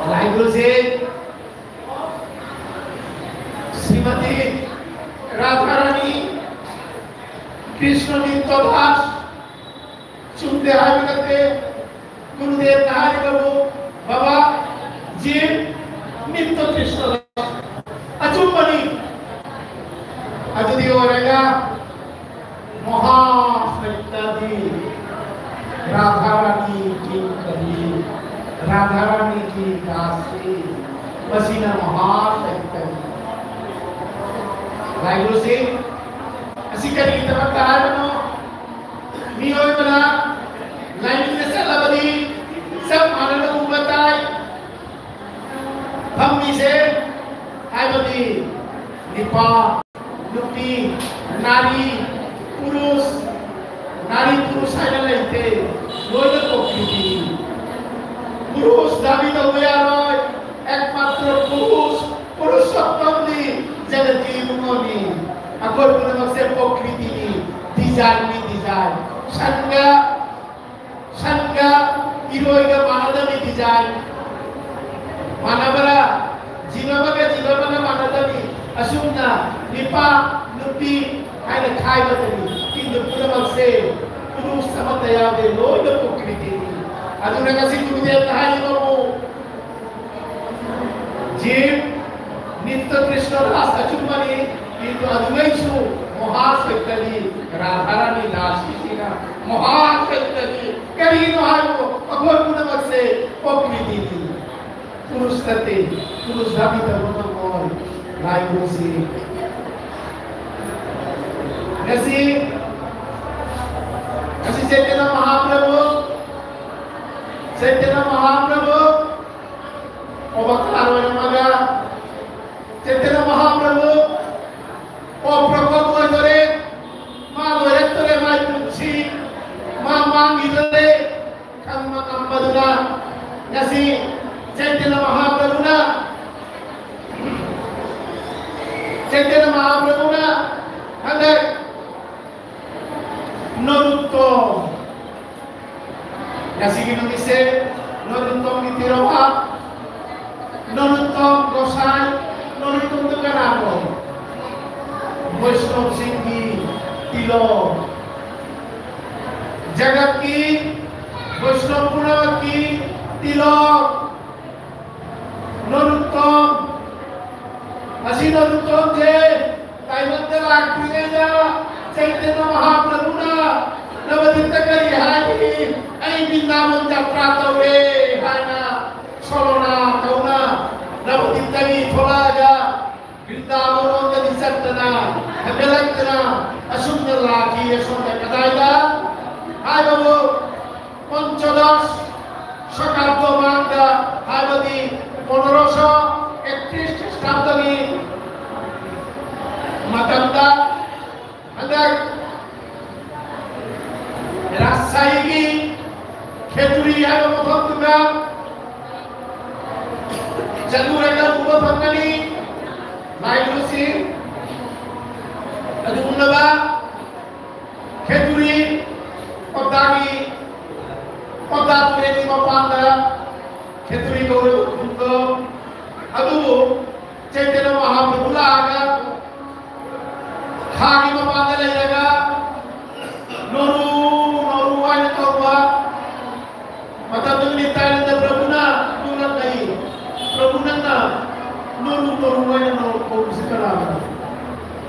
ꯂꯥꯏꯒꯨꯔꯨꯁꯦ ꯁ꯭ꯔꯤꯃꯇꯤ ꯔꯥꯙꯥꯔꯥꯅꯤ ꯀ꯭ꯔꯤꯁꯅ ꯅꯤꯇ꯭ꯌ ꯗꯥꯁ ꯆꯨꯝꯗꯦ ꯍꯥꯏꯕ ꯅꯠꯇꯦ꯫ ꯒꯨꯔꯨꯗꯦꯕꯅ ꯍꯥꯏꯔꯤꯕꯕꯨ ꯕꯕꯥ ꯖꯤ ꯅꯤꯇ꯭ꯌ ꯀ꯭ꯔꯤꯁꯅ ꯗꯥꯁ ꯑꯆꯨꯝꯕꯅꯤ꯫ ꯑꯗꯨꯗꯤ ꯑꯣꯏꯔꯒ महासत्यादि राधा रानी की कली, राधा रानी की दासी। ꯃꯁꯤꯅ ꯃꯍꯥ ꯁꯩꯇꯅꯤ꯫ ꯂꯥꯏꯒꯨꯔꯨꯁꯤ ꯑꯁꯤ ꯀꯔꯤꯒꯤꯗꯃꯛꯇ ꯍꯥꯏꯕꯅꯣ? ꯃꯤꯑꯣꯏꯕꯅ ꯂꯥꯏꯅꯤꯡꯗ ꯆꯠꯂꯕꯗꯤ ꯆꯞ ꯃꯥꯟꯅꯅ ꯎꯕ ꯇꯥꯏ꯫ ꯐꯝꯃꯤꯁꯦ ꯍꯥꯏꯕꯗꯤ ꯅꯤꯄꯥ, ꯅꯨꯄꯤ, ꯅꯥꯔꯤ, ꯄꯨꯔꯨꯁ, ꯅꯥꯔꯤ ꯄꯨꯔꯨꯁ ꯍꯥꯏꯅ ꯂꯩꯇꯦ, ꯂꯣꯏꯅ ꯄ꯭ꯔꯀ꯭ꯔꯤꯇꯤꯅꯤ꯫ ꯄꯨꯔꯨꯁ ꯗꯥꯕꯤ ꯇꯧꯕ ꯌꯥꯔꯣꯏ, ꯑꯦꯛꯃꯥꯇ꯭ꯔ ꯄꯨꯔꯨꯁ, ꯄꯨꯔꯨꯁꯣꯠꯇꯝꯗꯤ ꯖꯒꯠꯀꯤ ꯏꯕꯨꯡꯉꯣꯅꯤ꯫ ꯑꯩꯈꯣꯏ ꯄꯨꯝꯅꯃꯛꯁꯦ ꯄ꯭ꯔꯀ꯭ꯔꯤꯇꯤꯅꯤ, ꯗꯤꯖꯥꯏꯟꯅꯤ, ꯗꯤꯖꯥꯏꯟ꯫ ꯁꯟꯒ ꯁꯟꯒ ꯏꯔꯣꯏꯒ ꯃꯥꯟꯅꯗꯕꯤ ꯗꯤꯖꯥꯏꯟ꯫ ꯃꯥꯟꯅꯕ꯭ꯔꯥ? ꯖꯤꯕ ꯑꯃꯒ ꯖꯤꯕ ꯑꯃꯒ ꯃꯥꯟꯅꯗꯕꯤ꯫ ꯑꯁꯨꯝꯅ ꯅꯤꯄꯥ ꯅꯨꯄꯤ ꯍꯥꯏꯅ ꯈꯥꯏꯕꯗꯅꯤ꯫ ꯏꯟꯗ ꯄꯨꯝꯅꯃꯛꯁꯦ ꯄꯨꯔꯨꯁ ꯑꯃꯠꯇ ꯌꯥꯎꯗꯦ, ꯂꯣꯏꯅ ꯄ꯭ꯔꯀ꯭ꯔꯤꯇꯤꯅꯤ꯫ ꯑꯗꯨꯅ ꯉꯁꯤ ꯒꯨꯔꯨꯗꯦꯕꯅ ꯍꯥꯏꯔꯤꯕꯕꯨ ꯖꯤꯕ ꯅꯤꯇ꯭ꯌ ꯀ꯭ꯔꯤꯁꯅ ꯔꯥꯁ ꯑꯆꯨꯝꯕꯅꯤ, ꯀꯤꯟꯇꯨ ꯑꯗꯨꯒꯩꯁꯨ ꯃꯣꯍꯥꯁꯛꯇꯅꯤ, ꯔꯥꯙꯥꯔꯥꯅꯤ ꯗꯥꯁꯤꯁꯤꯅ ꯃꯣꯍꯥꯁꯛꯇꯅꯤ꯫ ꯀꯔꯤꯅꯣ ꯍꯥꯏꯕꯕꯨ ꯑꯩꯈꯣꯏ ꯄꯨꯝꯅꯃꯛꯁꯦ ꯄ꯭ꯔꯀ꯭ꯔꯤꯇꯤꯅꯤ, ꯄꯨꯔꯨꯁ ꯅꯠꯇꯦ, ꯄꯨꯔꯨꯁ ꯗꯥꯕꯤ ꯇꯧꯕ ꯉꯝꯃꯣꯏ꯫ ꯂꯥꯏꯒꯨꯔꯨꯁꯤ ꯉꯁꯤ, ꯉꯁꯤ ꯆꯩꯇꯟꯌ ꯃꯍꯥꯄ꯭ꯔꯚꯨ, ꯆꯩꯇꯟꯌ ꯃꯍꯥꯄ꯭ꯔꯚꯨ ꯑꯣꯕꯀꯥꯔ ꯑꯣꯏꯔꯝꯃꯒ ꯆꯩꯇꯟꯌ ꯃꯍꯥꯄ꯭ꯔꯚꯨ ꯑꯣ ꯄ꯭ꯔꯀꯣꯠ ꯑꯣꯏꯗꯣꯔꯦ꯫ ꯃꯥ ꯂꯣꯏꯔꯛꯇꯣꯔꯦ, ꯃꯥꯒꯤ ꯄꯨꯟꯁꯤ ꯃꯥ ꯃꯥꯡꯈꯤꯗꯣꯔꯦ ꯈꯪꯕ ꯉꯝꯕꯗꯨꯅ ꯉꯁꯤ ꯆꯩꯇꯟꯌ ꯃꯍꯥꯄ꯭ꯔꯚꯨꯅ, ꯆꯩꯇꯟꯌ ꯃꯍꯥꯄ꯭ꯔꯚꯨꯅ ꯍꯟꯗꯛ ꯅꯔꯨꯠꯇꯣꯝ, ꯉꯁꯤꯒꯤ ꯅꯨꯃꯤꯠꯁꯦ ꯅꯔꯨꯠꯇꯣꯝꯒꯤ ꯄꯤꯔꯕ, ꯅꯔꯨꯠꯇꯣꯝ ꯒꯣꯁꯥꯏ, ꯅꯔꯨꯠꯇꯣꯝꯗꯨ ꯀꯅꯥꯅꯣ? ꯕꯩꯁꯅꯕꯁꯤꯡꯒꯤ ꯇꯤꯂꯣꯛ, ꯖꯒꯠꯀꯤ ꯕꯩꯁꯅꯕ ꯄꯨꯝꯅꯃꯛꯀꯤ ꯇꯤꯂꯣꯛ꯫ ꯅꯔꯨꯠꯇꯣꯝ, ꯑꯁꯤ ꯅꯔꯨꯠꯇꯣꯝꯁꯦ ꯇꯥꯏꯕꯪꯗ ꯂꯥꯛꯇ꯭ꯔꯤꯉꯩꯗ ꯆꯩꯇꯟꯌ ꯃꯍꯥꯄ꯭ꯔꯚꯨꯅ ꯅꯕꯗꯤꯞꯇ ꯀꯔꯤ ꯍꯥꯏꯈꯤ? "ꯑꯩ ꯕ꯭ꯔꯤꯟꯗꯥꯕꯟ ꯖꯇ꯭ꯔꯥ ꯇꯧꯔꯦ" ꯍꯥꯏꯅ ꯁꯣꯂꯣꯅꯥ ꯇꯧꯅ ꯅꯕ ꯊꯣꯛꯂꯛꯑꯒ ꯕ꯭ꯔꯤꯟꯗꯥꯕꯟꯗꯒꯤ ꯆꯠꯇꯅ ꯍꯦꯟꯒꯠꯂꯛꯇꯅ ꯑꯁꯨꯝꯅ ꯂꯥꯛꯈꯤ꯫ ꯑꯁꯣꯝꯗ ꯀꯗꯥꯏꯗ ꯍꯥꯏꯕꯕꯨ ꯄꯟꯆꯗꯁ ꯁꯀꯥꯞꯇ ꯃꯃꯥꯡꯗ, ꯍꯥꯏꯕꯗꯤ ꯄꯣꯅꯔꯣꯁꯣ ꯑꯦꯛꯇ꯭ꯔꯤꯁ ꯈ꯭ꯔꯤꯁꯇꯥꯕꯇꯒꯤ ꯃꯇꯝꯗ ꯍꯟꯗꯛ ꯔꯥꯖꯁꯥꯍꯤꯒꯤ ꯈꯦꯇꯨꯔꯤ ꯍꯥꯏꯕ ꯃꯐꯝꯗꯨꯗ ꯆꯠꯂꯨꯔꯒ ꯎꯕ ꯐꯪꯒꯅꯤ꯫ ꯂꯥꯏ ꯂꯨꯁꯤ ꯑꯗꯨꯒꯨꯝꯂꯕ ꯈꯦꯇꯨꯔꯤ ꯄꯇꯥꯒꯤ ꯄꯇꯥ ꯇꯨꯔꯦꯟꯒꯤ ꯃꯄꯥꯟꯗ ꯈꯦꯇꯨꯔꯤ ꯀꯧꯔꯤꯕ ꯈꯨꯟꯗꯣ ꯑꯗꯨꯕꯨ ꯆꯩꯇꯟꯌ ꯃꯍꯥꯄ꯭ꯔꯚꯨ ꯂꯥꯛꯑꯒ ꯈꯥꯒꯤ ꯃꯄꯥꯟꯗ ꯂꯩꯔꯒ ꯅꯣꯔꯨ ꯅꯣꯔꯨ ꯍꯥꯏꯅ ꯀꯧꯕ ꯃꯇꯝꯗꯨꯗ ꯅꯤꯇꯥꯏꯅꯟꯗ ꯄ꯭ꯔꯚꯨꯅ ꯅꯣꯡꯂꯛꯂꯛꯏ꯫ ꯄ꯭ꯔꯚꯨ ꯅꯪꯅ ꯅꯣꯔꯨ ꯅꯣꯔꯨ ꯍꯥꯏꯅ ꯅꯣꯔꯨ ꯀꯧꯕꯁꯤ ꯀꯅꯥꯅꯣ?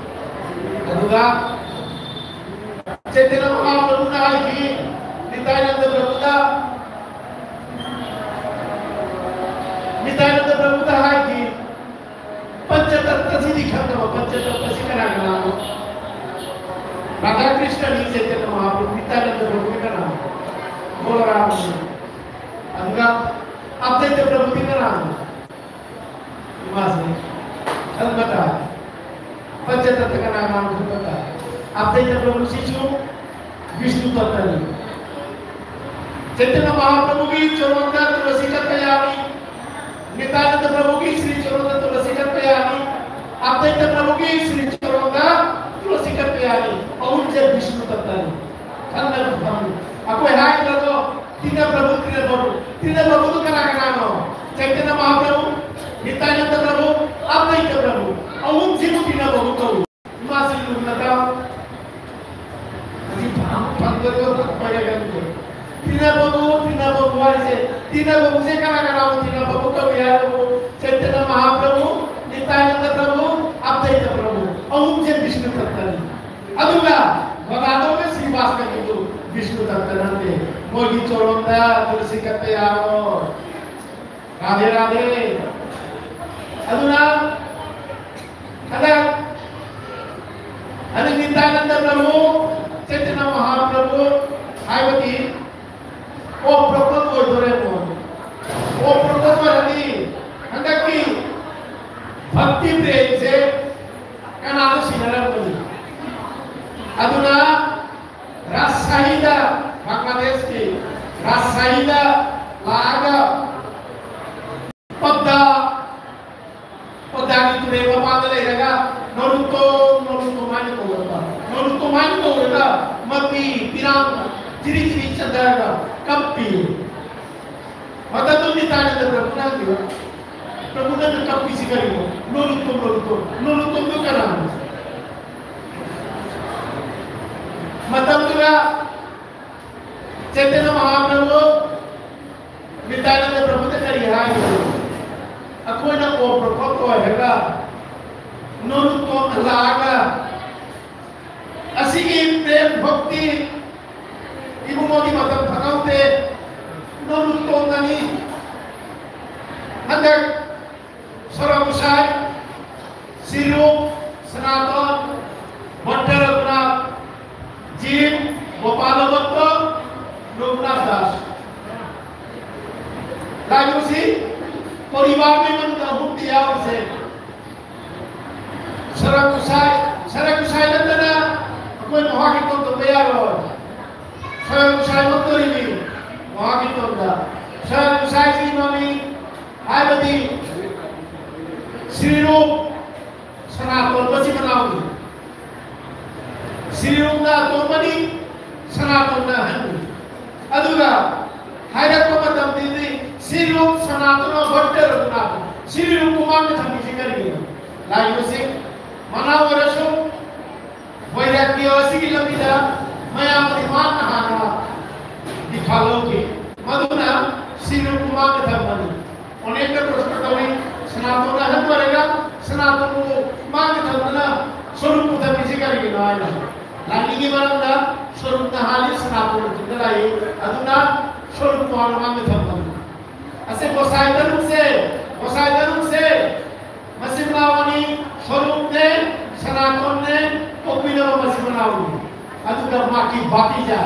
ꯑꯗꯨꯒ ꯆꯩꯇꯟꯌ ꯃꯍꯥꯄ꯭ꯔꯚꯨꯅ ꯍꯥꯏꯈꯤ ꯅꯤꯇꯥꯏꯅꯟꯗ ꯄ꯭ꯔꯚꯨꯗ, ꯅꯤꯇꯥꯏꯅꯟꯗ ꯄ꯭ꯔꯚꯨꯗ ꯍꯥꯏꯈꯤ, ꯄꯟꯆꯇꯠꯇꯁꯤꯗꯤ ꯈꯪꯗꯕ, ꯄꯟꯆꯇꯠꯇꯁꯤ ꯀꯅꯥ ꯀꯅꯥꯅꯣ? ꯔꯥꯙꯥ ꯀ꯭ꯔꯤꯁꯅꯅꯤ, ꯆꯩꯇꯟꯌ ꯃꯍꯥꯄ꯭ꯔꯚꯨ, ꯅꯤꯇꯥꯏꯅꯟꯗ ꯄ꯭ꯔꯚꯨꯗꯤ ꯀꯅꯥꯅꯣ? ꯕꯣꯂꯣꯔꯥꯝꯅꯤ꯫ ꯑꯗꯨꯒ ꯑꯗ꯭ꯋꯩꯇ ꯄ꯭ꯔꯚꯨꯗꯤ ꯀꯅꯥꯅꯣ? ꯏꯃꯥꯁꯦ ꯈꯟꯕ ꯇꯥꯏ꯫ ꯄꯟꯆꯇꯠꯇ ꯀꯅꯥ ꯀꯅꯥꯅꯣ ꯈꯟꯕ ꯇꯥꯏ꯫ ꯑꯗ꯭ꯋꯩꯇ ꯄ꯭ꯔꯚꯨꯁꯤꯁꯨ ꯕꯤꯁꯅꯨ ꯇꯠꯇꯅꯤ꯫ ꯆꯩꯇꯟꯌ ꯃꯍꯥꯄ꯭ꯔꯚꯨꯒꯤ ꯆꯔꯣꯟꯗ ꯇꯨꯂꯁꯤ ꯀꯠꯄ ꯌꯥꯅꯤ꯫ ꯅꯤꯇꯥꯅꯟꯗ ꯄ꯭ꯔꯚꯨꯒꯤ ꯁ꯭ꯔꯤ ꯆꯔꯣꯟꯗ ꯇꯨꯂꯁꯤ ꯀꯠꯄ ꯌꯥꯅꯤ꯫ ꯑꯗ꯭ꯋꯩꯇ ꯄ꯭ꯔꯚꯨꯒꯤ ꯁ꯭ꯔꯤ ꯆꯔꯣꯟꯗ ꯇꯨꯂꯁꯤ ꯀꯠꯄ ꯌꯥꯅꯤ꯫ ꯑꯍꯨꯝꯁꯦ ꯕꯤꯁꯅꯨ ꯇꯠꯇꯅꯤ꯫ ꯈꯟꯅꯕ ꯐꯝꯃꯤ꯫ ꯑꯩꯈꯣꯏ ꯍꯥꯏꯗ꯭ꯔꯗꯣ ꯇꯤꯟꯅ ꯄ꯭ꯔꯚꯨ, ꯇꯤꯟꯅ ꯄ꯭ꯔꯚꯨ꯫ ꯇꯤꯟꯅ ꯄ꯭ꯔꯚꯨꯗꯨ ꯀꯅꯥ ꯀꯅꯥꯅꯣ? ꯆꯩꯇꯟꯌ ꯃꯍꯥꯄ꯭ꯔꯚꯨ, ꯅꯤꯇꯥꯅꯟꯗ ꯄ꯭ꯔꯚꯨ, ꯑꯗ꯭ꯋꯩꯇ ꯄ꯭ꯔꯚꯨ꯫ ꯑꯍꯨꯝꯁꯤꯕꯨ ꯇꯤꯟꯅ ꯄ꯭ꯔꯚꯨ ꯀꯧꯏ꯫ ꯏꯃꯥꯁꯤ ꯂꯨꯝꯅ ꯇꯥꯎ꯫ ꯑꯁꯤ ꯐꯪ-, ꯐꯪꯗꯣꯏꯕ ꯐꯪꯉꯣꯏꯔꯒ ꯑꯗꯨꯗꯣ꯫ ꯇꯤꯟꯅ ꯄ꯭ꯔꯚꯨ, ꯇꯤꯟꯅ ꯄ꯭ꯔꯚꯨ ꯍꯥꯏꯁꯦ, ꯇꯤꯟꯅ ꯄ꯭ꯔꯚꯨꯁꯦ ꯀꯅꯥ ꯀꯅꯥꯕꯨ ꯇꯤꯟꯅ ꯄ꯭ꯔꯚꯨ ꯀꯧꯏ ꯍꯥꯏꯕꯕꯨ, ꯆꯩꯇꯟꯌ ꯃꯍꯥꯄ꯭ꯔꯚꯨ, ꯅꯤꯇꯥꯅꯟꯗ ꯄ꯭ꯔꯚꯨ, ꯑꯗ꯭ꯋꯩꯇ ꯄ꯭ꯔꯚꯨ꯫ ꯑꯍꯨꯝꯁꯦ ꯕꯤꯁꯅꯨ ꯇꯠꯇꯅꯤ꯫ ꯑꯗꯨꯒ ꯒꯣꯗꯥꯗꯣꯒ ꯁ꯭ꯔꯤꯕꯥꯁꯀꯒꯤꯗꯨ ꯕꯤꯁꯅꯨ ꯇꯠꯇ ꯅꯠꯇꯦ꯫ ꯃꯣꯏꯒꯤ ꯆꯣꯔꯣꯟꯗ ꯇꯨꯂꯁꯤ ꯀꯠꯄ ꯌꯥꯔꯣꯏ꯫ ꯔꯥꯙꯦ ꯔꯥꯙꯦ꯫ ꯑꯗꯨꯅ ꯍꯟꯗꯛ ꯍꯟꯗꯛ ꯅꯤꯇꯥꯅꯟꯗ ꯄ꯭ꯔꯚꯨ, ꯆꯩꯇꯟꯌ ꯃꯍꯥꯄ꯭ꯔꯚꯨ ꯍꯥꯏꯕꯗꯤ ꯑꯣ ꯄ꯭ꯔꯣꯀꯣꯠ ꯑꯣꯏꯗꯣꯔꯦꯀꯣ꯫ ꯑꯣ ꯄ꯭ꯔꯣꯀꯣꯠ ꯑꯣꯏꯔꯗꯤ ꯍꯟꯗꯛꯀꯤ ꯚꯛꯇꯤ ꯄ꯭ꯔꯦꯝꯁꯦ ꯀꯅꯥꯗ ꯁꯤꯟꯅꯔꯝꯒꯅꯤ? ꯑꯗꯨꯅ ꯔꯥꯖꯁꯥꯍꯤꯗ, ꯕꯪꯒ꯭ꯂꯥꯗꯦꯁꯀꯤ ꯔꯥꯖꯁꯥꯍꯤꯗ ꯂꯥꯛꯑꯒ ꯄꯕꯗꯥ, ꯄꯕꯗꯥꯒꯤ ꯇꯨꯔꯦꯜ ꯃꯄꯥꯟꯗ ꯂꯩꯔꯒ ꯅꯣꯔꯨꯇꯣ, ꯅꯣꯔꯨꯇꯣ ꯍꯥꯏꯅ ꯀꯧꯔꯛꯄ꯫ ꯅꯣꯔꯨꯇꯣ ꯍꯥꯏꯅ ꯀꯧꯔꯒ ꯃꯄꯤ ꯄꯤꯔꯥꯡ ꯖꯤꯔꯤ ꯖꯤꯔꯤ ꯆꯠꯊꯔꯒ ꯀꯞꯄꯤ꯫ ꯃꯇꯝꯗꯨ ꯅꯤꯇꯥꯅꯟꯗ ꯄ꯭ꯔꯚꯨꯅ ꯍꯪꯈꯤꯕ, "ꯄ꯭ꯔꯚꯨ, ꯅꯪꯅ ꯀꯞꯄꯤꯁꯤ ꯀꯔꯤꯅꯣ? ꯅꯣꯔꯨꯇꯣ, ꯅꯣꯔꯨꯇꯣ, ꯅꯣꯔꯨꯇꯣꯗꯨ ꯀꯅꯥꯅꯣ?" ꯃꯇꯝꯗꯨꯗ ꯆꯩꯇꯟꯌ ꯃꯍꯥꯄ꯭ꯔꯚꯨ ꯅꯤꯇꯥꯅꯟꯗ ꯄ꯭ꯔꯚꯨꯗ ꯀꯔꯤ ꯍꯥꯏꯒꯦ? ꯑꯩꯈꯣꯏꯅ ꯑꯣ ꯄ꯭ꯔꯣꯀꯣꯠ ꯑꯣꯏꯔꯒ ꯅꯣꯔꯨꯇꯣ ꯂꯥꯛꯑꯒ ꯑꯁꯤꯒꯤ ꯄ꯭ꯔꯦꯝ ꯚꯛꯇꯤ ꯏꯕꯨꯡꯉꯣꯒꯤ ꯃꯇꯝ ꯐꯪꯍꯧꯗꯦ, ꯅꯣꯔꯨꯇꯣꯅꯅꯤ꯫ ꯍꯟꯗꯛ ꯁꯣꯔꯣꯛ ꯒꯨꯁꯥꯏ, ꯁꯤꯔꯨꯞ, ꯁꯅꯥꯇꯣꯟ, ꯚꯠꯇ ꯔꯘꯨꯅꯥꯊ, ꯖꯤꯝ, ꯒꯣꯄꯥꯂ ꯚꯠꯇ, ꯔꯘꯨꯅꯥꯊ ꯗꯥꯁ꯫ ꯂꯥꯏꯕꯨꯁꯤ ꯄꯣꯔꯤꯕꯥꯔ ꯃꯅꯨꯡꯗ ꯑꯍꯨꯝꯗꯤ ꯌꯥꯎꯔꯤꯁꯦ꯫ ꯁꯣꯔꯣꯛ ꯒꯨꯁꯥꯏ, ꯁꯣꯔꯣꯛ ꯒꯨꯁꯥꯏ ꯅꯠꯇꯅ ꯑꯩꯈꯣꯏ ꯃꯍꯥꯛꯀꯤ ꯇꯣꯟ ꯇꯧꯕ ꯌꯥꯔꯣꯏ꯫ ꯁꯣꯔꯣꯛ ꯒꯨꯁꯥꯏ ꯃꯛꯇꯧꯔꯤꯅꯤ ꯃꯍꯥꯛꯀꯤ ꯇꯣꯟꯗ꯫ ꯁꯣꯔꯣꯛ ꯒꯨꯁꯥꯏꯒꯤ ꯃꯃꯤꯡ ꯍꯥꯏꯕꯗꯤ ꯁ꯭ꯔꯤꯔꯨꯞ ꯁꯅꯥꯇꯣꯟ ꯃꯆꯤꯟ ꯃꯅꯥꯎꯅꯤ꯫ ꯁ꯭ꯔꯤꯔꯨꯞꯅ ꯑꯇꯣꯝꯕꯅꯤ, ꯁꯅꯥꯇꯣꯟꯅ ꯑꯍꯟꯅꯤ꯫ ꯑꯗꯨꯒ ꯍꯥꯏꯔꯛꯄ ꯃꯇꯝꯗꯗꯤ ꯁ꯭ꯔꯤꯔꯨꯞ ꯁꯅꯥꯇꯣꯟ ꯚꯠꯇ ꯔꯘꯨꯅꯥꯊ, ꯁ꯭ꯔꯤꯔꯨꯞ ꯃꯃꯥꯡꯗ ꯊꯝꯃꯤꯁꯤ ꯀꯔꯤꯒꯤꯅꯣ? ꯂꯥꯛꯏꯕꯁꯤ ꯃꯅꯥ ꯑꯣꯏꯔꯁꯨ ꯋꯩꯔꯥꯒ꯭ꯌ ꯑꯁꯤꯒꯤ ꯂꯝꯕꯤꯗ ꯃꯌꯥꯝ ꯑꯃꯗꯤ ꯃꯥꯅ ꯍꯥꯟꯅ ꯗꯤꯈꯥ ꯂꯧꯈꯤ꯫ ꯃꯗꯨꯅ ꯁ꯭ꯔꯤꯔꯨꯞ ꯃꯃꯥꯡꯗ ꯊꯝꯕꯅꯤ꯫ ꯑꯣꯅꯦꯛꯇ ꯄ꯭ꯔꯁꯅ ꯇꯧꯏ, ꯁꯅꯥꯇꯣꯟ ꯑꯍꯟ ꯑꯣꯏꯔꯒ ꯁꯅꯥꯇꯣꯟꯕꯨ ꯃꯥꯒꯤ ꯊꯝꯗꯅ ꯁꯣꯔꯨꯛꯄꯨ ꯊꯝꯃꯤꯁꯤ ꯀꯔꯤꯒꯤꯅꯣ ꯍꯥꯏꯅ? ꯂꯥꯛꯅꯤꯡꯉꯤ ꯃꯔꯝꯗ ꯁꯣꯔꯨꯛꯅ ꯍꯥꯜꯂꯤ, ꯁꯅꯥꯇꯣꯟꯅ ꯊꯤꯟꯗ ꯂꯥꯛꯏ, ꯑꯗꯨꯅ ꯁꯣꯔꯨꯛꯄꯨ ꯍꯥꯟꯅ ꯃꯥꯒꯤ ꯊꯝꯕꯅꯤ꯫ ꯑꯁꯤ ꯒꯣꯁꯥꯏ ꯇꯔꯨꯛꯁꯦ, ꯒꯣꯁꯥꯏ ꯇꯔꯨꯛꯁꯦ ꯃꯆꯤꯟ ꯃꯅꯥꯎ ꯑꯅꯤ, ꯁꯣꯔꯨꯞꯅꯦ, ꯁꯅꯥꯇꯣꯟꯅꯦ, ꯄꯣꯛꯃꯤꯟꯅꯕ ꯃꯆꯤꯟ ꯃꯅꯥꯎꯅꯤ꯫ ꯑꯗꯨꯒ ꯃꯥꯒꯤ ꯚꯥꯇꯤꯖꯥ,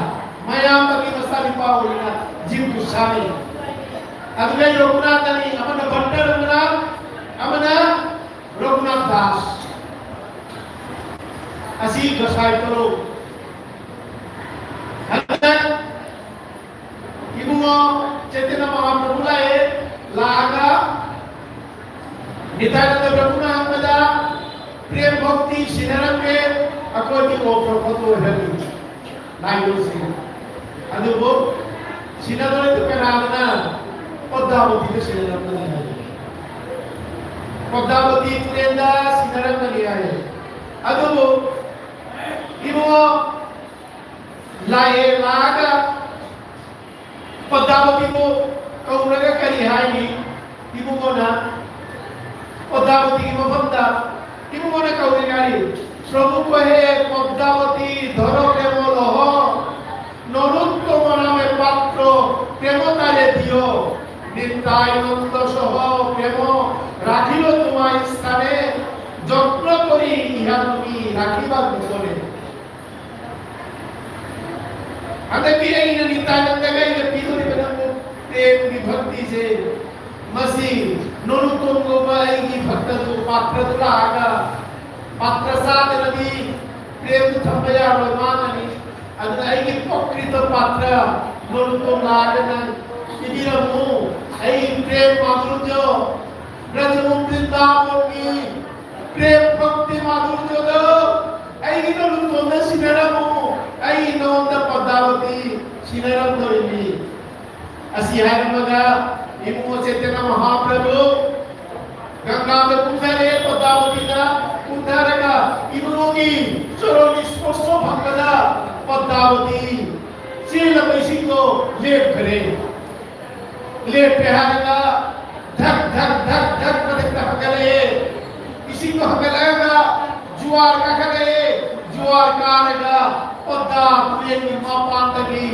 ꯃꯌꯥꯝꯕꯒꯤ ꯃꯆꯥꯅꯨꯄꯥ ꯑꯣꯏꯅ ꯖꯤꯝ ꯒꯨꯁꯥꯃꯤ꯫ ꯑꯗꯨꯒ ꯔꯘꯨꯅꯥꯊ ꯑꯅꯤ, ꯑꯃꯅ ꯚꯠꯇ ꯔꯘꯨꯅꯥꯊ, ꯑꯃꯅ ꯔꯘꯨꯅꯥꯊ ꯗꯥꯁ꯫ ꯑꯁꯤ ꯒꯁꯥꯏ ꯇꯔꯨꯛ꯫ ꯍꯟꯗꯛ ꯏꯕꯨꯡꯉꯣ ꯆꯩꯇꯟꯌ ꯃꯍꯥꯄ꯭ꯔꯚꯨ ꯂꯥꯛꯑꯦ, ꯂꯥꯛꯑꯒ ꯅꯤꯇꯥꯅꯟꯗ ꯄ꯭ꯔꯚꯨꯅ ꯍꯪꯕꯗ, "ꯄ꯭ꯔꯦꯝ ꯚꯛꯇꯤ ꯁꯤꯟꯅꯔꯝꯒꯦ, ꯑꯩꯈꯣꯏꯒꯤ ꯑꯣꯛ ꯄ꯭ꯔꯣꯐꯠ ꯑꯣꯏꯍꯜꯂꯤ ꯂꯥꯏꯅꯤꯡꯁꯤꯡ꯫ ꯑꯗꯨꯕꯨ ꯁꯤꯟꯅꯗꯣꯔꯤꯗꯨ ꯀꯅꯥꯗꯅ? ꯄꯗꯃꯥꯕꯇꯤꯗ ꯁꯤꯟꯅꯔꯝꯒꯅꯤ" ꯍꯥꯏ꯫ ꯄꯗꯃꯥꯕꯇꯤ ꯇꯨꯔꯦꯜꯗ ꯁꯤꯟꯅꯔꯝꯒꯅꯤ ꯍꯥꯏ꯫ ꯑꯗꯨꯕꯨ ꯏꯕꯨꯡꯉꯣ ꯂꯥꯛꯑꯦ, ꯂꯥꯛꯑꯒ ꯄꯗꯃꯥꯕꯇꯤꯕꯨ ꯀꯧꯔꯒ ꯀꯔꯤ ꯍꯥꯏꯔꯤ? ꯏꯕꯨꯡꯉꯣꯅ ꯄꯗꯃꯥꯕꯇꯤꯒꯤ ꯃꯐꯝꯗ ꯏꯕꯨꯡꯉꯣꯅ ꯀꯧꯔꯤ ꯍꯥꯏꯔꯤ, "প্রভু কহে পদ্মাবতী ধর প্রেম লহ, নরোত্তম নামে পাত্র প্রেম তারে দিও, নিত্যানন্দ সহ প্রেম রাখিল তোমার স্থানে, যত্ন করি ইহা তুমি রাখিবার গোপনে।" ꯍꯟꯗꯛꯀꯤ ꯑꯩꯅ ꯅꯤꯇꯥꯅꯟꯗꯒ ꯑꯩꯒ ꯄꯤꯗꯣꯔꯤꯕ ꯅꯪꯕꯨ ꯄ꯭ꯔꯦꯝꯒꯤ ꯚꯛꯇꯤꯁꯦ, ꯃꯁꯤ ꯅꯣꯔꯨꯠꯇꯣꯝ ꯀꯧꯕ ꯑꯩꯒꯤ ꯚꯛꯇꯗꯨ, ꯄꯥꯇ꯭ꯔꯗꯨ ꯂꯥꯛꯑꯒ, ꯄꯥꯇ꯭ꯔ ꯆꯥꯗꯅꯗꯤ ꯄ꯭ꯔꯦꯝꯗꯨ ꯊꯝꯕ ꯌꯥꯔꯣꯏ, ꯃꯥꯡꯉꯅꯤ꯫ ꯑꯗꯨꯅ ꯑꯩꯒꯤ ꯄ꯭ꯔꯀ꯭ꯔꯤꯇ ꯄꯥꯇ꯭ꯔ ꯅꯣꯔꯨꯠꯇꯣꯝ ꯂꯥꯛꯑꯒ ꯅꯪ ꯄꯤꯕꯤꯔꯝꯃꯨ꯫ ꯑꯩ ꯄ꯭ꯔꯦꯝ ꯃꯥꯙꯨꯔ꯭ꯌ, ꯕ꯭ꯔꯖꯃꯨ ꯕ꯭ꯔꯤꯟꯗꯥꯕꯣꯟꯒꯤ ꯄ꯭ꯔꯦꯝ ꯚꯛꯇꯤ ꯃꯥꯙꯨꯔ꯭ꯌꯗ ꯑꯩꯒꯤ ꯅꯣꯔꯨꯠꯇꯣꯝꯗ ꯁꯤꯟꯅꯔꯝꯃꯨ, ꯑꯩ ꯅꯉꯣꯟꯗ ꯄꯗꯃꯥꯕꯇꯤ ꯁꯤꯟꯅꯔꯝꯗꯣꯔꯤꯕꯅꯤ꯫ ꯑꯁꯤ ꯍꯥꯏꯔꯝꯃꯒ ꯏꯕꯨꯡꯉꯣ ꯆꯩꯇꯟꯌ ꯃꯍꯥꯄ꯭ꯔꯚꯨ ꯒꯪꯒꯥꯗ ꯀꯨꯝꯊꯔꯦ, ꯄꯗꯃꯥꯕꯇꯤꯗ ꯀꯨꯝꯊꯔꯒ ꯏꯕꯨꯡꯉꯣꯒꯤ ꯆꯔꯣꯟ ꯁ꯭ꯄꯔꯁ ꯐꯪꯕꯗ ꯄꯗꯃꯥꯕꯇꯤ ꯆꯦꯜꯂꯕ ꯏꯁꯤꯡꯗꯣ ꯂꯦꯞꯈ꯭ꯔꯦ꯫ ꯂꯦꯞꯄꯦ ꯍꯥꯏꯔꯒ ꯙꯛ ꯙꯛ ꯙꯛ ꯙꯛ ꯃꯊꯛꯇ ꯍꯟꯒꯠꯂꯛꯑꯦ꯫ ꯏꯁꯤꯡꯗꯣ ꯍꯟꯒꯠꯂꯛꯑꯒ ꯖꯨꯋꯥꯔ ꯀꯥꯈꯠꯂꯛꯑꯦ꯫ ꯖꯨꯋꯥꯔ ꯀꯥꯔꯒ ꯄꯗꯃꯥ ꯇꯨꯔꯦꯜꯒꯤ ꯃꯄꯥꯟꯗꯒꯤ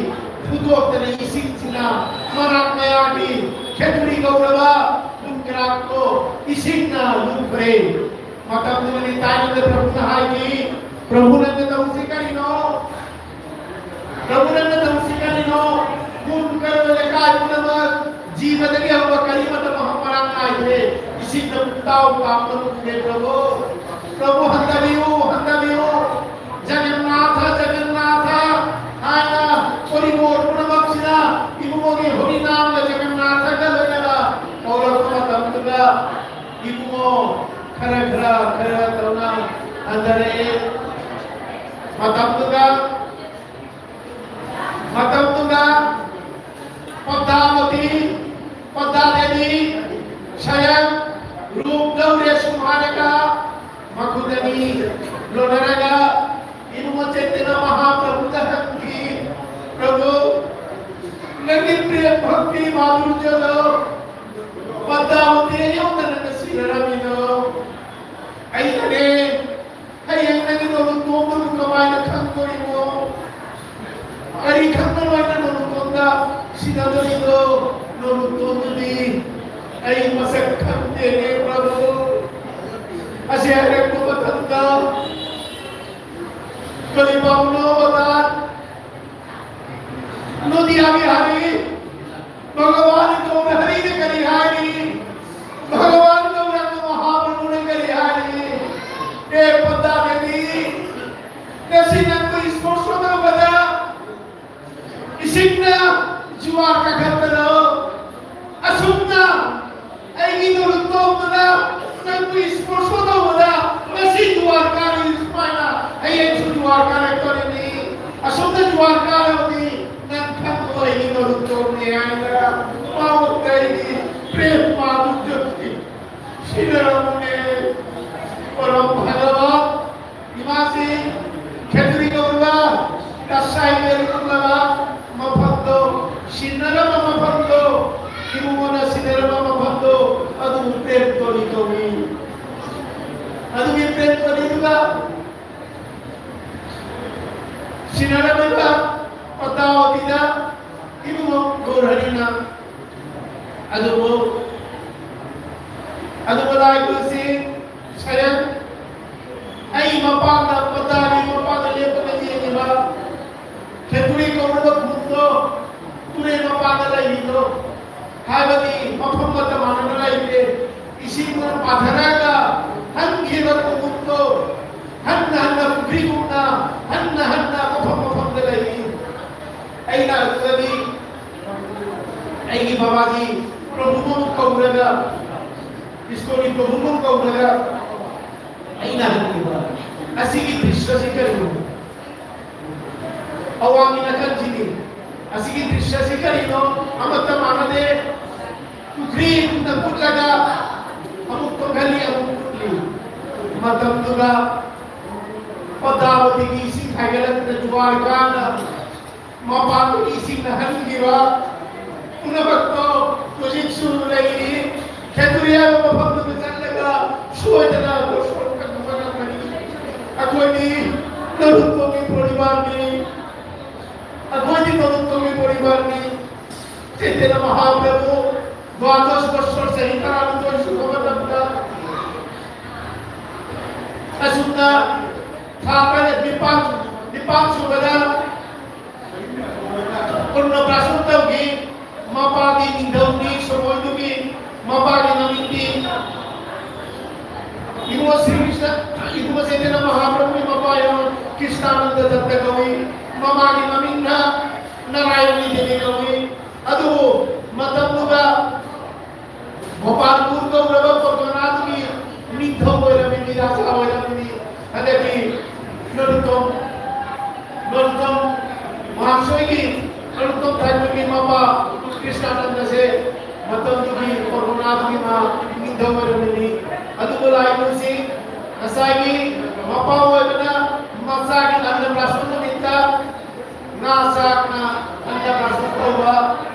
ꯐꯨꯗꯣꯛꯇꯅ ꯏꯁꯤꯡꯁꯤꯅ ꯃꯅꯥꯛ ꯃꯌꯥꯒꯤ ꯈꯦꯇ꯭ꯔꯤ ꯀꯧꯔꯕ ꯀꯩꯔꯥꯛꯇꯣ ꯏꯁꯤꯡꯅ ꯂꯨꯞꯈ꯭ꯔꯦ꯫ ꯃꯇꯝꯗꯨꯗꯗꯤ ꯇꯥꯏꯅꯗ ꯄ꯭ꯔꯚꯨꯅ ꯍꯥꯏꯈꯤ, ꯄ꯭ꯔꯚꯨ ꯅꯪꯅ ꯇꯧꯔꯤꯁꯤ ꯀꯔꯤꯅꯣ? ꯄ꯭ꯔꯚꯨ ꯅꯪꯅ ꯇꯧꯔꯤꯁꯤ ꯀꯔꯤꯅꯣ? ꯈꯨꯟ ꯀꯩꯔꯣꯜ ꯂꯩꯀꯥꯏ ꯄꯨꯝꯅꯃꯛ, ꯖꯤꯕꯗꯒꯤ ꯍꯧꯕ ꯀꯔꯤꯃꯠꯇ ꯃꯍ-, ꯃꯔꯥꯡ ꯀꯥꯏꯗ꯭ꯔꯦ꯫ ꯏꯁꯤꯡꯗ ꯄꯨꯡꯇꯥꯎ ꯇꯥꯎꯗꯨꯅ ꯎꯈ꯭ꯔꯦ ꯄ꯭ꯔꯚꯨ꯫ ꯄ꯭ꯔꯚꯨ ꯍꯟꯊꯕꯤꯌꯨ, ꯍꯟꯊꯕꯤꯌꯨ꯫ ꯖꯒꯟꯅꯥꯊ, ꯖꯒꯟꯅꯥꯊ ꯍꯥꯏꯅ ꯀꯣꯔꯤꯗꯣꯔ ꯄꯨꯝꯅꯃꯛꯁꯤꯗ ꯏꯕꯨꯡꯉꯣꯒꯤ ꯍꯣꯔꯤꯅꯥꯝꯒ ꯖꯒꯟꯅꯥꯊꯒ ꯂꯣꯏꯅꯅ ꯀꯧꯔꯛꯄ ꯃꯇꯝꯗꯨꯗ ꯏꯕꯨꯡꯉꯣ ꯈꯔ ꯈꯔ ꯈꯔ ꯇꯧꯅ ꯍꯟꯊꯔꯛꯑꯦ꯫ ꯃꯇꯝꯗꯨꯗ, ꯃꯇꯝꯗꯨꯗ ꯄꯗꯃꯥꯕꯇꯤ, ꯄꯗꯃꯥꯕꯇꯤ ꯁꯌꯟ ꯔꯨꯞ ꯂꯧꯔꯦ ꯁꯨꯝ ꯍꯥꯏꯔꯒ ꯃꯈꯨꯠ ꯑꯅꯤ ꯂꯣꯟꯅꯔꯒ ꯏꯕꯨꯡꯉꯣ ꯆꯩꯇꯟꯌ ꯃꯍꯥꯄ꯭ꯔꯚꯨꯗ ꯍꯪꯈꯤ, "ꯄ꯭ꯔꯚꯨ, ꯅꯪꯒꯤ ꯄ꯭ꯔꯦꯝ ꯚꯛꯇꯤ ꯃꯥꯙꯨꯔ꯭ꯌꯗꯣ ꯄꯗꯃꯥꯕꯇꯤ ꯌꯧꯗꯅ ꯉꯁꯤ ꯂꯩꯔꯝꯃꯤꯗꯣ ꯑꯩꯅꯅꯦ꯫ ꯍꯌꯦꯡ ꯅꯪꯒꯤ ꯅꯣꯂꯨꯛꯇꯣꯝꯗꯨꯕꯨ ꯀꯃꯥꯏꯅ ꯈꯪꯗꯣꯔꯤꯅꯣ? ꯀꯔꯤ ꯈꯪꯅ ꯂꯣꯏꯅ ꯅꯣꯂꯨꯛꯇꯣꯝꯗ ꯁꯤꯟꯅꯗꯣꯔꯤꯅꯣ? ꯅꯣꯂꯨꯛꯇꯣꯝꯗꯨꯗꯤ ꯑꯩ ꯃꯁꯛ ꯈꯪꯗꯦꯅꯦ ꯄ꯭ꯔꯚꯨ꯫" ꯑꯁꯤ ꯍꯥꯏꯔꯛꯄ ꯃꯇꯝꯗ ꯀꯔꯤ ꯄꯥꯎꯅꯣ ꯑꯣꯖꯥ? ꯅꯣꯗꯤꯌꯥꯒꯤ ꯍꯔꯤ, ꯚꯒꯋꯥꯟ ꯒꯧꯔ ꯍꯔꯤꯅ ꯀꯔꯤ ꯍꯥꯏꯔꯤ? ꯚꯒꯋꯥꯟ ꯒꯧꯔ ꯃꯍꯥꯄ꯭ꯔꯚꯨꯅ ꯀꯔꯤ ꯍꯥꯏꯔꯤ? ꯑꯦ ꯄꯗꯃꯥꯕꯇꯤ, ꯉꯁꯤ ꯅꯪꯕꯨ ꯁ꯭ꯄꯔꯁ ꯇꯧꯕꯗ ꯏꯁꯤꯡꯅ ꯖꯨꯋꯥꯔ ꯀꯥꯈꯠꯄꯗꯣ, ꯑꯁꯨꯝꯅ ꯑꯩꯒꯤ ꯅꯣꯂꯨꯛꯇꯣꯝꯗꯨꯅ ꯅꯪꯕꯨ ꯁ꯭ꯄꯔꯁ ꯇꯧꯕꯗ ꯉꯁꯤ ꯖꯨꯋꯥꯔ ꯀꯥꯔꯤ ꯁꯨꯃꯥꯏꯅ ꯍꯌꯦꯡꯁꯨ ꯖꯨꯋꯥꯔ ꯀꯥꯔꯛꯇꯣꯔꯤꯅꯤ꯫ ꯑꯁꯨꯝꯅ ꯖꯨꯋꯥꯔ ꯀꯥꯔꯕꯗꯤ ꯅꯪ ꯈꯪꯉꯣꯏ ꯑꯩꯒꯤ ꯅꯣꯂꯨꯛꯇꯣꯝꯅꯤ ꯍꯥꯏꯅ ꯃꯉꯣꯟꯗ ꯑꯩꯒꯤ ꯄ꯭ꯔꯦꯝ ꯃꯥꯙꯨꯔ꯭ꯌꯗꯤ ꯁꯤꯟꯅꯔꯝꯃꯦ꯫ ꯄꯔꯝ ꯐꯖꯕ ꯏꯃꯥꯁꯤ ꯈꯦꯇ꯭ꯔꯤ ꯀꯧꯔꯤꯕ ꯀꯁꯥꯏ ꯀꯧꯔꯤꯕ ꯃꯐꯝꯗꯣ, ꯁꯤꯟꯅꯔꯕ ꯃꯐꯝꯗꯣ, ꯏꯕꯨꯡꯉꯣꯅ ꯁꯤꯟꯅꯔꯕ ꯃꯐꯝꯗꯣ, ꯑꯗꯨꯕꯨ ꯄ꯭ꯔꯦꯝ ꯇꯣꯂꯤ ꯀꯧꯏ꯫ ꯑꯗꯨꯒꯤ ꯄ꯭ꯔꯦꯝ ꯇꯣꯂꯤꯗꯨꯒ ꯁꯤꯟꯅꯔꯝꯃꯤꯕ ꯄꯗꯃꯥꯕꯇꯤꯗ ꯏꯕꯨꯡꯉꯣ ꯒꯧꯔꯍꯔꯤꯅ ꯑꯗꯨꯕꯨ ꯑꯗꯨꯒ ꯂꯥꯏ ꯈꯨꯔꯨꯝꯁꯤ꯫ ꯁꯌꯟ, ꯑꯩ ꯃꯄꯥꯟꯗ, ꯄꯇꯥꯔꯤ ꯃꯄꯥꯟꯗ ꯂꯦꯞꯄꯒ ꯌꯦꯡꯉꯤꯕ ꯈꯦꯇ꯭ꯔꯤ ꯀꯧꯔꯕ ꯈꯨꯟꯗꯣ ꯇꯨꯔꯦꯜ ꯃꯄꯥꯟꯗ ꯂꯩꯔꯤꯗꯣ, ꯍꯥꯏꯕꯗꯤ ꯃꯐꯝ ꯃꯇꯝ ꯃꯥꯟꯅꯅ ꯂꯩꯇꯦ꯫ ꯏꯁꯤꯡꯅ ꯄꯥꯊꯔꯛꯑꯒ ꯍꯟꯈꯤꯕ ꯈꯣꯡꯎꯞꯇꯣ ꯍꯟꯅ ꯍꯟꯅ ꯄꯨꯈ꯭ꯔꯤꯒꯨꯝꯅ ꯍꯟꯅ ꯍꯟꯅ ꯃꯐꯝ ꯃꯐꯝꯗ ꯂꯩꯔꯤ꯫ ꯑꯩꯅ ꯑꯗꯨꯗꯗꯤ ꯑꯩꯒꯤ ꯕꯕꯥꯗꯤ ꯄ꯭ꯔꯚꯨꯕꯨ ꯀꯧꯔꯒ, ꯏꯁ꯭ꯀꯣꯟꯒꯤ ꯄ꯭ꯔꯚꯨꯕꯨ ꯀꯧꯔꯒ ꯑꯩꯅ ꯍꯪꯈꯤꯕ, ꯑꯁꯤꯒꯤ ꯗ꯭ꯔꯤꯁ꯭ꯌꯁꯤ ꯀꯔꯤꯅꯣ? ꯑꯋꯥꯡꯒꯤ ꯅꯥꯀꯟꯁꯤꯅꯤ꯫ ꯑꯁꯤꯒꯤ ꯗ꯭ꯔꯤꯁ꯭ꯌꯁꯤ ꯀꯔꯤꯅꯣ? ꯑꯃꯠꯇ ꯃꯥꯟꯅꯗꯦ꯫ ꯄꯨꯈ꯭ꯔꯤ ꯑꯃꯨꯛꯇ ꯀꯨꯠꯂꯒ ꯑꯃꯨꯛ ꯇꯣꯛꯍꯜꯂꯤ, ꯑꯃꯨꯛ ꯀꯨꯠꯂꯤ꯫ ꯃꯇꯝꯗꯨꯗ ꯄꯗꯥꯕꯇꯤꯒꯤ ꯏꯁꯤꯡ ꯍꯥꯏꯒꯠꯂꯛꯇꯅ ꯖꯨꯋꯥꯔ ꯀꯥꯅ ꯃꯄꯥꯟꯗꯒꯤ ꯏꯁꯤꯡꯅ ꯍꯟꯈꯤꯕ ꯄꯨꯝꯅꯃꯛꯇꯣ ꯍꯧꯖꯤꯛꯁꯨ ꯂꯩꯔꯤ꯫ ꯈꯦꯇ꯭ꯔꯤ ꯍꯥꯏꯕ ꯃꯐꯝꯗꯨꯗ ꯆꯠꯂꯒ ꯁꯣꯏꯗꯅ ꯗꯣꯁꯣꯟ ꯀꯟꯕ ꯉꯝꯒꯅꯤ꯫ ꯑꯩꯈꯣꯏꯗꯤ ꯅꯔꯨꯛꯇꯣꯒꯤ ꯄꯣꯔꯤꯕꯥꯔꯅꯤ꯫ ꯑꯩꯈꯣꯏꯗꯤ ꯅꯔꯨꯛꯇꯣꯒꯤ ꯄꯣꯔꯤꯕꯥꯔꯅꯤ꯫ ꯆꯩꯇꯟꯌ ꯃꯍꯥꯄ꯭ꯔꯚꯨ ꯗ꯭ꯋꯥꯗꯣꯁ ꯕꯠꯁꯣꯔ, ꯆꯍꯤ ꯇꯔꯥꯅꯤꯊꯣꯏ ꯁꯨꯕ ꯃꯇꯝꯗ ꯑꯁꯨꯝꯅ ꯊꯥ ꯇꯔꯦꯠ, ꯅꯤꯄꯥꯟ, ꯅꯤꯄꯥꯟ ꯁꯨꯕꯗ ꯄꯨꯟꯅ ꯄ꯭ꯔꯥꯁꯟ ꯇꯧꯈꯤ꯫ ꯃꯄꯥꯒꯤ ꯅꯤꯡꯊꯧꯅꯤ, ꯁꯣꯃꯣꯏꯗꯨꯒꯤ ꯃꯄꯥꯒꯤ ꯃꯃꯤꯡꯗꯤ ꯏꯕꯨꯡꯉꯣ ꯁ꯭ꯔꯤ ꯀ꯭ꯔꯤꯁꯅ, ꯏꯕꯨꯡꯉꯣ ꯆꯩꯇꯟꯌ ꯃꯍꯥꯄ꯭ꯔꯚꯨꯒꯤ ꯃꯄꯥ ꯌꯥꯎꯅ ꯀ꯭ꯔꯤꯁꯅꯥꯅꯟꯗ ꯗꯠꯇ ꯀꯧꯏ꯫ ꯃꯃꯥꯒꯤ ꯃꯃꯤꯡꯅ ꯅꯥꯔꯥꯌꯅꯤ ꯗꯦꯕꯤ ꯀꯧꯏ꯫ ꯑꯗꯨꯕꯨ ꯃꯇꯝꯗꯨꯗ ꯒꯣꯄꯥꯜꯄꯨꯔ ꯀꯧꯔꯕ ꯄꯔꯒꯅꯥꯗꯨꯒꯤ ꯅꯤꯡꯊꯧ ꯑꯣꯏꯔꯝꯃꯤꯅꯤ, ꯔꯥꯖꯥ ꯑꯣꯏꯔꯝꯃꯤꯅꯤ꯫ ꯍꯟꯗꯛꯀꯤ ꯅꯔꯨꯛꯇꯣꯝ, ꯅꯔꯨꯛꯇꯣꯝ ꯃꯍꯥꯁꯣꯏꯒꯤ, ꯅꯔꯨꯛꯇꯣꯝ ꯊꯥꯏꯕꯒꯤ ꯃꯄꯥ ꯀ꯭ꯔꯤꯁꯅꯥꯅꯟꯗꯁꯦ ꯃꯇꯝꯗꯨꯒꯤ ꯄꯔꯒꯅꯥꯗꯨꯒꯤ ꯃꯥ ꯅꯤꯡꯊꯧ ꯑꯣꯏꯔꯝꯃꯤꯅꯤ꯫ ꯑꯗꯨꯕꯨ ꯂꯥꯏ ꯈꯨꯔꯨꯝꯁꯤ, ꯉꯁꯥꯏꯒꯤ ꯃꯄꯥ ꯑꯣꯏꯕꯅ ꯃꯆꯥꯒꯤ ꯑꯟꯅꯄ꯭ꯔꯥꯁꯟ ꯅꯨꯃꯤꯠꯇ ꯉꯥ ꯆꯥꯛꯅ ꯑꯟꯅꯄ꯭ꯔꯥꯁꯟ ꯇꯧꯕ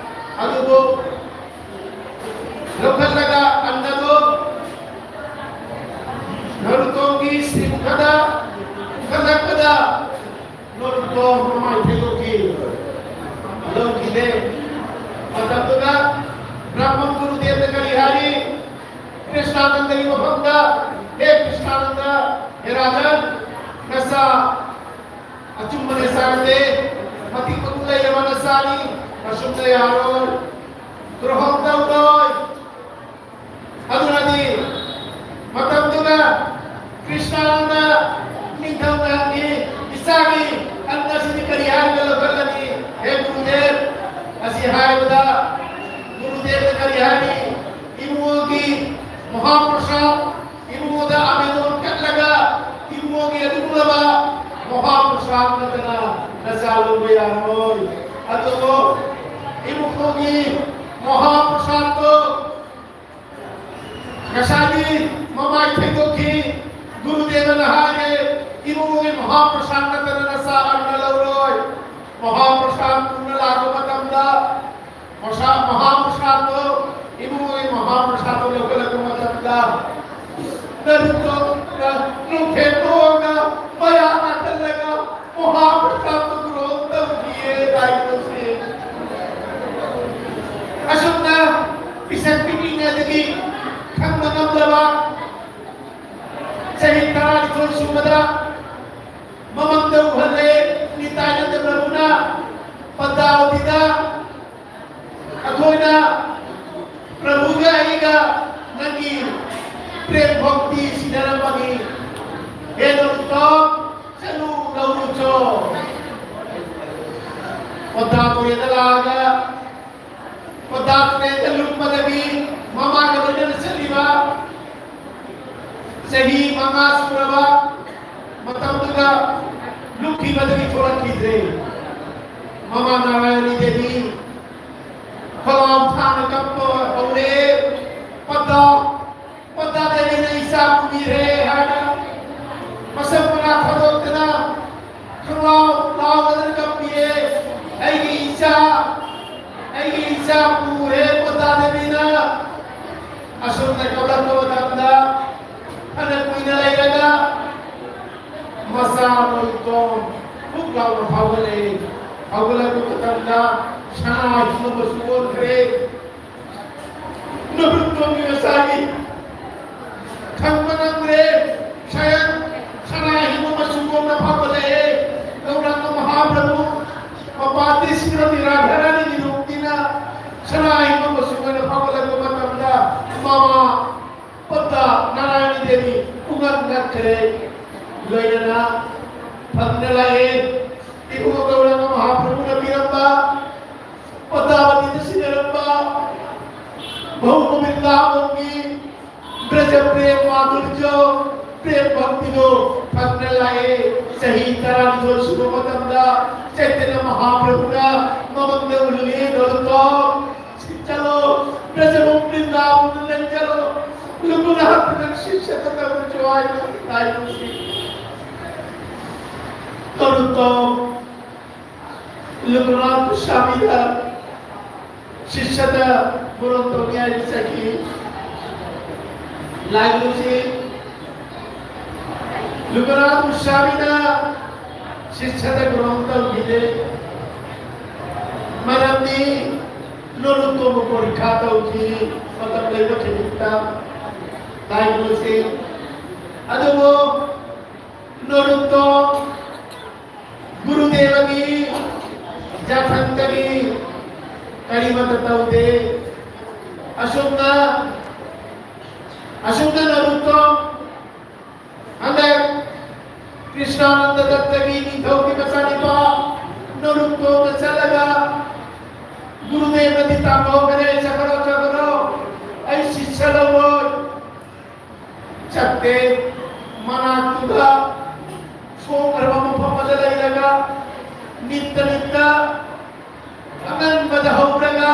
ꯑꯗꯨꯕꯨ ꯂꯧꯈꯠꯂꯒ ꯑꯟꯅꯗꯣ ꯅꯔꯨꯛꯇꯣꯝꯒꯤ ꯁꯤꯡꯈꯗ ꯄꯨꯈꯠꯂꯛꯄꯗ ꯅꯔꯨꯛꯇꯣꯝ ꯃꯃꯥꯏ ꯊꯦꯡꯗꯣꯛꯈꯤ, ꯂꯧꯈꯤꯗꯦ꯫ ꯃꯇꯝꯗꯨꯗ ꯕ꯭ꯔꯥꯍꯃꯟ ꯒꯨꯔꯨꯗꯦꯕꯅ ꯀꯔꯤ ꯍꯥꯏꯔꯤ? ꯀ꯭ꯔꯤꯁꯅ ꯀ꯭ꯔꯤꯁꯅꯥꯅꯟꯗꯒꯤ ꯃꯐꯝꯗ, ꯍꯦ ꯀ꯭ꯔꯤꯁꯅꯥꯅꯟꯗ, ꯍꯦ ꯔꯥꯖꯟ, ꯅꯆꯥ ꯑꯆꯨꯝꯕ ꯅꯆꯥ ꯅꯠꯇꯦ, ꯃꯇꯤꯛ ꯃꯒꯨꯟ ꯂꯩꯔꯕ ꯅꯆꯥꯅꯤ, ꯑꯁꯨꯝꯅ ꯌꯥꯔꯣꯏ, ꯒ꯭ꯔꯣꯍꯣꯟ ꯇꯧꯔꯣꯏ꯫ ꯑꯗꯨꯅꯗꯤ ꯃꯇꯝꯗꯨꯗ ꯀ꯭ꯔꯤꯁꯅꯥꯅꯟꯗ ꯅꯤꯡꯊꯧꯅ ꯍꯪꯉꯤ, "ꯏꯆꯥꯒꯤ ꯑꯟꯅꯁꯤꯗꯤ ꯀꯔꯤ ꯍꯥꯏꯔꯒ ꯂꯧꯈꯠꯂꯅꯤ, ꯍꯦ ꯒꯨꯔꯨꯗꯦꯕ?" ꯑꯁꯤ ꯍꯥꯏꯕꯗ ꯒꯨꯔꯨꯗꯦꯕꯅ ꯀꯔꯤ ꯍꯥꯏꯔꯤ? "ꯏꯕꯨꯡꯉꯣꯒꯤ ꯃꯍꯥꯄ꯭ꯔꯁꯥꯗ, ꯏꯕꯨꯡꯉꯣꯗ ꯑꯃꯦꯗꯣꯟ ꯀꯠꯂꯒ ꯏꯕꯨꯡꯉꯣꯒꯤ ꯑꯗꯨꯒꯨꯝꯂꯕ ꯃꯍꯥꯄ꯭ꯔꯁꯥꯗ ꯅꯠꯇꯅ ꯅꯆꯥ ꯂꯧꯕ ꯌꯥꯔꯣꯏ꯫ ꯑꯗꯨꯕꯨ ꯏꯕꯨꯡꯉꯣꯒꯤ ꯃꯍꯥꯄ꯭ꯔꯁꯥꯗꯇꯣ ꯉꯁꯥꯏꯒꯤ ꯃꯃꯥꯏ ꯊꯦꯡꯗꯣꯛꯈꯤ꯫ ꯒꯨꯔꯨꯗꯦꯕꯅ ꯍꯥꯏꯔꯦ, ꯏꯕꯨꯡꯉꯣꯒꯤ ꯃꯍꯥꯄ꯭ꯔꯁꯥꯗ ꯅꯠꯇꯅ ꯅꯆꯥ ꯑꯃꯅ ꯂꯧꯔꯣꯏ꯫ ꯃꯍꯥꯄ꯭ꯔꯁꯥꯗ ꯄꯨꯅ ꯂꯥꯛꯄ ꯃꯇꯝꯗ, ꯃꯁꯥ ꯃꯍꯥꯄ꯭ꯔꯁꯥꯗꯇꯣ, ꯏꯕꯨꯡꯉꯣꯒꯤ ꯃꯍꯥꯄ꯭ꯔꯁꯥꯗꯇꯣ ꯂꯧꯈꯠꯂꯛꯄ ꯃꯇꯝꯗ, ꯅꯔꯨꯛꯇꯣ ꯅꯨꯡꯊꯦꯝ ꯊꯣꯛꯑꯒ ꯃꯌꯥ ꯅꯥꯀꯜꯂꯒ ꯃꯍꯥꯄ꯭ꯔꯁꯥꯗꯇꯣ ꯒ꯭ꯔꯣꯍꯣꯟ ꯇꯧꯈꯤꯌꯦ ꯍꯥꯏꯕꯁꯦ꯫ ꯑꯁꯨꯝꯅ ꯄꯤꯁꯛ ꯄꯤꯛꯂꯤꯉꯩꯗꯒꯤ ꯈꯪꯕ ꯉꯝꯗꯕ, ꯆꯍꯤ ꯇꯔꯥꯅꯤꯊꯣꯏ ꯁꯨꯕꯗ ꯃꯃꯪꯗ ꯎꯍꯜꯂꯦ꯫ ꯅꯤꯇꯥꯏꯅꯟꯗ ꯄ꯭ꯔꯚꯨꯅ ꯄꯗꯥꯋꯇꯤꯗ ꯑꯩꯈꯣꯏꯅ ꯄ꯭ꯔꯚꯨꯒ ꯑꯩꯒ ꯅꯪꯒꯤ ꯄ꯭ꯔꯦꯝ ꯚꯛꯇꯤ ꯁꯤꯟꯅꯔꯝꯕꯅꯤ꯫ ꯍꯦ ꯅꯣꯡꯊꯣꯝ, ꯆꯠꯂꯨ ꯂꯧꯔꯨ ꯆꯣ꯫ ꯄꯗꯥ ꯇꯨꯔꯦꯜꯗ ꯂꯥꯛꯑꯒ ꯄꯗꯥ ꯇꯨꯔꯦꯜꯗ ꯂꯨꯞꯄꯗꯒꯤ ꯃꯃꯥꯒ ꯂꯣꯏꯅꯅ ꯆꯠꯂꯤꯕ ꯆꯍꯤ ꯃꯉꯥ ꯁꯨꯔꯕ ꯃꯇꯝꯗꯨꯗ ꯂꯨꯞꯈꯤꯕꯗꯒꯤ ꯊꯣꯔꯛꯈꯤꯗ꯭ꯔꯦ꯫ ꯃꯃꯥ ꯅꯥꯔꯥꯌꯅꯤ ꯗꯦꯕꯤ ꯈꯣꯂꯥꯎ ꯊꯥꯅ ꯀꯞꯄ ꯍꯧꯔꯦ꯫ "ꯄꯗꯥ, ꯄꯗꯥ ꯗꯦꯕꯤꯅ ꯏꯆꯥ ꯄꯨꯕꯤꯔꯦ" ꯍꯥꯏꯅ ꯃꯁꯝ ꯃꯅꯥ ꯊꯥꯗꯣꯛꯇꯅ ꯈꯣꯂꯥꯎ ꯂꯥꯎꯗꯅ ꯀꯞꯄꯤꯔꯦ꯫ "ꯑꯩꯒꯤ ꯏꯆꯥ, ꯑꯩꯒꯤ ꯏꯆꯥ ꯄꯨꯔꯦ ꯄꯗꯥ ꯗꯦꯕꯤꯅ"꯫ ꯑꯁꯨꯝꯅ ꯀꯞꯂꯛꯄ ꯃꯇꯝꯗ ꯐꯅ ꯀꯨꯏꯅ ꯂꯩꯔꯒ ꯃꯆꯥ ꯅꯣꯡꯊꯣꯝ ꯍꯨꯛ ꯂꯥꯎꯅ ꯐꯥꯎꯒꯠꯂꯛꯏ꯫ ꯐꯥꯎꯒꯠꯂꯛꯄ ꯃꯇꯝꯗ ꯁꯅꯥ ꯍꯤꯡꯅꯕꯁꯨ ꯑꯣꯟꯈ꯭ꯔꯦ꯫ ꯅꯣꯡꯊꯣꯝꯒꯤ ꯃꯆꯥꯒꯤ ꯈꯪꯕ ꯉꯝꯗ꯭ꯔꯦ꯫ ꯁꯌꯥꯝ ꯁꯅꯥ ꯍꯤꯡꯕ ꯃꯆꯨꯒꯨꯝꯅ ꯐꯥꯎꯒꯠꯂꯛꯑꯦ꯫ ꯒꯧꯔꯥꯡꯒ ꯃꯍꯥꯄ꯭ꯔꯚꯨ ꯃꯄꯥꯟꯗꯤ ꯁ꯭ꯔꯤꯃꯇꯤ ꯔꯥꯙꯥꯔꯥꯅꯤꯒꯤ ꯔꯨꯞꯅꯤꯅ ꯁꯅꯥ ꯍꯤꯡꯕ ꯃꯆꯨ ꯑꯣꯏꯅ ꯐꯥꯎꯒꯠꯂꯛꯄ ꯃꯇꯝꯗ ꯃꯃꯥ ꯄꯟꯗꯥ ꯅꯥꯔꯥꯌꯅꯤ ꯗꯦꯕꯤ ꯄꯨꯡꯉꯛ ꯉꯛꯈ꯭ꯔꯦ꯫ ꯂꯣꯏꯅꯅ ꯐꯪꯅ ꯂꯥꯛꯑꯦ꯫ ꯏꯕꯨꯡꯉꯣ ꯒꯧꯔꯥꯡꯒ ꯃꯍꯥꯄ꯭ꯔꯚꯨꯅ ꯄꯤꯔꯝꯕ ꯄꯟꯗꯥꯕꯇꯤꯗ ꯁꯤꯟꯅꯔꯝꯕ ꯃꯍꯨ ꯒꯣꯕꯤꯟꯗ ꯑꯃꯣꯝꯒꯤ ꯕ꯭ꯔꯖ ꯄ꯭ꯔꯦꯝ ꯃꯥꯙꯨꯔ꯭ꯌ ꯄ꯭ꯔꯦꯝ ꯚꯛꯇꯤꯗꯣ ꯐꯪꯅ ꯂꯥꯛꯑꯦ꯫ ꯆꯍꯤ ꯇꯔꯥꯅꯤꯊꯣꯏ ꯁꯨꯕ ꯃꯇꯝꯗ ꯆꯩꯇꯟꯌ ꯃꯍꯥꯄ꯭ꯔꯚꯨꯅ ꯃꯃꯪꯗ ꯎꯠꯂꯦ꯫ ꯅꯔꯨꯠꯇꯝ, ꯁꯤꯠ ꯆꯠꯂꯣ, ꯕ꯭ꯔꯖꯕꯨꯝ ꯕ꯭ꯔꯤꯟꯗꯥꯕꯟꯗ ꯂꯩ ꯆꯠꯂꯣ, ꯂꯨꯒꯨꯅꯥꯊ ꯅꯪ ꯁꯤꯠ ꯆꯠꯀꯗꯕꯁꯨ ꯍꯥꯏꯅ ꯂꯥꯏꯕꯨꯡꯁꯤ ꯅꯔꯨꯠꯇꯝ ꯂꯨꯒꯨꯅꯥꯊ ꯒꯣꯁ꯭ꯋꯥꯃꯤꯗ ꯁꯤꯁ꯭ꯌꯗ ꯒ꯭ꯔꯍꯟ ꯇꯧꯅꯤꯡꯉꯥꯏ ꯆꯠꯈꯤ꯫ ꯂꯥꯏꯒꯨꯔꯨꯁꯤ ꯂꯨꯒꯨꯅꯥꯊ ꯒꯣꯁ꯭ꯋꯥꯃꯤꯅ ꯁꯤꯁ꯭ꯌꯗ ꯒ꯭ꯔꯍꯟ ꯇꯧꯈꯤꯗꯦ꯫ ꯃꯔꯝꯗꯤ ꯅꯔꯨꯠꯇꯝꯕꯨ ꯄꯔꯤꯈꯥ ꯇꯧꯈꯤ꯫ ꯃꯇꯝ ꯂꯩꯕ ꯈꯤꯇꯪ ꯂꯥꯏꯒꯨꯔꯨꯁꯤ꯫ ꯑꯗꯨꯕꯨ ꯅꯔꯨꯠꯇꯝ ꯒꯨꯔꯨꯗꯦꯕꯒꯤ ꯌꯥꯊꯪꯗꯒꯤ ꯀꯔꯤꯃꯠꯇ ꯇꯧꯗꯦ꯫ ꯑꯁꯨꯝꯅ, ꯑꯁꯨꯝꯅ ꯅꯔꯨꯠꯇꯝ ꯍꯟꯗꯛ ꯀ꯭ꯔꯤꯁꯅꯥꯅꯟꯗ ꯗꯠꯇꯒꯤ ꯅꯤꯡꯊꯧꯒꯤ ꯃꯆꯥꯅꯤꯄꯥ ꯅꯔꯨꯠꯇꯝꯅ ꯆꯠꯂꯒ ꯒꯨꯔꯨꯗꯦꯕꯗꯤ ꯇꯥꯟꯊꯣꯛꯈ꯭ꯔꯦ, "ꯆꯠꯈ꯭ꯔꯣ, ꯆꯠꯈ꯭ꯔꯣ, ꯑꯩ ꯁꯤꯁ꯭ꯌ ꯂꯧꯔꯣꯏ"꯫ ꯆꯠꯇꯦ꯫ ꯃꯅꯥꯛꯇꯨꯗ ꯁꯣꯡꯈ꯭ꯔꯕ ꯃꯐꯝ ꯑꯃꯗ ꯂꯩꯔꯒ ꯅꯤꯠꯇ ꯅꯤꯠꯇ ꯑꯉꯟꯕꯗ ꯍꯧꯔꯒ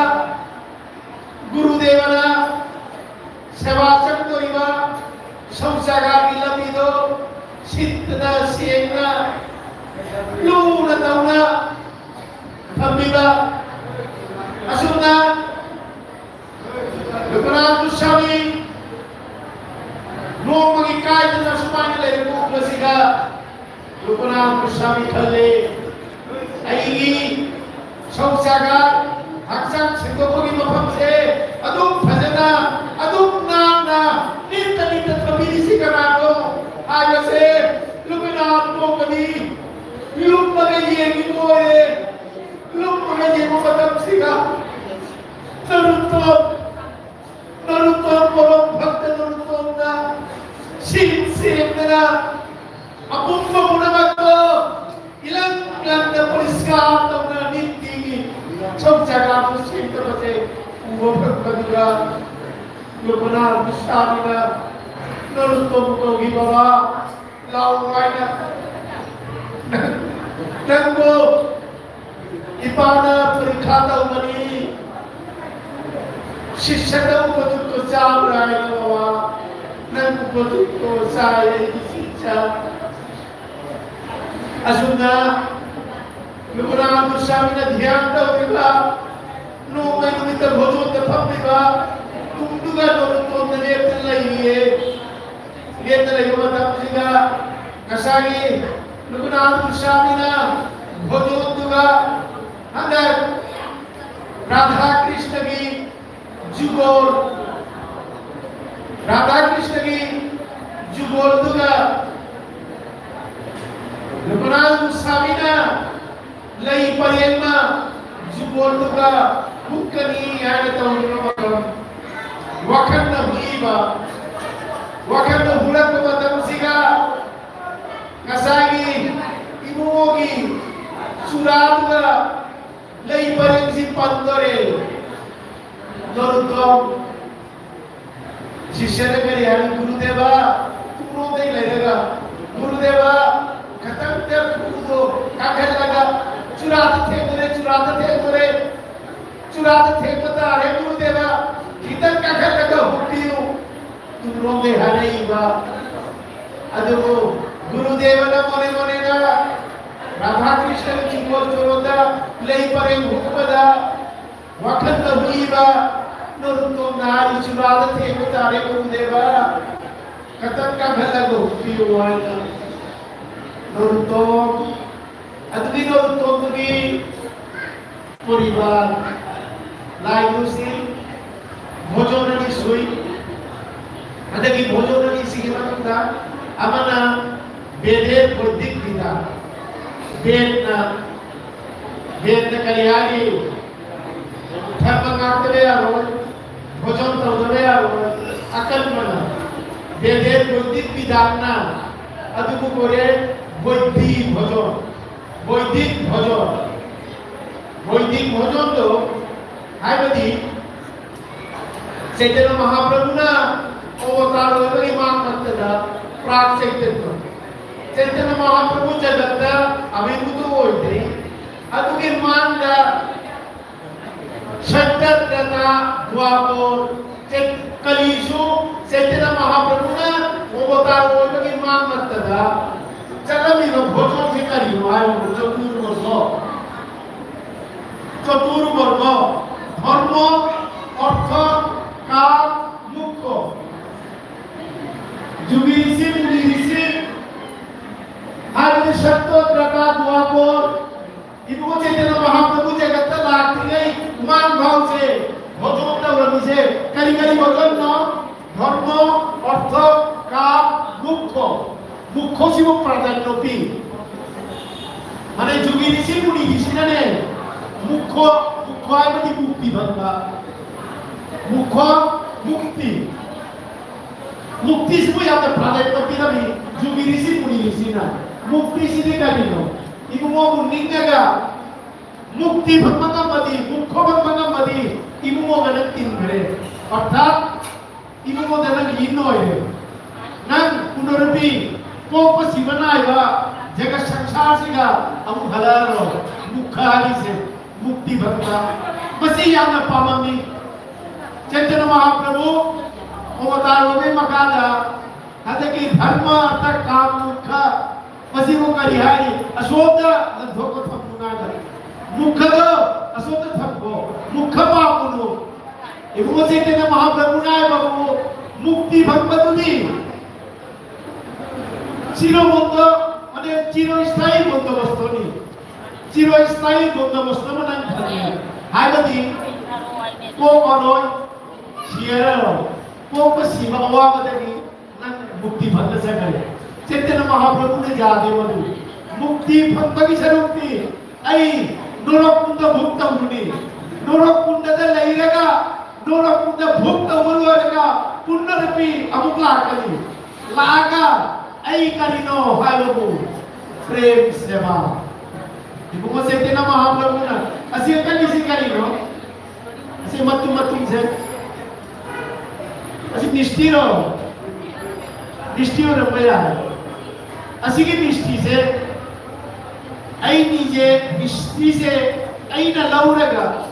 ꯒꯨꯔꯨꯗꯦꯕꯅ ꯁꯦꯕꯥ ꯆꯪꯗꯣꯔꯤꯕ ꯁꯧꯆꯥꯒꯥꯔꯒꯤ ꯂꯝꯕꯤꯗꯣ ꯁꯤꯠꯇꯅ ꯁꯦꯡꯅ ꯂꯨꯅ ꯇꯧꯅ ꯊꯝꯕꯤꯕ꯫ ꯑꯁꯨꯝꯅ ꯂꯨꯒꯨꯅꯥꯊ ꯒꯣꯁ꯭ꯋꯥꯃꯤ ꯅꯣꯡꯃꯒꯤ ꯀꯥꯏꯗꯅ ꯁꯨꯃꯥꯏꯅ ꯂꯩꯔꯤꯕ ꯎꯕꯁꯤꯗ ꯂꯨꯒꯨꯅꯥꯊ ꯒꯣꯁ꯭ꯋꯥꯃꯤ ꯈꯜꯂꯦ, "ꯑꯩꯒꯤ ꯁꯧꯆꯥꯒꯥꯔ, ꯍꯛꯆꯥꯡ ꯁꯦꯡꯗꯣꯛꯄꯒꯤ ꯃꯐꯝꯁꯦ ꯑꯗꯨꯝ ꯐꯖꯅ, ꯑꯗꯨꯝ ꯅꯥꯟꯅ, ꯅꯤꯠꯇ ꯅꯤꯠꯇ ꯊꯝꯕꯤ" ꯌꯦꯡꯉꯤꯕ ꯑꯣꯏꯔꯦ꯫ ꯂꯨꯞꯄꯒ ꯌꯦꯡꯕ ꯃꯇꯝꯁꯤꯗ ꯅꯔꯨꯠꯇꯣꯟ, ꯅꯔꯨꯠꯇꯣꯟ ꯄꯣꯔꯣꯝ ꯚꯛꯇ ꯅꯔꯨꯠꯇꯣꯟꯅ ꯁꯤꯟ ꯁꯦꯡꯗꯅ ꯑꯄꯨꯝꯕ ꯄꯨꯝꯅꯃꯛꯇꯣ ꯏꯂꯪ ꯂꯪꯅ ꯄꯔꯤꯁꯀꯥꯔ ꯇꯧꯅ ꯅꯤꯇꯤꯒꯤ ꯁꯧ ꯖꯒꯥꯗꯨ ꯁꯦꯡꯗꯕꯁꯦ ꯎꯕ ꯐꯪꯕꯗꯨꯗ ꯂꯨꯄꯅꯥ ꯒꯨꯁꯥꯃꯤꯅ ꯅꯔꯨꯠꯇꯣꯟ ꯀꯧꯈꯤꯕ ꯂꯥꯎ ꯍꯥꯏꯅ ꯅꯪꯕꯨ ꯏꯄꯥꯅ ꯄꯔꯤꯈꯥ ꯇꯧꯕꯅꯤ, ꯁꯤꯁ꯭ꯌꯗ ꯎꯄꯖꯨꯛꯇꯣ ꯆꯥꯕ꯭ꯔꯥ ꯍꯥꯏꯅ ꯕꯕꯥ, ꯅꯪ ꯎꯄꯖꯨꯛꯇꯣ ꯆꯥꯏ, ꯑꯩꯒꯤ ꯁꯤꯁ꯭ꯌ꯫ ꯑꯁꯨꯝꯅ ꯂꯨꯄꯅꯥ ꯒꯨꯁꯥꯃꯤꯅ ꯙ꯭ꯌꯥꯟ ꯇꯧꯔꯤꯕ ꯅꯣꯡꯃꯩ ꯅꯨꯃꯤꯠꯇ ꯚꯣꯖꯣꯟꯗ ꯐꯝꯂꯤꯕ ꯇꯨꯡꯗꯨꯒ ꯅꯣꯡꯇꯣꯟꯗ ꯂꯦꯞꯇꯨꯅ ꯂꯩꯔꯤꯌꯦ꯫ ꯂꯦꯞꯇ ꯂꯩꯕ ꯃꯇꯝꯁꯤꯗ ꯉꯁꯥꯏꯒꯤ ꯔꯘꯨꯅꯥꯊ ꯒꯣꯁ꯭ꯋꯥꯃꯤꯅ ꯚꯣꯖꯣꯟꯗꯨꯒ ꯍꯟꯗꯛ ꯔꯥꯙꯥ ꯀ꯭ꯔꯤꯁꯅꯒꯤ ꯖꯨꯒꯣꯜ, ꯔꯥꯙꯥ ꯀ꯭ꯔꯤꯁꯅꯒꯤ ꯖꯨꯒꯣꯜꯗꯨꯒ ꯔꯘꯨꯅꯥꯊ ꯒꯣꯁ꯭ꯋꯥꯃꯤꯅ ꯂꯩ ꯄꯔꯦꯡꯅ ꯖꯨꯒꯣꯜꯗꯨꯒ ꯍꯨꯛꯀꯅꯤ ꯍꯥꯏꯅ ꯇꯧꯔꯤꯕ ꯃꯇꯝ, ꯋꯥꯈꯜꯅ ꯍꯨꯛꯏꯕ, ꯋꯥꯈꯜꯅ ꯍꯨꯂꯛꯄ ꯃꯇꯝꯁꯤꯒ ꯉꯁꯥꯏꯒꯤ ꯏꯕꯨꯡꯉꯣꯒꯤ ꯆꯨꯔꯥꯗꯨꯒ ꯂꯩ ꯄꯔꯦꯡꯁꯤ ꯄꯟꯗꯣꯔꯦ꯫ ꯅꯔꯨꯠꯇꯣꯟ ꯁꯤꯁ꯭ꯌꯅ ꯀꯔꯤ ꯍꯥꯏ? ꯒꯨꯔꯨꯗꯦꯕ, ꯇꯨꯡꯂꯣꯝꯗꯩ ꯂꯩꯔꯒ, ꯒꯨꯔꯨꯗꯦꯕ, ꯈꯇꯪꯇ ꯈꯨꯎꯗꯣ ꯀꯥꯈꯠꯂꯒ, ꯆꯨꯔꯥꯗ ꯊꯦꯡꯗꯣꯔꯦ, ꯆꯨꯔꯥꯗ ꯊꯦꯡꯗꯣꯔꯦ, ꯆꯨꯔꯥꯗ ꯊꯦꯡꯕ ꯇꯥꯔꯦ, ꯒꯨꯔꯨꯗꯦꯕ, ꯈꯤꯇꯪ ꯀꯥꯈꯠꯂꯒ ꯍꯨꯛꯄꯤꯌꯨ꯫ ꯇꯨꯡꯂꯣꯝꯗꯩ ꯍꯥꯏꯔꯛꯏꯕ꯫ ꯑꯗꯨꯕꯨ ꯒꯨꯔꯨꯗꯦꯕꯅ ꯃꯣꯅꯦ ꯃꯣꯅꯦꯅ ꯔꯥꯙꯥ ꯀ꯭ꯔꯤꯁꯅꯒꯤ ꯆꯤꯡꯒꯣꯜ ꯆꯣꯔꯣꯗ ꯂꯩ ꯄꯔꯦꯡ ꯍꯨꯛꯄꯗ ꯋꯥꯈꯜꯗ ꯍꯨꯏꯕ ꯅꯔꯨꯠꯇꯣꯟꯅ ꯍꯥꯏꯔꯤ, "ꯆꯨꯔꯥꯗ ꯊꯦꯡꯕ ꯇꯥꯔꯦ ꯒꯨꯔꯨꯗꯦꯕ, ꯈꯇꯪ ꯀꯥꯈꯠꯂꯒ ꯍꯨꯛꯄꯤꯌꯨ" ꯍꯥꯏꯅ꯫ ꯅꯔꯨꯠꯇꯣꯟ, ꯑꯗꯨꯒꯤ ꯅꯔꯨꯠꯇꯣꯟꯗꯨꯒꯤ ꯄꯣꯔꯤꯕ ꯂꯥꯏꯗꯨꯁꯤ ꯚꯣꯖꯣꯟ ꯑꯅꯤ ꯁꯨꯏ꯫ ꯍꯟꯗꯛꯀꯤ ꯚꯣꯖꯣꯟ ꯑꯅꯤꯁꯤꯒꯤ ꯃꯅꯨꯡꯗ ꯑꯃꯅ ꯕꯦꯗꯦ ꯕꯣꯙꯤꯛ ꯄꯤꯇꯥ, ꯕꯦꯗꯅ, ꯕꯦꯗꯅ ꯀꯔꯤ ꯍꯥꯏꯔꯤ? ꯊꯛꯄ ꯉꯥꯛꯇꯕ ꯌꯥꯔꯣꯏ, ꯚꯣꯖꯟ ꯇꯧꯗꯕ ꯌꯥꯔꯣꯏ, ꯑꯀꯟꯕꯅ꯫ ꯕꯦꯗꯦ ꯕꯣꯏꯗꯤꯛ ꯕꯤꯙꯥꯟꯅ ꯑꯗꯨꯕꯨ ꯀꯣꯔꯦ ꯕꯣꯏꯗꯤ ꯚꯣꯖꯟ, ꯕꯣꯏꯗꯤꯛ ꯚꯣꯖꯟ꯫ ꯕꯣꯏꯗꯤꯛ ꯚꯣꯖꯟꯗꯣ ꯍꯥꯏꯕꯗꯤ ꯆꯩꯇꯟꯌ ꯃꯍꯥꯄ꯭ꯔꯚꯨꯅ ꯑꯣꯕꯇꯥꯔ ꯑꯣꯏꯕꯒꯤ ꯃꯥꯡ ꯃꯛꯇꯗ ꯄ꯭ꯔꯥꯛ ꯆꯩꯇꯟꯌ, ꯆꯩꯇꯟꯌ ꯃꯍꯥꯄ꯭ꯔꯚꯨ ꯖꯒꯠꯇ ꯑꯕꯤꯔꯚꯨꯇ ꯑꯣꯏꯗ꯭ꯔꯤ꯫ ꯑꯗꯨꯒꯤ ꯃꯥꯡꯗ ꯁꯠꯇ ꯇ꯭ꯔꯦꯇꯥ ꯗ꯭ꯋꯥꯄꯔ ꯆꯩ-, ꯀꯂꯤꯁꯨ ꯆꯩꯇꯟꯌ ꯃꯍꯥꯄ꯭ꯔꯚꯨꯅ ꯑꯣꯕꯇꯥꯔ ꯑꯣꯏꯕꯒꯤ ꯃꯥꯡ ꯃꯛꯇꯗ ꯆꯠꯂꯝꯃꯤꯕ ꯚꯣꯖꯟꯁꯦ ꯀꯔꯤꯅꯣ ꯍꯥꯏꯕꯗ ꯆꯇꯨꯔ ꯚꯣꯖꯟ꯫ ꯆꯇꯨꯔ ꯕꯔꯒ, ꯙꯔꯃ, ꯑꯔꯊ, ꯀꯥꯝ, ꯃꯣꯛꯈ꯫ ꯖꯨꯒꯤ ꯔꯤꯁꯤ, ꯃꯨꯅꯤ ꯔꯤꯁꯤ, ꯍꯥꯏꯕꯗꯤ ꯁꯠꯇ, ꯇ꯭ꯔꯦꯇꯥ, ꯗ꯭ꯋꯥꯄꯔ, ꯏꯕꯨꯡꯉꯣ ꯆꯩꯇꯟꯌ ꯃꯍꯥꯄ꯭ꯔꯚꯨ ꯖꯒꯠꯇ ꯂꯥꯛꯇ꯭ꯔꯤꯉꯩ ꯃꯃꯥꯡ ꯐꯥꯎꯁꯦ ꯚꯣꯖꯟ ꯇꯧꯔꯝꯃꯤꯁꯦ ꯀꯔꯤ ꯀꯔꯤ ꯚꯣꯖꯟꯅꯣ? ꯙꯔꯃ, ꯑꯔꯊ, ꯀꯥꯝ, ꯃꯣꯛꯈ꯫ ꯃꯣꯛꯈꯁꯤꯕꯨ ꯄ꯭ꯔꯥꯙꯥꯟꯌ ꯄꯤ꯫ ꯃꯥꯅꯦ, ꯖꯨꯒꯤ ꯔꯤꯁꯤ ꯃꯨꯅꯤꯁꯤꯡꯁꯤꯅꯅꯦ, ꯃꯣꯛꯈ, ꯃꯣꯛꯈ ꯍꯥꯏꯕꯗꯤ ꯃꯨꯛꯇꯤ ꯐꯪꯕ꯫ ꯃꯣꯛꯈ, ꯃꯨꯛꯇꯤ꯫ ꯃꯨꯛꯇꯤꯁꯤꯕꯨ ꯌꯥꯝꯅ ꯄ꯭ꯔꯥꯙꯥꯟꯌ ꯄꯤꯔꯝꯃꯤ ꯖꯨꯒꯤ ꯔꯤꯁꯤ ꯃꯨꯅꯤꯁꯤꯡꯁꯤꯅ꯫ ꯃꯨꯛꯇꯤꯁꯤꯗꯤ ꯀꯔꯤꯅꯣ? ꯏꯕꯨꯡꯉꯣꯕꯨ ꯅꯤꯡꯉꯒ ꯃꯨꯛꯇꯤ ꯐꯪꯕ ꯉꯝꯃꯗꯤ, ꯃꯣꯛꯈ ꯐꯪꯕ ꯉꯝꯃꯗꯤ, ꯏꯕꯨꯡꯉꯣꯒ ꯅꯪ ꯇꯤꯟꯈ꯭ꯔꯦ꯫ ꯑꯔꯊꯥꯠ ꯏꯕꯨꯡꯉꯣꯗ ꯅꯪ ꯂꯤꯟ ꯑꯣꯏꯔꯦ꯫ ꯅꯪ ꯄꯨꯅꯔꯨꯄꯤ, ꯄꯣꯛꯄ ꯁꯤꯕ ꯅꯥꯏꯕ ꯖꯒꯠ ꯁꯪꯁꯥꯔꯁꯤꯒ ꯑꯃꯨꯛ ꯍꯜꯂꯛꯑꯔꯣꯏ꯫ ꯃꯣꯛꯈ ꯍꯥꯏꯔꯤꯁꯦ ꯃꯨꯛꯇꯤ ꯐꯪꯕ꯫ ꯃꯁꯤ ꯌꯥꯝꯅ ꯄꯥꯝꯃꯝꯃꯤ꯫ ꯆꯩꯇꯟꯌ ꯃꯍꯥꯄ꯭ꯔꯚꯨ ꯑꯣꯕꯇꯥꯔ ꯑꯣꯏꯕꯒꯤ ꯃꯈꯥꯗ ꯍꯟꯗꯛꯀꯤ ꯙꯔꯃ, ꯑꯔꯊ, ꯀꯥꯝ, ꯃꯣꯛꯈ, ꯃꯁꯤꯕꯨ ꯀꯔꯤ ꯍꯥꯏꯔꯤ? ꯑꯁꯣꯝꯗ ꯂꯪꯊꯣꯛꯄ ꯊꯝꯃꯨ ꯍꯥꯏꯕ꯫ ꯃꯣꯛꯈꯗꯣ ꯑꯁꯣꯝꯗ ꯊꯝꯃꯣ꯫ ꯃꯣꯛꯈ ꯄꯥꯝꯒꯅꯨ꯫ ꯏꯕꯨꯡꯉꯣ ꯆꯩꯇꯟꯌ ꯃꯍꯥꯄ꯭ꯔꯚꯨꯅ ꯍꯥꯏꯕꯕꯨ ꯃꯨꯛꯇꯤ ꯐꯪꯕꯗꯨꯅꯤ꯫ ꯆꯤꯔꯕꯟꯗ, ꯃꯥꯅꯦ, ꯆꯤꯔ ꯁ꯭ꯊꯥꯌꯤ ꯕꯟꯗꯣꯕꯁꯇꯅꯤ꯫ ꯆꯤꯔ ꯁ꯭ꯊꯥꯌꯤ ꯕꯟꯗꯣꯕꯁꯇ ꯑꯃ ꯅꯪ ꯐꯪꯉꯦ꯫ ꯍꯥꯏꯕꯗꯤ ꯄꯣꯛꯑꯔꯣꯏ, ꯁꯤꯔꯔꯣꯏ꯫ ꯄꯣꯛꯄ ꯁꯤꯕ ꯑꯋꯥꯕꯗꯒꯤ ꯅꯪ ꯃꯨꯛꯇꯤ ꯐꯪꯅ ꯆꯠꯈ꯭ꯔꯦ꯫ ꯆꯩꯇꯟꯌ ꯃꯍꯥꯄ꯭ꯔꯚꯨꯅ ꯌꯥꯗꯦ ꯃꯗꯨ꯫ ꯃꯨꯛꯇꯤ ꯐꯪꯕꯒꯤ ꯁꯔꯨꯛꯇꯤ ꯑꯩ ꯅꯣꯔꯣꯛ ꯀꯨꯟꯗ ꯚꯨꯛ ꯇꯧꯒꯅꯤ꯫ ꯅꯣꯔꯣꯛ ꯀꯨꯟꯗꯗ ꯂꯩꯔꯒ, ꯅꯣꯔꯣꯛ ꯀꯨꯟꯗ ꯚꯨꯛ ꯇꯧꯕ ꯂꯣꯏꯔꯒ ꯄꯨꯅꯔꯄꯤ ꯑꯃꯨꯛ ꯂꯥꯛꯀꯅꯤ꯫ ꯂꯥꯛꯑꯒ ꯑꯩ ꯀꯔꯤꯅꯣ ꯍꯥꯏꯕꯕꯨ ꯄ꯭ꯔꯦꯝ ꯁꯦꯕꯥ꯫ ꯏꯕꯨꯡꯉꯣ ꯆꯩꯇꯟꯌ ꯃꯍꯥꯄ꯭ꯔꯚꯨꯅ ꯑꯁꯤ ꯑꯀꯟꯒꯤꯁꯤ ꯀꯔꯤꯅꯣ? ꯑꯁꯤ ꯃꯇꯨꯝ ꯃꯇꯨꯝꯁꯦ, ꯑꯁꯤ ꯃꯤꯁꯇꯤꯔꯣ? ꯃꯤꯁꯇꯤ ꯑꯣꯏꯔꯝꯕ ꯌꯥꯏ꯫ ꯑꯁꯤꯒꯤ ꯃꯤꯁꯇꯤꯁꯦ, ꯑꯩꯅꯤꯁꯦ, ꯃꯤꯁꯇꯤꯁꯦ ꯑꯩꯅ ꯂꯧꯔꯒ,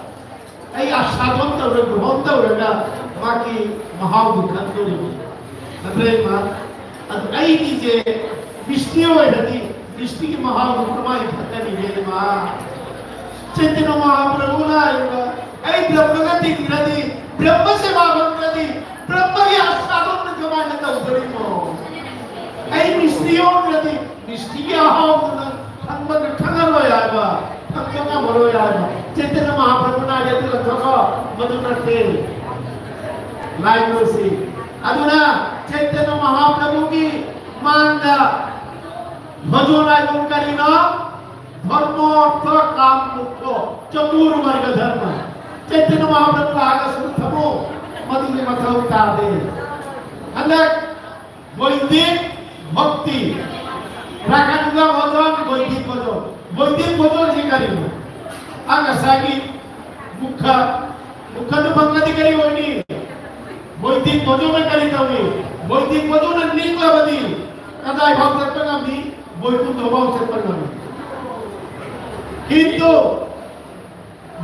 ꯑꯩ ꯑꯁꯥꯗꯣꯟ ꯇꯧꯔꯒ, ꯒ꯭ꯔꯍꯣꯟ ꯇꯧꯔꯒ ꯃꯥꯒꯤ ꯃꯍꯥꯎꯗꯨ ꯈꯪꯗꯣꯔꯤꯕꯅꯤ꯫ ꯅꯠꯇ꯭ꯔ ꯏꯃꯥ? ꯑꯗꯨ ꯑꯩꯒꯤꯁꯦ ꯃꯤꯁꯇꯤ ꯑꯣꯏꯔꯗꯤ ꯃꯤꯁꯇꯤꯒꯤ ꯃꯍꯥꯎꯗꯨ ꯀꯃꯥꯏꯅ ꯈꯪꯒꯅꯤꯒꯦ ꯏꯃꯥ? ꯆꯩꯇꯟꯌ ꯃꯍꯥꯄ꯭ꯔꯚꯨꯅ ꯍꯥꯏꯕ, "ꯑꯩ ꯕ꯭ꯔꯍ꯭ꯃꯒ ꯇꯤꯟꯈ꯭ꯔꯗꯤ, ꯕ꯭ꯔꯍ꯭ꯃ ꯁꯦꯕꯥ ꯐꯪꯗ꯭ꯔꯗꯤ, ꯕ꯭ꯔꯍ꯭ꯃꯒꯤ ꯑꯁꯥꯗꯣꯟꯗꯨ ꯀꯃꯥꯏꯅ ꯇꯧꯗꯣꯔꯤꯅꯣ? ꯑꯩ ꯃꯤꯁꯇꯤ ꯑꯣꯏꯔꯗꯤ ꯃꯤꯁꯇꯤꯒꯤ ꯑꯍꯥꯎꯕꯗꯨꯅ ꯈꯪꯕ ꯈꯪꯉꯔꯣꯏ ꯍꯥꯏꯕ, ꯈꯪꯕ ꯉꯝꯃꯔꯣꯏ ꯍꯥꯏꯕ"꯫ ꯆꯩꯇꯟꯌ ꯃꯍꯥꯄ꯭ꯔꯚꯨꯅ ꯍꯥꯏꯔꯤꯗꯨ ꯂꯧꯊꯣꯛꯈꯣ, ꯃꯗꯨ ꯅꯠꯇꯦ꯫ ꯂꯥꯏꯅꯨꯁꯤ꯫ ꯑꯗꯨꯅ ꯆꯩꯇꯟꯌ ꯃꯍꯥꯄ꯭ꯔꯚꯨꯒꯤ ꯃꯥꯡꯗ ꯃꯗꯨ ꯂꯥꯏꯕꯨ ꯀꯔꯤꯅꯣ? ꯙꯔꯃ, ꯑꯔꯊ, ꯀꯥꯝ, ꯃꯣꯛꯈ, ꯆꯇꯨꯔ ꯃꯥꯔꯒ ꯙꯔꯃ꯫ ꯆꯩꯇꯟꯌ ꯃꯍꯥꯄ꯭ꯔꯚꯨ ꯂꯥꯛꯑꯒ ꯁꯨꯝ ꯊꯝꯃꯣ, ꯃꯗꯨꯒꯤ ꯃꯊꯧ ꯇꯥꯗꯦ꯫ ꯍꯟꯗꯛ ꯕꯣꯏꯗꯤꯛ ꯚꯣꯖꯣꯟ, ꯔꯥꯒꯥꯅꯨꯒꯥ ꯚꯣꯖꯣꯟ, ꯕꯣꯏꯗꯤꯛ ꯚꯣꯖꯣꯟ꯫ ꯕꯣꯏꯗꯤꯛ ꯚꯣꯖꯣꯟꯁꯤ ꯀꯔꯤꯅꯣ? ꯑꯥ, ꯉꯁꯥꯏꯒꯤ ꯃꯨꯈ, ꯃꯨꯈꯗꯨ ꯐꯪꯉꯗꯤ ꯀꯔꯤ ꯑꯣꯏꯅꯤ? ꯕꯣꯏꯗꯤꯛ ꯚꯣꯖꯣꯟꯅ ꯀꯔꯤ ꯇꯧꯏ? ꯕꯣꯏꯗꯤꯛ ꯚꯣꯖꯣꯟꯅ ꯅꯤꯛꯂꯕꯗꯤ ꯀꯗꯥꯏ ꯐꯥꯎ ꯆꯠꯄ ꯉꯝꯃꯤ? ꯕꯣꯏꯀꯨꯟꯊ ꯐꯥꯎ ꯆꯠꯄ ꯉꯝꯃꯤ꯫ ꯀꯤꯟꯇꯨ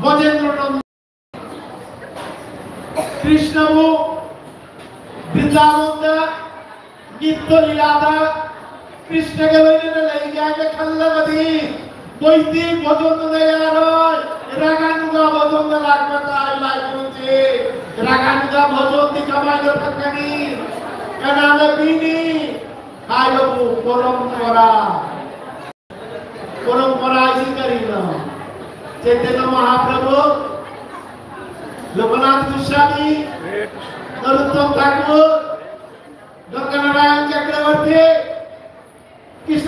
ꯕ꯭ꯔꯖꯦꯟꯗ꯭ꯔ ꯅꯟꯗ ꯀ꯭ꯔꯤꯁꯅꯕꯨ ꯕ꯭ꯔꯤꯟꯗꯥꯕꯟꯗ ꯅꯤꯇ꯭ꯌ ꯂꯤꯂꯥꯗ ꯀ꯭ꯔꯤꯁꯅꯒ ꯂꯣꯏꯅꯅ ꯂꯩꯒꯦ ꯍꯥꯏꯅ ꯈꯜꯂꯕꯗꯤ ꯕꯣꯏꯗꯤꯛ ꯚꯣꯖꯣꯟꯗꯨꯅ ꯌꯥꯔꯣꯏ꯫ ꯔꯥꯒꯥꯅꯨꯒꯥ ꯚꯣꯖꯣꯟꯗ ꯂꯥꯛꯄ ꯇꯥꯏ꯫ ꯂꯥꯏꯕꯨꯡꯁꯤ, ꯔꯥꯒꯥꯅꯨꯒꯥ ꯚꯣꯖꯣꯟꯗꯤ ꯀꯃꯥꯏꯅ ꯐꯪꯒꯅꯤ? ꯀꯅꯥꯅ ꯄꯤꯅꯤ? ꯍꯥꯏꯕꯕꯨ ꯄꯔꯝꯄꯔꯥ꯫ ꯄꯔꯝꯄꯔꯥ ꯍꯥꯏꯁꯤ ꯀꯔꯤꯅꯣ? ꯆꯩꯇꯟꯌ ꯃꯍꯥꯄ꯭ꯔꯚꯨ, ꯂꯣꯀꯅꯥꯊ ꯒꯣꯁ꯭ꯋꯥꯃꯤ, ꯅꯔꯣꯠꯇꯝ ꯊꯥꯀꯨꯔ, ꯒꯪꯒꯥ ꯅꯥꯔꯥꯌꯟ ꯆꯀ꯭ꯔꯕꯔꯇꯤ, ꯀ꯭ꯔꯤꯁꯅ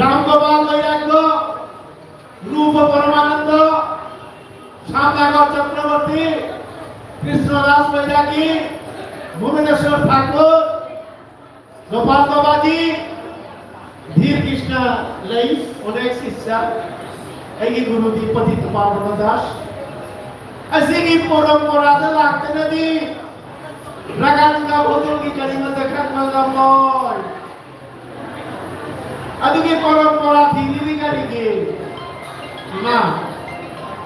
রামগোপাল বৈরাগ্য, রূপ পরমানন্দ, শ্যামনগর চক্রবর্তী, কৃষ্ণদাস বৈরাগী, ভুবনেশ্বর ঠাকুর, গোপাল বাবাজি, ধীর কৃষ্ণ লেই, অনেক শিষ্য, এই গুরুজি পতিত পাবন দাস। Asigi পরম্পরা তো লাগতে না দি, রাগানুগা ভোজন কি করি মত খান মত ময়। Adugi পরম্পরা ধীরে ধীরে করি কি? না।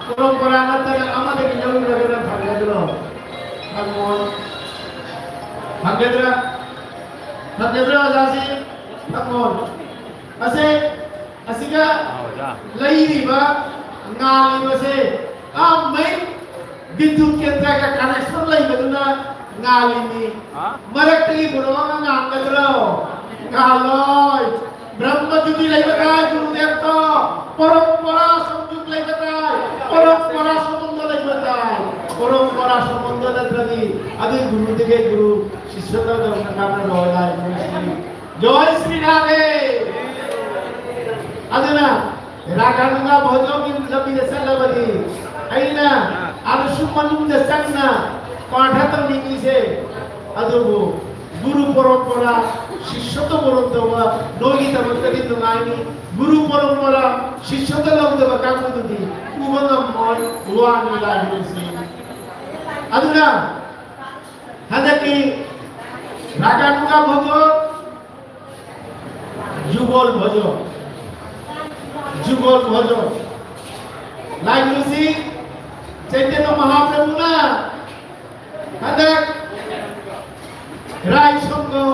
পরম্পরা না তাহলে আমাদের কি জমি লাগে না ভাঙে দিল। ভাঙমন। ভাঙে দিল। ভাঙে দিল যাসি। ভাঙমন। Ase, asiga, ꯂꯩꯔꯤꯕ, ꯉꯥꯜꯂꯤꯕꯁꯦ, ꯑꯥ, ꯃꯩ, ꯕꯤꯗ꯭ꯌꯨꯠ ꯀꯦꯟꯗ꯭ꯔꯒ connection ꯂꯩꯕꯗꯨꯅ ꯉꯥꯜꯂꯤꯅꯤ꯫ ꯍꯥ? ꯃꯔꯛꯇꯒꯤ ꯒꯨꯔꯨ ꯑꯃ ꯉꯥꯟꯒꯗ꯭ꯔꯣ? ꯉꯥꯜꯂꯣꯏ꯫ ꯕ꯭ꯔꯍ꯭ꯃ ꯖ꯭ꯌꯣꯇꯤ ꯂꯩꯕ ꯇꯥꯏ, ꯒꯨꯔꯨꯗꯦꯕꯇ꯫ ꯄꯔꯝꯄꯔꯥ ꯁꯝꯖꯨꯠ ꯂꯩꯕ ꯇꯥꯏ꯫ ꯄꯔꯝꯄꯔꯥ ꯁꯝꯕꯟꯙ ꯂꯩꯕ ꯇꯥꯏ꯫ ꯄꯔꯝꯄꯔꯥ ꯁꯝꯕꯟꯙ ꯅꯠꯇ꯭ꯔꯗꯤ ꯑꯗꯨꯒꯤ ꯒꯨꯔꯨꯗꯒꯤ ꯒꯨꯔꯨ ꯁꯤꯁ꯭ꯌꯗ ꯇꯧꯔꯒ ꯀꯥꯟꯅꯔꯣꯏ ꯍꯥꯏ꯫ ꯖꯣꯏ ꯁ꯭ꯔꯤ ꯔꯥꯙꯦ꯫ ꯑꯗꯨꯅ ꯔꯥꯙꯥꯅꯨꯒ ꯚꯣꯖꯣꯒꯤ ꯂꯝꯕꯤꯗ ꯆꯠꯂꯕꯗꯤ ꯑꯩꯅ ꯑꯗꯨꯁꯨ ꯃꯅꯨꯡꯗ ꯆꯪꯅ ꯄꯥꯔꯊ ꯇꯧꯅꯤꯡꯉꯤꯁꯦ꯫ ꯑꯗꯨꯕꯨ ꯒꯨꯔꯨ ꯄꯔꯝꯄꯔꯥ ꯁꯤꯁ꯭ꯌꯗ ꯄꯔꯝ ꯇꯧꯕ ꯅꯣꯏꯒꯤꯗꯃꯛꯇꯗꯤ ꯅꯨꯡꯉꯥꯏꯅꯤ꯫ ꯒꯨꯔꯨ ꯄꯔꯝꯄꯔꯥ ꯁꯤꯁ꯭ꯌꯗ ꯂꯧꯗꯕ ꯀꯥꯡꯕꯨꯗꯨꯗꯤ ꯎꯕ ꯉꯝꯃꯣꯏ, ꯋꯥꯅꯤ ꯂꯥꯏꯔꯤꯛꯁꯤ꯫ ꯑꯗꯨꯅ ꯍꯟꯗꯛꯀꯤ ꯔꯥꯙꯥꯅꯨꯒ ꯚꯣꯖꯣ ꯌꯨꯒꯣꯜ ꯚꯣꯖꯣ, ꯌꯨꯒꯣꯜ ꯚꯣꯖꯣ꯫ ꯂꯥꯏꯅꯤꯡꯁꯤ ꯆꯩꯇꯟꯌ ꯃꯍꯥꯄ꯭ꯔꯚꯨꯅ ꯍꯟꯗꯛ ꯔꯥꯏ ꯁꯪꯒꯣ,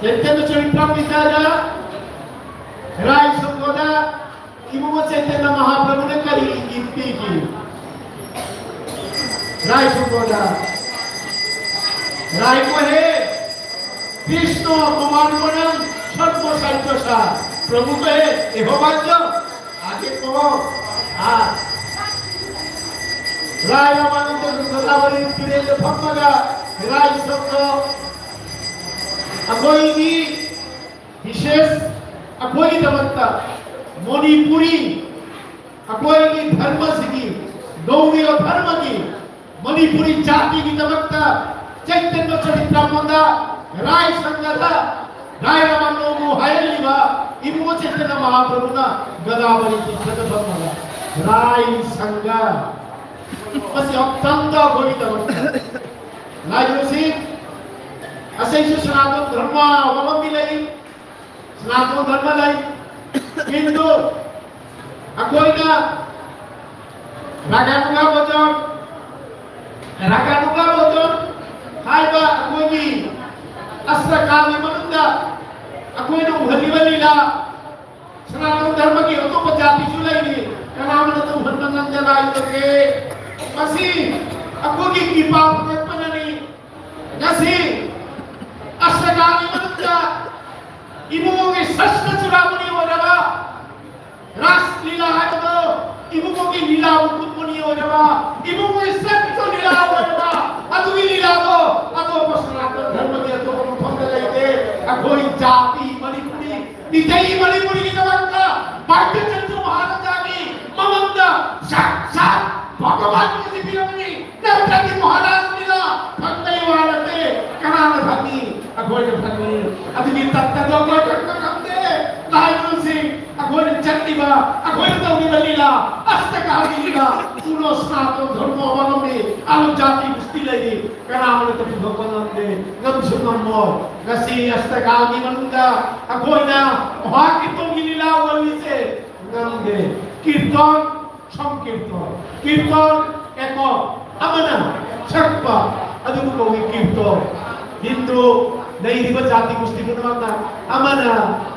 ꯆꯩꯇꯟꯌ ꯆꯔꯤꯇ꯭ꯔꯃ꯭ꯔꯤꯇꯗ ꯔꯥꯏ ꯁꯪꯒꯣꯗ ꯏꯕꯨꯡꯉꯣ ꯆꯩꯇꯟꯌ ꯃꯍꯥꯄ꯭ꯔꯚꯨꯅ ꯀꯔꯤ ꯏꯪꯒꯤꯠ ꯄꯤꯒꯦ? ꯔꯥꯏ ꯁꯪꯒꯣꯗ, ꯔꯥꯏ ꯀꯣꯍꯦ, ꯀ꯭ꯔꯤꯁ꯭ꯅ ꯄ꯭ꯔꯃꯥꯟ ꯄ꯭ꯔꯃꯥꯟ ꯁꯔ꯭ꯕ ꯁꯥꯍꯤꯇ꯭ꯌ ꯁꯥ, प्रभु कहे, "यहोवा जो आगे कहो, हाँ।" राय रामानंद गोदावरी तुरेंद्र फम्मगा, राय शब्द, अगोई की विशेष, अगोई दमकता, मणिपुरी, अगोई की धर्म सिगी, गौड़ीय धर्म की, ꯃꯅꯤꯄꯨꯔꯤ ꯖꯥꯇꯤꯒꯤꯗꯃꯛꯇ ꯆꯩꯇꯟꯌ ꯆꯔꯤꯇ꯭ꯔꯃꯟꯗ ꯔꯥꯏ ꯁꯪꯒꯗ ꯔꯥꯏ ꯔꯥꯃꯥꯅꯣꯕꯨ ꯍꯥꯏꯍꯜꯂꯤꯕ ꯏꯕꯨꯡꯉꯣ ꯆꯩꯇꯟꯌ ꯃꯍꯥꯄ꯭ꯔꯚꯨꯅ ꯒꯣꯗꯥꯕꯔꯤ ꯇꯤꯔꯊꯗ ꯐꯝꯃꯒ ꯔꯥꯏ ꯁꯪꯒ ꯃꯁꯤ ꯑꯃꯨꯛꯇꯪꯗ ꯑꯩꯈꯣꯏꯒꯤꯗꯃꯛꯇ ꯂꯥꯏꯔꯤꯛꯁꯤ ꯑꯁꯩꯁꯨ ꯁꯅꯥꯇꯟ ꯙꯔꯃ ꯑꯃꯃꯝꯗꯤ ꯂꯩ, ꯁꯅꯥꯇꯟ ꯙꯔꯃ ꯂꯩ, ꯍꯤꯟꯗꯨ ꯑꯩꯈꯣꯏꯅ ꯔꯥꯒꯥꯅꯨꯒꯥ ꯕꯣꯖꯟ, ꯔꯥꯒꯥꯅꯨꯒꯥ ꯕꯣꯖꯟ ꯍꯥꯏꯕ ꯑꯩꯈꯣꯏꯒꯤ ꯑꯁꯇ꯭ꯔꯀꯥꯜꯒꯤ ꯃꯅꯨꯡꯗ ꯑꯩꯈꯣꯏꯅ ꯎꯍꯜꯂꯤꯕ ꯂꯤꯂꯥ, ꯁꯅꯥꯇꯟ ꯙꯔꯃꯒꯤ ꯑꯇꯣꯞꯄ ꯖꯥꯇꯤꯁꯨ ꯂꯩꯔꯤ, ꯀꯅꯥꯃꯅ ꯎꯍꯟꯕ ꯉꯝꯗꯅ ꯂꯩꯕꯒꯦ? ꯃꯁꯤ ꯑꯩꯈꯣꯏꯒꯤ ꯀ꯭ꯔꯤꯄꯥ ꯐꯪꯂꯛꯄꯅꯅꯤ꯫ ꯉꯁꯤ ꯑꯁꯇ꯭ꯔꯀꯥꯜꯒꯤ ꯃꯅꯨꯡꯗ ꯏꯕꯨꯡꯉꯣꯒꯤ ꯁꯁꯇ ꯆꯨꯔꯥꯃꯨꯅꯤ ꯑꯣꯏꯔꯕ ꯔꯥꯁ ꯂꯤꯂꯥ ꯍꯥꯏꯕꯗꯣ, ꯏꯕꯨꯡꯉꯣꯒꯤ ꯂꯤꯂꯥꯕꯨ ꯀꯨꯠꯄꯅꯤ ꯑꯣꯏꯔꯕ, ꯏꯕꯨꯡꯉꯣꯒꯤ ꯁꯠꯇ ꯂꯤꯂꯥ ꯑꯣꯏꯔꯕ, ꯑꯗꯨꯒꯤ ꯂꯤꯂꯥꯗꯣ ꯑꯇꯣꯞꯄ ꯁꯅꯥꯇꯟ ꯙꯔꯃꯒꯤ ꯑꯇꯣꯞꯄ ꯃꯐꯝꯗ ꯂꯩꯇꯦ꯫ ꯑꯩꯈꯣꯏ ꯖꯥꯇꯤ ꯃꯅꯤꯄꯨꯔꯤ, ꯃꯤꯇꯩ ꯃꯅꯤꯄꯨꯔꯤꯒꯤꯗꯃꯛꯇ ꯚꯥꯔꯇꯤꯌ ꯖꯅꯇꯥ ꯃꯍꯥꯔꯥꯖꯥꯒꯤ ꯃꯃꯥꯡꯗ ꯁꯥꯛꯁꯥꯠ ꯚꯒꯋꯥꯟ ꯑꯁꯤ ꯄꯤꯔꯝꯃꯤ꯫ ꯅꯠꯇ꯭ꯔꯗꯤ ꯃꯍꯥꯔꯥꯖ ꯂꯤꯂꯥ ꯐꯪꯕꯒꯤ ꯋꯥ ꯅꯠꯇꯦ, ꯀꯅꯥꯅ ꯐꯪꯉꯤ? ꯑꯩꯈꯣꯏꯅ ꯐꯪꯉꯤ꯫ ꯑꯗꯨꯒꯤ ꯇꯠꯇꯗꯣ ꯑꯩꯈꯣꯏ ꯈꯪꯕ ꯉꯝꯗꯦ꯫ ꯂꯥꯏꯕꯨꯁꯤꯡ ꯑꯩꯈꯣꯏꯅ ꯆꯠꯂꯤꯕ, ꯑꯩꯈꯣꯏꯅ ꯇꯧꯔꯤꯕ ꯂꯤꯂꯥ, ꯑꯁꯇꯀꯥꯒꯤ ꯂꯤꯂꯥ, ꯎꯅꯣ ꯁꯅꯥꯇꯟ ꯙꯔꯃ ꯑꯃ ꯉꯝꯃꯤ, ꯑꯗꯨ ꯖꯥꯇꯤ ꯒꯨꯁꯇꯤ ꯂꯩꯔꯤ, ꯀꯅꯥꯃꯠꯇ ꯄꯨꯊꯣꯛꯄ ꯉꯝꯗꯦ, ꯉꯝꯁꯨ ꯉꯝꯃꯣꯏ꯫ ꯉꯁꯤ ꯑꯁꯇꯀꯥꯒꯤ ꯃꯅꯨꯡꯗ ꯑꯩꯈꯣꯏꯅ ꯃꯍꯥꯀꯤꯔꯇꯟꯒꯤ ꯂꯤꯂꯥ ꯎꯍꯜꯂꯤꯁꯦ ꯉꯝꯗꯦ꯫ ꯀꯤꯔꯇꯟ ꯁꯪꯀꯤꯔꯇꯟ, ꯀꯤꯔꯇꯟ ꯑꯦꯀꯣ ꯑꯃꯅ ꯁꯛꯄ ꯑꯗꯨꯕꯨ ꯀꯧꯏ ꯀꯤꯔꯇꯟ꯫ ꯍꯤꯟꯗꯨ ꯂꯩꯔꯤꯕ ꯖꯥꯇꯤ ꯒꯨꯁꯇꯤ ꯄꯨꯝꯅꯃꯛꯅ ꯑꯃꯅ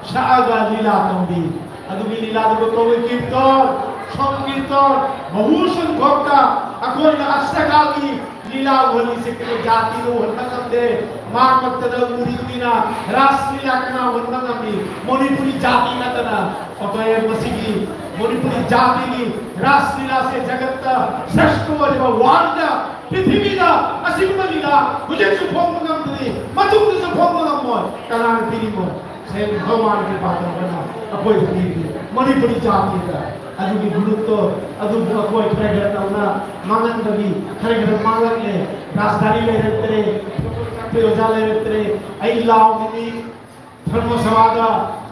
ꯁꯛꯑꯒ ꯂꯤꯂꯥ ꯇꯧꯔꯤ, ꯑꯗꯨꯒꯤ ꯂꯤꯂꯥꯗꯨꯕꯨ ꯀꯧꯏ ꯀꯤꯔꯇꯟ, ꯁꯪꯀꯤꯔꯇꯟ꯫ ꯃꯍꯨ ꯁꯪꯒꯣꯛꯇ ꯑꯩꯈꯣꯏꯅ ꯑꯁꯇꯀꯥꯒꯤ ꯂꯤꯂꯥ ꯎꯍꯜꯂꯤꯁꯦ ꯀꯩꯅꯣ ꯖꯥꯇꯤꯗ ꯎꯍꯟꯕ ꯉꯝꯗꯦ, ꯃꯥꯡꯃꯛꯇꯗ ꯎꯔꯤꯕꯅꯤꯅ ꯔꯥꯁ ꯂꯤꯂꯥ ꯀꯅꯥ ꯍꯨꯟꯕ ꯉꯝꯃꯤ? ꯃꯅꯤꯄꯨꯔꯤ ꯖꯥꯇꯤ ꯅꯠꯇꯅ꯫ ꯑꯇꯣꯞꯄ ꯃꯁꯤꯒꯤ ꯃꯅꯤꯄꯨꯔꯤ ꯖꯥꯇꯤꯒꯤ ꯔꯥꯁ ꯂꯤꯂꯥꯁꯦ ꯖꯒꯠꯇ ꯁ꯭ꯔꯦꯁ꯭ꯊ ꯑꯣꯏꯔꯤꯕ ꯋꯥꯔꯜꯗ ꯄ꯭ꯔꯤꯊꯤꯕꯤꯗ ꯑꯁꯤꯒꯨꯝꯕ ꯂꯤꯂꯥ ꯍꯧꯖꯤꯛꯁꯨ ꯐꯣꯡꯕ ꯉꯝꯗ꯭ꯔꯤ, ꯃꯇꯨꯡꯗꯁꯨ ꯐꯣꯡꯕ ꯉꯝꯃꯣꯏ꯫ ꯀꯅꯥꯅ ꯄꯤꯔꯤꯃꯣ? ꯁꯦꯟ ꯚꯒꯋꯥꯟꯒꯤ ꯄꯥꯡꯒꯜꯅ ꯑꯩꯈꯣꯏꯗ ꯄꯤꯔꯤ ꯃꯅꯤꯄꯨꯔꯤ ꯖꯥꯇꯤꯗ꯫ ꯑꯗꯨꯒꯤ ꯒꯨꯔꯨꯠꯇꯣ ꯑꯗꯨꯕꯨ ꯑꯩꯈꯣꯏ ꯈꯔ ꯈꯔ ꯇꯧꯅ ꯃꯥꯡꯍꯟꯕꯒꯤ ꯈꯔ ꯈꯔ ꯃꯥꯡꯍꯜꯂꯦ꯫ ꯔꯥꯖꯙꯥꯅꯤ ꯂꯩꯔꯛꯇ꯭ꯔꯦ, ꯇꯥꯛꯄꯤ ꯑꯣꯖꯥ ꯂꯩꯔꯛꯇ꯭ꯔꯦ꯫ ꯑꯩ ꯂꯥꯎꯔꯤꯅꯤ, ꯙꯔꯃ ꯁꯚꯥꯗ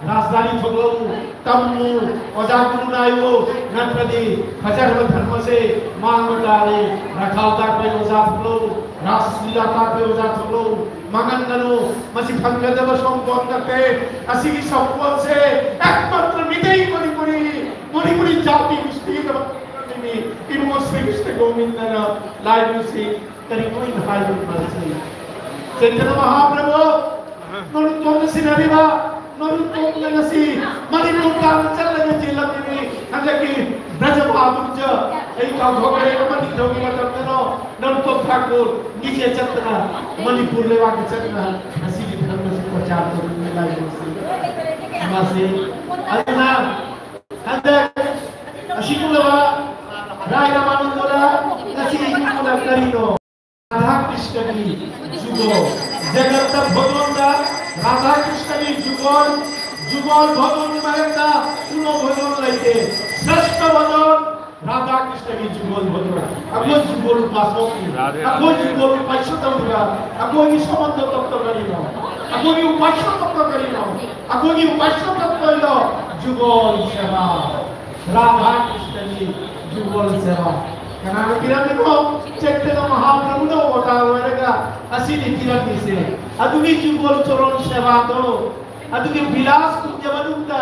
ꯔꯥꯖꯙꯥꯅꯤ ꯊꯣꯛꯂꯛꯎ, ꯇꯝꯃꯨ, ꯑꯣꯖꯥ ꯒꯨꯔꯨ ꯅꯥꯏꯌꯨ, ꯅꯠꯇ꯭ꯔꯗꯤ ꯐꯖꯔꯕ ꯙꯔꯃꯁꯦ ꯃꯥꯡꯕ ꯇꯥꯔꯦ꯫ ꯔꯈꯥꯜ ꯇꯥꯛꯄꯩ ꯑꯣꯖꯥ ꯊꯣꯛꯂꯛꯎ, ꯔꯥꯁ ꯂꯤꯂꯥ ꯇꯥꯛꯄꯩ ꯑꯣꯖꯥ ꯊꯣꯛꯂꯛꯎ, ꯃꯥꯡꯍꯟꯒꯅꯨ꯫ ꯃꯁꯤ ꯐꯪꯒꯗꯕ ꯁꯣꯝꯄꯣꯠ ꯅꯠꯇꯦ꯫ ꯑꯁꯤꯒꯤ ꯁꯣꯝꯄꯣꯠꯁꯦ ꯑꯦꯛꯃꯥꯇ꯭ꯔ ꯃꯤꯇꯩ ꯃꯅꯤꯄꯨꯔꯤ, ꯃꯅꯤꯄꯨꯔꯤ ꯖꯥꯇꯤꯕꯨ ꯄꯤꯒꯗꯕ ꯊꯕꯛꯅꯤ꯫ ꯏꯕꯨꯡꯉꯣ ꯁ꯭ꯔꯤ ꯀ꯭ꯔꯤꯁꯅ ꯒꯣꯕꯤꯟꯗꯅ ꯂꯥꯏꯕꯨꯁꯤ ꯀꯔꯤ ꯀꯣꯏꯅ ꯍꯥꯏꯕ ꯃꯥꯁꯤ? ꯆꯩꯇꯟꯌ ꯃꯍꯥꯄ꯭ꯔꯚꯨ, ꯅꯣꯏ ꯇꯣꯝꯅ ꯁꯤꯟꯅꯔꯤꯕ, ꯅꯣꯏ ꯇꯣꯝꯅ ꯉꯁꯤ ꯃꯅꯤꯄꯨꯔ ꯇꯥꯟꯅ ꯆꯠꯂꯒ ꯆꯦꯜꯂꯝꯃꯤꯕꯤ ꯍꯟꯗꯛꯀꯤ ꯕ꯭ꯔꯖ ꯃꯍꯥꯄꯨꯔꯖ ꯑꯩ ꯀꯥꯎꯊꯣꯛꯈ꯭ꯔꯦ꯫ ꯑꯃ ꯅꯤꯡꯊꯧꯒꯤ ꯃꯇꯝꯗꯅꯣ ꯅꯪ ꯇꯣꯞ ꯊꯥꯛꯄꯨ ꯃꯤꯁꯦ ꯆꯠꯇꯅ ꯃꯅꯤꯄꯨꯔ ꯂꯩꯕꯥꯛꯀꯤ ꯆꯠꯇꯅ ꯉꯁꯤꯒꯤ ꯐꯤꯂꯝ ꯑꯁꯤ ꯄ꯭ꯔꯆꯥꯔ ꯇꯧꯅꯤꯡꯉꯥꯏ ꯂꯥꯛꯏꯕꯁꯤ ꯃꯥꯁꯤ꯫ ꯑꯗꯨꯅ ꯍꯟꯗꯛ ꯑꯁꯤꯒꯨꯝꯂꯕ ꯔꯥꯏ ꯔꯥꯃꯥꯅꯟꯗꯅ ꯉꯁꯤ ꯏꯕꯨꯡꯉꯣꯅ ꯀꯔꯤꯅꯣ? ꯔꯥꯙꯥ ꯀ꯭ꯔꯤꯁꯅꯒꯤ ꯖꯨꯒꯣꯜ꯫ ꯖꯒꯠꯇ ꯚꯣꯖꯣꯟꯗ ꯔꯥꯙꯥ ꯀ꯭ꯔꯤꯁꯅꯒꯤ ꯖꯨꯒꯣꯜ, ꯖꯨꯒꯣꯜ ꯚꯣꯖꯣꯟꯒꯤ ꯃꯔꯛꯇ ꯀꯨꯅꯣ ꯚꯣꯖꯣꯟ ꯂꯩꯇꯦ꯫ ꯁ꯭ꯔꯦꯁ꯭ꯊ ꯚꯣꯖꯣꯟ ꯔꯥꯙꯥ ꯀ꯭ꯔꯤꯁꯅꯒꯤ ꯖꯨꯒꯣꯜ ꯚꯣꯖꯣꯟ꯫ ꯑꯩꯈꯣꯏ ꯖꯨꯒꯣꯜ ꯎꯄꯥꯁꯀꯅꯤ꯫ ꯑꯩꯈꯣꯏ ꯖꯨꯒꯣꯜ ꯎꯄꯥꯁ ꯇꯧꯔꯤꯕ, ꯑꯩꯈꯣꯏꯒꯤ ꯁꯣꯃꯟꯗ ꯇꯞꯇ ꯀꯔꯤꯅꯣ? ꯑꯩꯈꯣꯏꯒꯤ ꯎꯄꯥꯁ ꯇꯞꯇ ꯀꯔꯤꯅꯣ? ꯑꯩꯈꯣꯏꯒꯤ ꯎꯄꯥꯁ ꯇꯞꯇ ꯖꯨꯒꯣꯜ ꯁꯦꯕꯥ꯫ ꯔꯥꯙꯥ ꯀ꯭ꯔꯤꯁꯅꯒꯤ ꯖꯨꯒꯣꯜ ꯁꯦꯕꯥ꯫ ꯀꯅꯥꯅ ꯄꯤꯔꯝꯃꯤꯅꯣ? ꯆꯩꯇꯟꯌ ꯃꯍꯥꯄ꯭ꯔꯚꯨꯅ ꯑꯣꯖꯥ ꯑꯣꯏꯔꯒ ꯑꯁꯤꯅꯤ ꯄꯤꯔꯝꯃꯤꯁꯦ꯫ ꯑꯗꯨꯒꯤ ꯖꯨꯒꯣꯜ ꯆꯣꯔꯣꯟ ꯁꯦꯕꯥꯗꯣ, ꯑꯗꯨꯒꯤ ꯕꯤꯂꯥꯁ ꯀꯨꯟꯖ ꯃꯅꯨꯡꯗ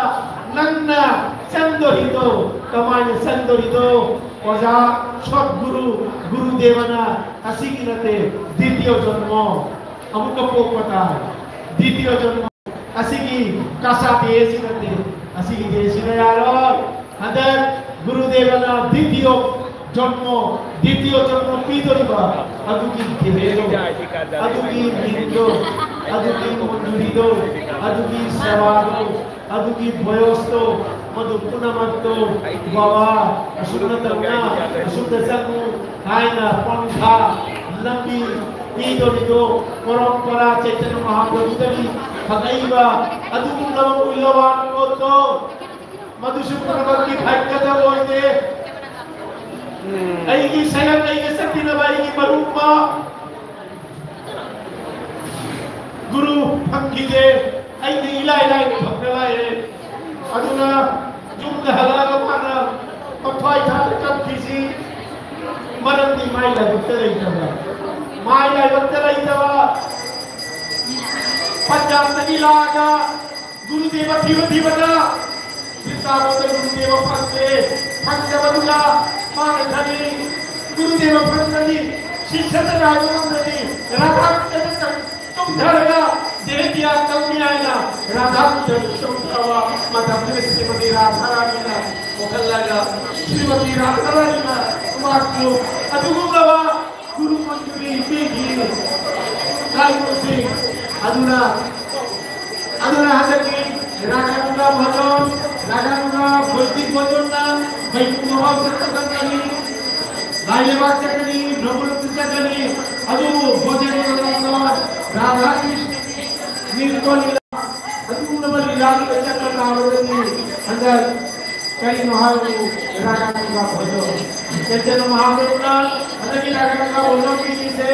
ꯅꯪꯅ ꯆꯪꯗꯣꯔꯤꯗꯣ, ꯀꯃꯥꯏꯅ ꯆꯪꯗꯣꯔꯤꯗꯣ? ꯑꯣꯖꯥ ꯁꯠꯒꯨꯔꯨ ꯒꯨꯔꯨꯗꯦꯕꯅ ꯑꯁꯤꯒꯤ ꯅꯠꯇꯦ, ꯗꯤꯇꯤꯌꯣ ꯖꯟꯃꯣ ꯑꯃꯨꯛꯀ ꯄꯣꯛꯄ ꯇꯥꯏ꯫ ꯗꯤꯇꯤꯌꯣ ꯖꯟꯃꯣ ꯑꯁꯤꯒꯤ ꯀꯥꯁꯥ ꯗꯦꯁꯤ ꯅꯠꯇꯦ, ꯑꯁꯤꯒꯤ ꯗꯦꯁꯤꯅ ꯌꯥꯔꯣꯏ꯫ ꯍꯟꯗꯛ ꯒꯨꯔꯨꯗꯦꯕꯅ ꯗꯤꯇꯤꯌꯣ ꯖꯟꯃ, ꯗ꯭ꯋꯤꯇꯤꯌ ꯖꯟꯃ ꯄꯤꯗꯣꯔꯤꯕ ꯑꯗꯨꯒꯤ ꯒꯦꯍꯦꯗꯣ, ꯑꯗꯨꯒꯤ ꯃꯤꯡꯗꯣ, ꯑꯗꯨꯒꯤ ꯃꯟꯖꯨꯔꯤꯗꯣ, ꯑꯗꯨꯒꯤ ꯁꯦꯕꯥꯗꯣ, ꯑꯗꯨꯒꯤ ꯕꯣꯌꯁꯇꯣ, ꯃꯗꯨ ꯄꯨꯝꯅꯃꯛꯇꯣ ꯕꯕꯥ ꯑꯁꯨꯝꯅ ꯇꯧꯅ, ꯑꯁꯨꯝꯅ ꯆꯪꯉꯨ ꯍꯥꯏꯅ ꯄꯟꯊꯥ ꯂꯝꯕꯤ ꯄꯤꯗꯣꯔꯤꯗꯣ ꯄꯔꯝꯄꯔꯥ ꯆꯩꯇꯟꯌ ꯃꯍꯥꯄ꯭ꯔꯚꯨꯗꯒꯤ ꯐꯪꯉꯛꯏꯕ ꯑꯗꯨꯒꯨꯝꯂꯕ ꯃꯨꯜꯂꯕꯥꯟ ꯄꯣꯠꯇꯣ, ꯃꯗꯨꯁꯨ ꯄꯨꯝꯅꯃꯛꯀꯤ ꯐꯪꯒꯗꯕ ꯑꯣꯏꯗꯦ꯫ ꯑꯩꯒꯤ ꯁꯌꯥꯝ, ꯑꯩꯒ ꯆꯠꯃꯤꯟꯅꯕ ꯑꯩꯒꯤ ꯃꯔꯨꯞ ꯑꯃ ꯒꯨꯔꯨ ꯐꯪꯈꯤꯗꯦ꯫ ꯑꯩꯗꯤ ꯏꯂꯥꯏ ꯂꯥꯏꯅ ꯐꯪꯅ ꯂꯥꯏꯔꯦ꯫ ꯑꯗꯨꯅ ꯌꯨꯝꯗ ꯍꯜꯂꯛꯑꯒ ꯃꯥꯅ ꯃꯊ꯭ꯋꯥꯏ ꯊꯥꯅ ꯀꯞꯈꯤꯁꯤ꯫ ꯃꯔꯝꯗꯤ ꯃꯥꯏ ꯂꯥꯏꯕꯛꯇ ꯂꯩꯇꯕ, ꯃꯥꯏ ꯂꯥꯏꯕꯛꯇ ꯂꯩꯇꯕ꯫ ꯄꯟꯖꯥꯕꯇꯒꯤ ꯂꯥꯛꯑꯒ ꯒꯨꯔꯨꯗꯦꯕ ꯊꯤꯕ ꯊꯤꯕꯗ ꯕ꯭ꯔꯤꯟꯗꯥꯕꯟꯗ ꯒꯨꯔꯨꯗꯦꯕ ꯐꯪꯗꯦ꯫ ꯐꯪꯗꯕꯗꯨꯗ ꯃꯥꯅ ꯈꯜꯂꯤ, ꯒꯨꯔꯨꯗꯦꯕ ꯐꯪꯗ꯭ꯔꯗꯤ, ꯁꯤꯁ꯭ꯌꯗ ꯉꯥꯏꯕ ꯉꯝꯗ꯭ꯔꯗꯤ ꯔꯥꯙꯥꯀꯨꯟꯗꯗ ꯆꯪ-, ꯆꯣꯡꯊꯔꯒ ꯗꯦꯍ ꯇ꯭ꯌꯥꯒ ꯇꯧꯅꯤ ꯍꯥꯏꯅ ꯔꯥꯙꯥꯀꯨꯟꯗꯗ ꯆꯣꯡꯊꯕ ꯃꯇꯝꯗꯨꯗ ꯁ꯭ꯔꯤꯃꯇꯤ ꯔꯥꯙꯥꯔꯥꯅꯤꯅ ꯄꯨꯈꯠꯂꯒ, ꯁ꯭ꯔꯤꯃꯇꯤ ꯔꯥꯙꯥꯔꯥꯅꯤꯅ ꯃꯍꯥꯛꯄꯨ ꯑꯗꯨꯒꯨꯝꯂꯕ ꯒꯨꯔꯨ ꯃꯟꯖꯨꯔꯤ ꯄꯤꯈꯤ꯫ ꯂꯥꯏꯕꯨꯁꯤꯡ ꯑꯗꯨꯅ, ꯑꯗꯨꯅ ꯍꯟꯗꯛꯀꯤ ꯔꯥꯒꯥꯅꯨꯒ ꯚꯣꯖꯟ, ꯔꯥꯒꯥꯅꯨꯒ ꯕꯣꯏꯗꯤꯛ ꯚꯣꯖꯟꯅ ꯃꯩꯕꯨ ꯃꯍꯥꯎ ꯆꯠꯀꯅꯤ, ꯂꯥꯏ ꯂꯩꯕꯥꯛ ꯆꯠꯀꯅꯤ, ꯅꯣꯡꯃꯂꯣꯛꯇ ꯆꯠꯀꯅꯤ꯫ ꯑꯗꯨꯕꯨ ꯚꯣꯖꯟ ꯃꯇꯝꯗ ꯔꯥꯙꯥ ꯀ꯭ꯔꯤꯁꯅ ꯅꯤꯡꯀꯣꯜ ꯂꯤꯂꯥ, ꯑꯗꯨꯒꯨꯝꯂꯕ ꯂꯤꯂꯥꯒꯤ ꯆꯠꯄ ꯇꯥꯔꯒꯗꯤ ꯍꯟꯗꯛ ꯀꯔꯤꯅꯣ ꯍꯥꯏꯕꯕꯨ ꯔꯥꯒꯥꯅꯨꯒ ꯚꯣꯖꯟ꯫ ꯆꯩꯇꯟꯌ ꯃꯍꯥꯄ꯭ꯔꯚꯨꯅ ꯍꯟꯗꯛꯀꯤ ꯔꯥꯒꯥꯅꯨꯒ ꯚꯣꯖꯟ ꯄꯤꯔꯤꯁꯦ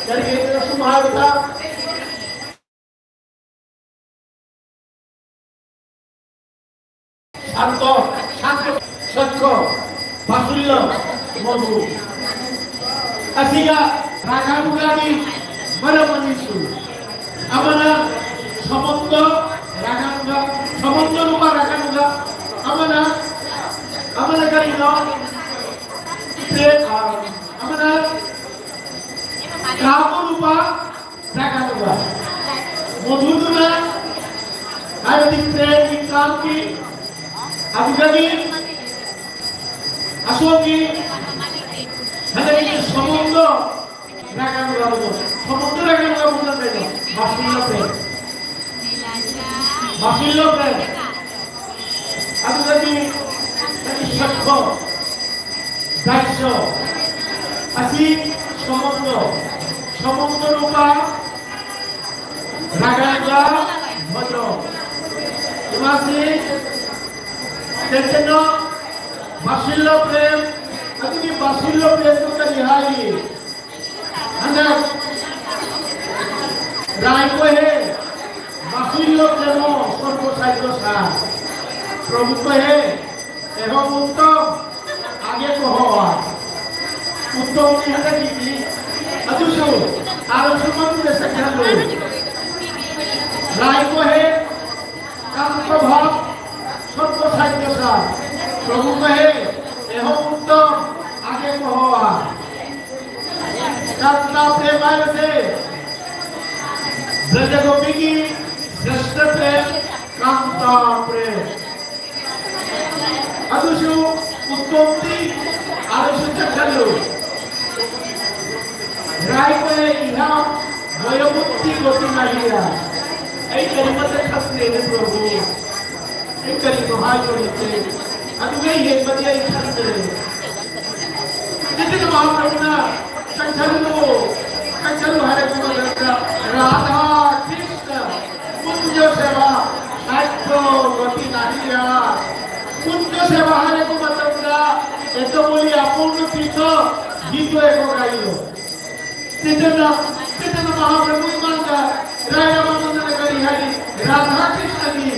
ꯀꯔꯤꯒꯤꯅꯣ ꯁꯨꯝ ꯍꯥꯏꯕꯗ, ꯁꯥꯟꯇ, ꯁꯥꯟꯇ, ꯁꯈ꯭ꯌ, ꯕꯥꯠꯁꯜꯌ, ꯃꯙꯨꯔ꯫ ꯑꯁꯤꯒ ꯔꯥꯒꯥꯅꯨꯒꯒꯤ ꯃꯔꯝ ꯑꯅꯤ ꯁꯨꯏ꯫ ꯑꯃꯅ ꯁꯃꯟꯇ ꯔꯥꯒꯥꯅꯨꯒ, ꯁꯃꯟꯇ ꯔꯨꯄ ꯔꯥꯒꯥꯅꯨꯒ, ꯑꯃꯅ, ꯑꯃꯅ ꯀꯔꯤꯅꯣ? ꯄ꯭ꯔꯦ-, ꯑ, ꯑꯃꯅ ꯀꯥꯃꯔꯨꯄ ꯔꯥꯒꯥꯅꯨꯒ꯫ ꯃꯙꯨꯔꯗꯨꯅ ꯍꯥꯏꯕꯗꯤ ꯄ꯭ꯔꯦꯝꯒꯤ ꯀꯥꯝꯒꯤ, ꯑꯗꯨꯗꯒꯤ ꯑꯁꯣꯝꯒꯤ Hanya ini somondo ragang rabu, somondo ragang rabu kan beda. Masillo pe, masillo pe. Aku lagi lagi sekko, daiso, asi somondo, somondo rupa ragang rabu, imasi, tentenno, masillo pe, aku di masillo pe tu kan dihai. Anda, rai ko he, masillo pe mo, sorbo saito sa. Prabhu ko he, eho uttom, age ko hoa. Uttom ni hata ki ki, atu su, aro sumatu de sakhan lo. Rai ko he, Kanto bhav, sorbo saito sa. Prabhu kahe, eho uttom, age ko hoa. Kanta prem ayo se. Braja gopi ki shrestha prem, kanta prem. Adu su uttom ti, adu su chakhalu. Rai ko he iha, goyo mutti goti nahiya. Ei kari mate khasne ne Prabhu. Ei kari ko hai ko ne. Adu ei ye mate ei khasne. Jitne Mahaprabhu na, chakhalu, chakhalu hare ko mate Radha Krishna. Kunjo seva, naito goti nahiya. Kunjo seva hare ko matlab, eto boli apurno tirtho, gito eko gailo. Chaitanya, Chaitanya Mahaprabhu manga, Rai Ramananda Giri Hari, Radha Krishna ki,